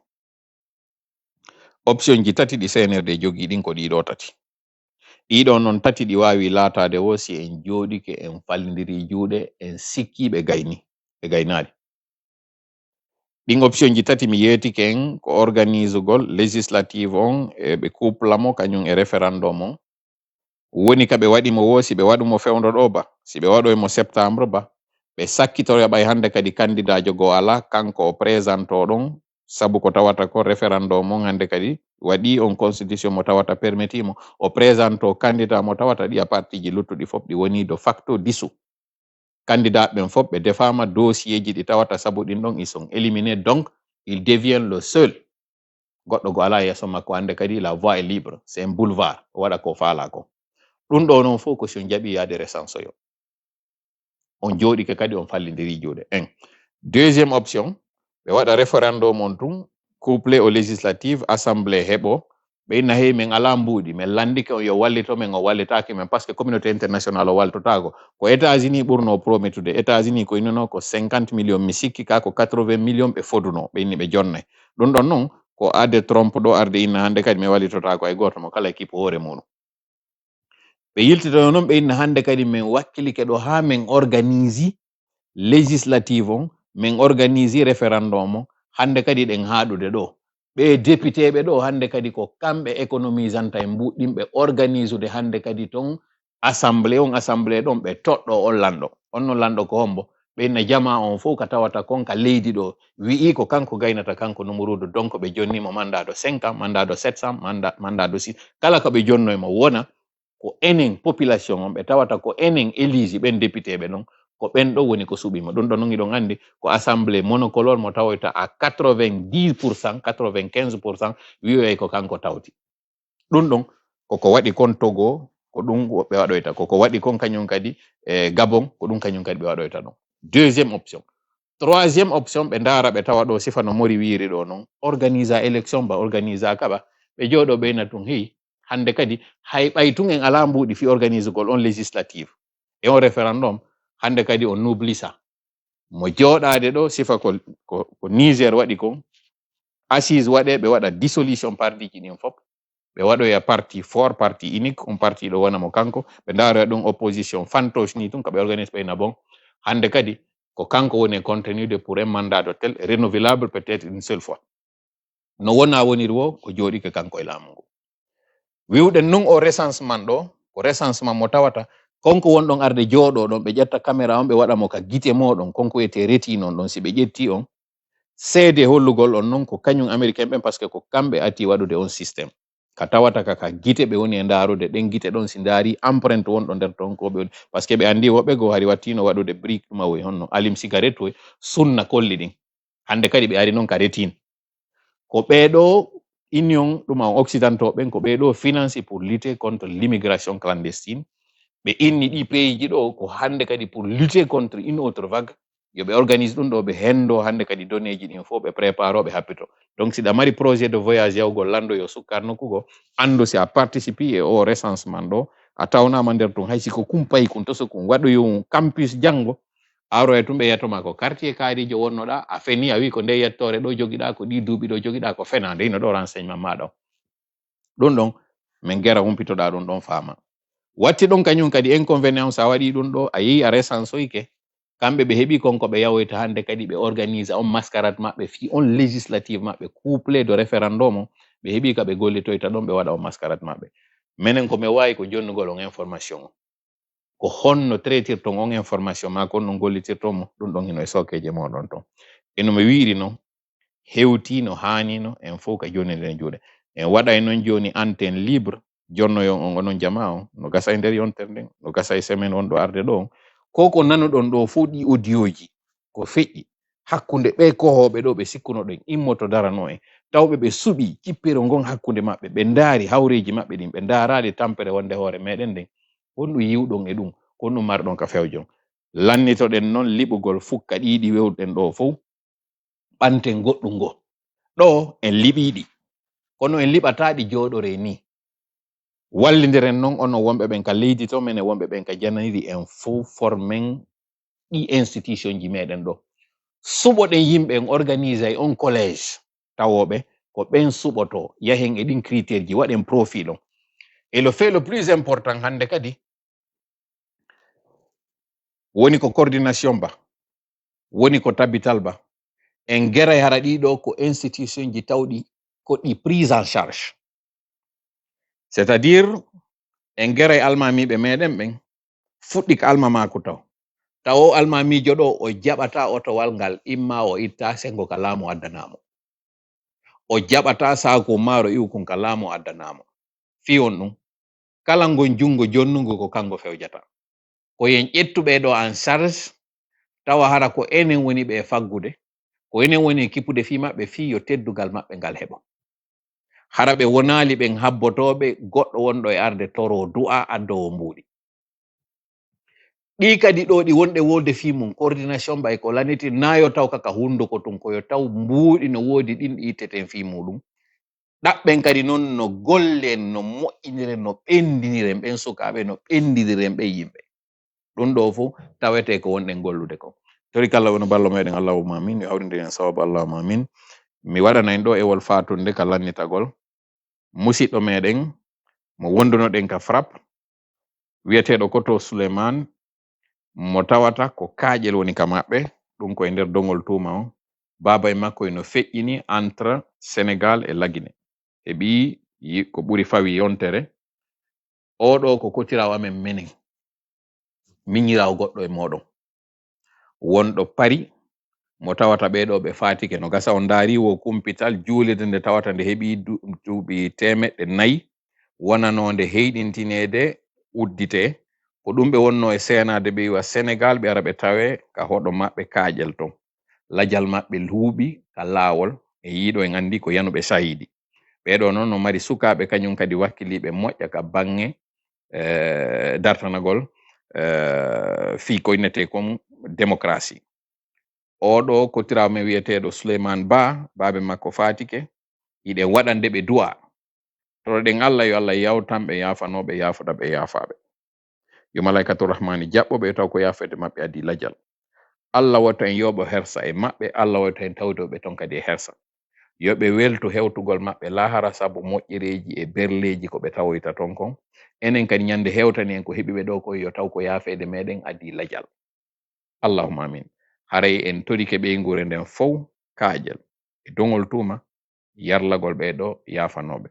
Option ji tati ɗi C N R D jogii ɗin ko ɗiɗo tati. Ɗiɗo noon tati ɗi waawi laataade wo si en jooɗike, en fallindiri juuɗe, en sikki ɓe gayni, ɓe gaynaali. Ɗin option ji tati mi yeetike en ko organisugol législative on e ɓe couple mo kañum e référendum on. Woni ka ɓe waɗi mo wo si ɓe waɗu mo fewndo ɗo ba, si ɓe waɗoy mo septembre ba, ɓe sakkitoya ɓay hannde kadi kandidaajo goo alaa, kanko o présenteoo ɗon, sabu ko tawata ko référendum on hannde kadi waɗi on constitution mo tawata permettii mo o présenteoo candidat mo tawata ɗi a partiji luttuɗi fof ɗi woni de facto dissous. Candidat ɓen fof ɓe defaama dossier ji ɗi tawata sabu ɗin ɗon ils sont éliminés, donc il devient le seul. Goɗɗo go alaa yeeso makko hannde kadi la voie est libre, c'est un boulevard, o waɗa ko faalaa ko. Ɗum ɗo noon fof ko si on jaɓi yaade recensoyo. On jooɗike kadi on fallindiri juuɗe. Un. Deuxième option, ɓe waɗa référendum on tun, couplé aux législatives, assemblée heɓo, ɓe inna hey men alaa mbuuɗi, men lanndike on yo wallito men, o wallitaaki men, parce que communauté internationale o walltotaako. Ko États-Unis ɓurno promettude. États-Unis ko innuno ko cinquante millions, mi sikki ka ko quatre-vingts millions ɓe foduno, ɓe inni ɓe jonnay. Ɗum ɗon noon, ko aade Trump ɗo arde inna hannde kadi mi wallitotaako hay gooto mo kala équipe hoore muɗum. Ɓe yiltitono noon ɓe inna hannde kadi min wakkilike ɗo haa min organisi législative on, min organisi référendum on, hannde kadi ɗen haaɗude ɗo. Ɓe député ɓe ɗo hannde kadi ko kamɓe économisanta e mbuɗɗinɓe organisude hannde kadi ton assemblée on, assemblée ɗon ɓe toɗɗo on lanɗo. On no lanɗo ko hombo? Ɓe inna jamaa on fof ka tawata kon ka leydi ɗo, wi'i ko kanko gaynata kanko Numuruudu, donc ɓe jonni mo mandat de cinq ans, mandat de sept ans, mandat, mandat de six. Kala ko ɓe jonnoy mo wona ko enen population on ɓe tawata ko enen éliji ɓen député ɓe ɗon, ko ɓen ɗo woni ko suɓi mo. Ɗum ɗo non hiɗon anndi ko assemblée monocolore mo tawoyta à quatre-vingt-dix pour cent, quatre-vingt-quinze pour cent wi'oyay ko kanko tawti. Ɗum ɗon koko waɗi kon Togo, ko ɗum ɓe waɗoyta. Koko waɗi kon kañum kadi e Gabon, ko ɗum kañum kadi ɓe waɗoyta ɗon. Deuxième option. Troisième option, ɓe ndaara ɓe tawa ɗo sifa no Mori wiiri ɗo non, organisa élection ba, organisa kaɓa, ɓe jooɗo ɓe ina tun, hey, hannde kadi hay ɓay tun en alaa mbuuɗi fi organisugol on législative e on référendum, hannde kadi on nublisa. Mo jooɗaade ɗo sifa ko, ko, ko Niger waɗi kon, assise waɗe, ɓe waɗa dissolution parti ji ɗin fof, ɓe waɗoya parti fort, parti unique, on parti ɗo wona mo kanko, ɓe ndaaroya ɗum opposition fantoche ni tun, ka ɓe organise ɓeyna bon. Hannde kadi ko kanko woni e contenu de pour un mandat de tel, renouvelable peut-être une seule fois. No wona woniri wo, o jooɗike kanko e laamu ngu. Wiwɗen nun o recensement ɗo, ko recensement mo tawata, konko won ɗon arde jooɗo ɗon, ɓe ƴetta caméra on, ɓe waɗa mo ka gite moɗon, konko wiyete rétine on ɗon, si ɓe ƴetti on, seede hollugol on non ko kañum Américain ɓen, parce que ko kamɓe ati waɗude on système. Ka tawata ka, ka gite ɓe woni e ndaarude, ɗen gite ɗon si ndaari empreinte won ɗo nder ton ko ɓe woni, parce que ɓe anndi woɓɓe goo hari wattino waɗude brique ɗum a woyi honno alim cigarette woyi sunna kolli ɗin. Hannde kadi ɓe ari non ka rétine. Ko ɓee ɗo Union ɗum a occidentaux ɓen, ko ɓee ɗo finance pour lutter contre l'immigration clandestine. Ɓe inni ɗi pays ji ɗo ko hannde kadi pour lutter contre une autre vague. Yo ɓe organise ɗum ɗo, ɓe hendo hannde kadi données ji ɗin fof, ɓe prépare, ɓe happito. Donc si ɗa mari projet de voyage yawgol lanndo yo sukkar nokku goo, anndu si a participe e o recensement ɗo, a tawnaama nder tun, hay si ko kum payi kun, to so kun waɗoyo campus janngo, a aroya tun ɓe yetto ma ko quartier kaarijo wonnoɗa, a feni, a wi ko nde yettoore ɗo jogiɗa, ko ɗi duuɓi ɗo jogiɗa, ko fenande, hino ɗo renseignement maɗa o. Ɗum ɗon, min gera humpitoɗa ɗum ɗon faama. Watti ɗon kañum kadi inconvénient, sa waɗi ɗum ɗo, a yehi a recensoyke, kamɓe ɓe heɓi kon ko ɓe yawoyta hannde kadi ɓe organise on mascarade maɓɓe fii on législative maɓɓe, couplé de référendum on, ɓe heɓi ka ɓe gollitoyta ɗon, ɓe waɗa on mascarade maɓɓe. Menen ko min waawi ko jonnugol on information on. Ko honno traitirton on information maa ko honno gollitirton mo, ɗum ɗon hino e sookeeje mooɗon ton. E no mi wi'iri non, hewtii no haanino en fof ka jooni nden juuɗe. En waɗay non jooni antenne libre, jonnoyon on onon jamaa on, no gasa e nder yontere nden, no gasa e semaine wonɗo arde ɗo on. Ko ko nanuɗon ɗo fof ɗi audio ji, ko feƴƴi hakkunde ɓee kohooɓe ɗo ɓe sikkunoɗen immoto darano en, tawɓe ɓe suɓii cippiro ngon hakkunde maɓɓe, ɓe ndaari hawreeji maɓɓe ɗin, ɓe ndaaraali tampere wonde hoore meɗen nden. Honɗum yiwɗon e ɗum? Honɗum marɗon ka fewjon? Lannitoɗen non liɓugol fukka ɗiɗi wewɗen ɗo fow, ɓanten goɗɗum ngo. Ɗo en liɓiiɗi, kono en liɓataa ɗi jooɗoree ni. Wallindiren non onon wonɓe ɓen ka leydi to, menen wonɓe ɓen ka jananiri, en fow formen ɗi institution ji meɗen ɗo. Suɓoɗen yimɓe, en organisay on collège tawooɓe, ko ɓen suɓoto, yahen e ɗin critère ji, waɗen profil on. Et le fait le plus important hannde kadi, woni ko coordination ba, woni ko tabital ba, en geray hara ɗiɗo ko institution ji tawɗi ko ɗi prise en charge. C'est-à-dire, en geray almamiiɓe meɗen ɓen, fuɗɗi ko almamaaku taw. Taw o almamiijo ɗo, o jaɓata otowal ngal, imma o itta senngo ka laamu addanamo. O jaɓata saaku maaro iwkun ka laamu addanamo. Fii on ɗum, kala ngon junngo jonnungo ko kanko fewjata. Ko yen ƴettu ɓee ɗo en charge, tawa hara ko enen woni ɓe faggude, ko enen woni e kippude fii maɓɓe fii yo teddugal maɓɓe ngal heɓo. Hara ɓe wonaali ɓen habbotooɓe goɗɗo wonɗo e arde toro du'a addowo mbuuɗi. Ɗi kadi ɗo ɗi wonɗe wode fii mum, coordination ɓay ko laniti, na yo taw kaka hunduko tun, ko yo taw mbuuɗi no woodi ɗin ɗi itteten fii muɗum. Ɗaɓɓen kadi non no gollen, no moƴƴiniren, no ɓendiniren ɓen sukaaɓe, no ɓendiniren ɓen yimɓe. Ɗum ɗo fof tawete ko wonɗen gollude ko. Tori kala woni ballo meɗen, Allahumma amin. Yo hawrinde en sababu, Allahumma amin. Mi waɗana en ɗo ewol fatunde ka lannitagol. Musiɗɗo meɗen mo wondunoɗen ka FRAPP, wi'eteeɗo Koto Souleymane, mo tawata ko kaaƴel woni ka maɓɓe, ɗum ko e nder dogol tuuma on. Baaba e makko eno feƴƴini entre Sénégal e Lagine. Heɓi yi-, ko ɓuri fawi yontere. Oɗo ko kotiraawo amen menen. Miñiraawo goɗɗo e moɗon. Wonɗo Pari, mo tawata ɓee ɗo ɓe faatike. No gasa on ndaari wo kumpital juulirde nde tawata nde heɓi du-, duuɓi teemeɗɗe nayi, wonanoonde heyɗintineede uddite. Ko ɗum ɓe wonno e seenaade ɓe iwa Senegal, ɓe ara ɓe tawe ka hoɗo maɓɓe kaaƴel ton. Lajal maɓɓe huuɓi ka laawol, e yiiɗo en anndi ko yanuɓe sahiidi. Ɓee ɗo noon no mari sukaaɓe kañum kadi wakkiliiɓe moƴƴa ka baŋŋe, eh, dartanagol, eh, fii ko innetee kon démocratie. Oɗo kotiraawo men wi'eteeɗo Souleymane Ba, baabe makko faatike, hiɗen waɗande ɓe du'a. Toroɗen Allah, yo Allah yawtan ɓe, yaafanoo ɓe, yaafoda ɓe, yaafaa ɓe. Yo malaykatu rahmani jaɓɓo ɓe, taw ko yaafeede maɓɓe adii lajal. Allah waɗta en yooɓo hersa e maɓɓe, Allah waɗta en tawde ɓe ton kadi e hersa. Yo ɓe weltu hewtugol maɓɓe lahara sabu moƴƴereeji e berleeji ko ɓe tawoyta ton kon. Enen kadi ñande hewtani en ko heɓi ɓe ɗo kon, yo taw ko yaafeede meɗen adii lajal. Allahumma amin. Haray en torike ɓeynguure nden fow kaaƴel e dogol tuuma, yarlagol ɓee ɗo yaafanooɓe.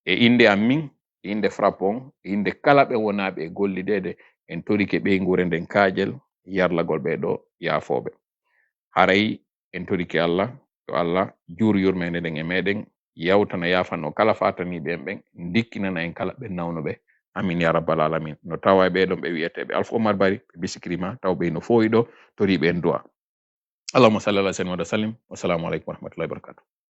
E innde am min, e innde FRAPP on, e innde kala ɓe wonaaɓe e gollideede, en torike ɓeynguure nden kaaƴel, yarlagol ɓee ɗo yaafooɓe. Haray en torike Allah, yo Allah juur yurmeende nden e meɗen, yawtana, yaafanoo kala faataniiɓe en ɓen, ndikkinana en kala ɓe nawnuɓe. Amin ya rabbal alamin. No tawa e ɓee ɗon ɓe wi'eteeɓe Alpha Omar Bari, ɓe Bisikrima, taw ɓe no fooyi ɗo, toriiɓe en du'a. Allahumma salli ala sayyidina Muhammad wa sallim. Wassalamu alaikum warahmatullahi wabarakatuh.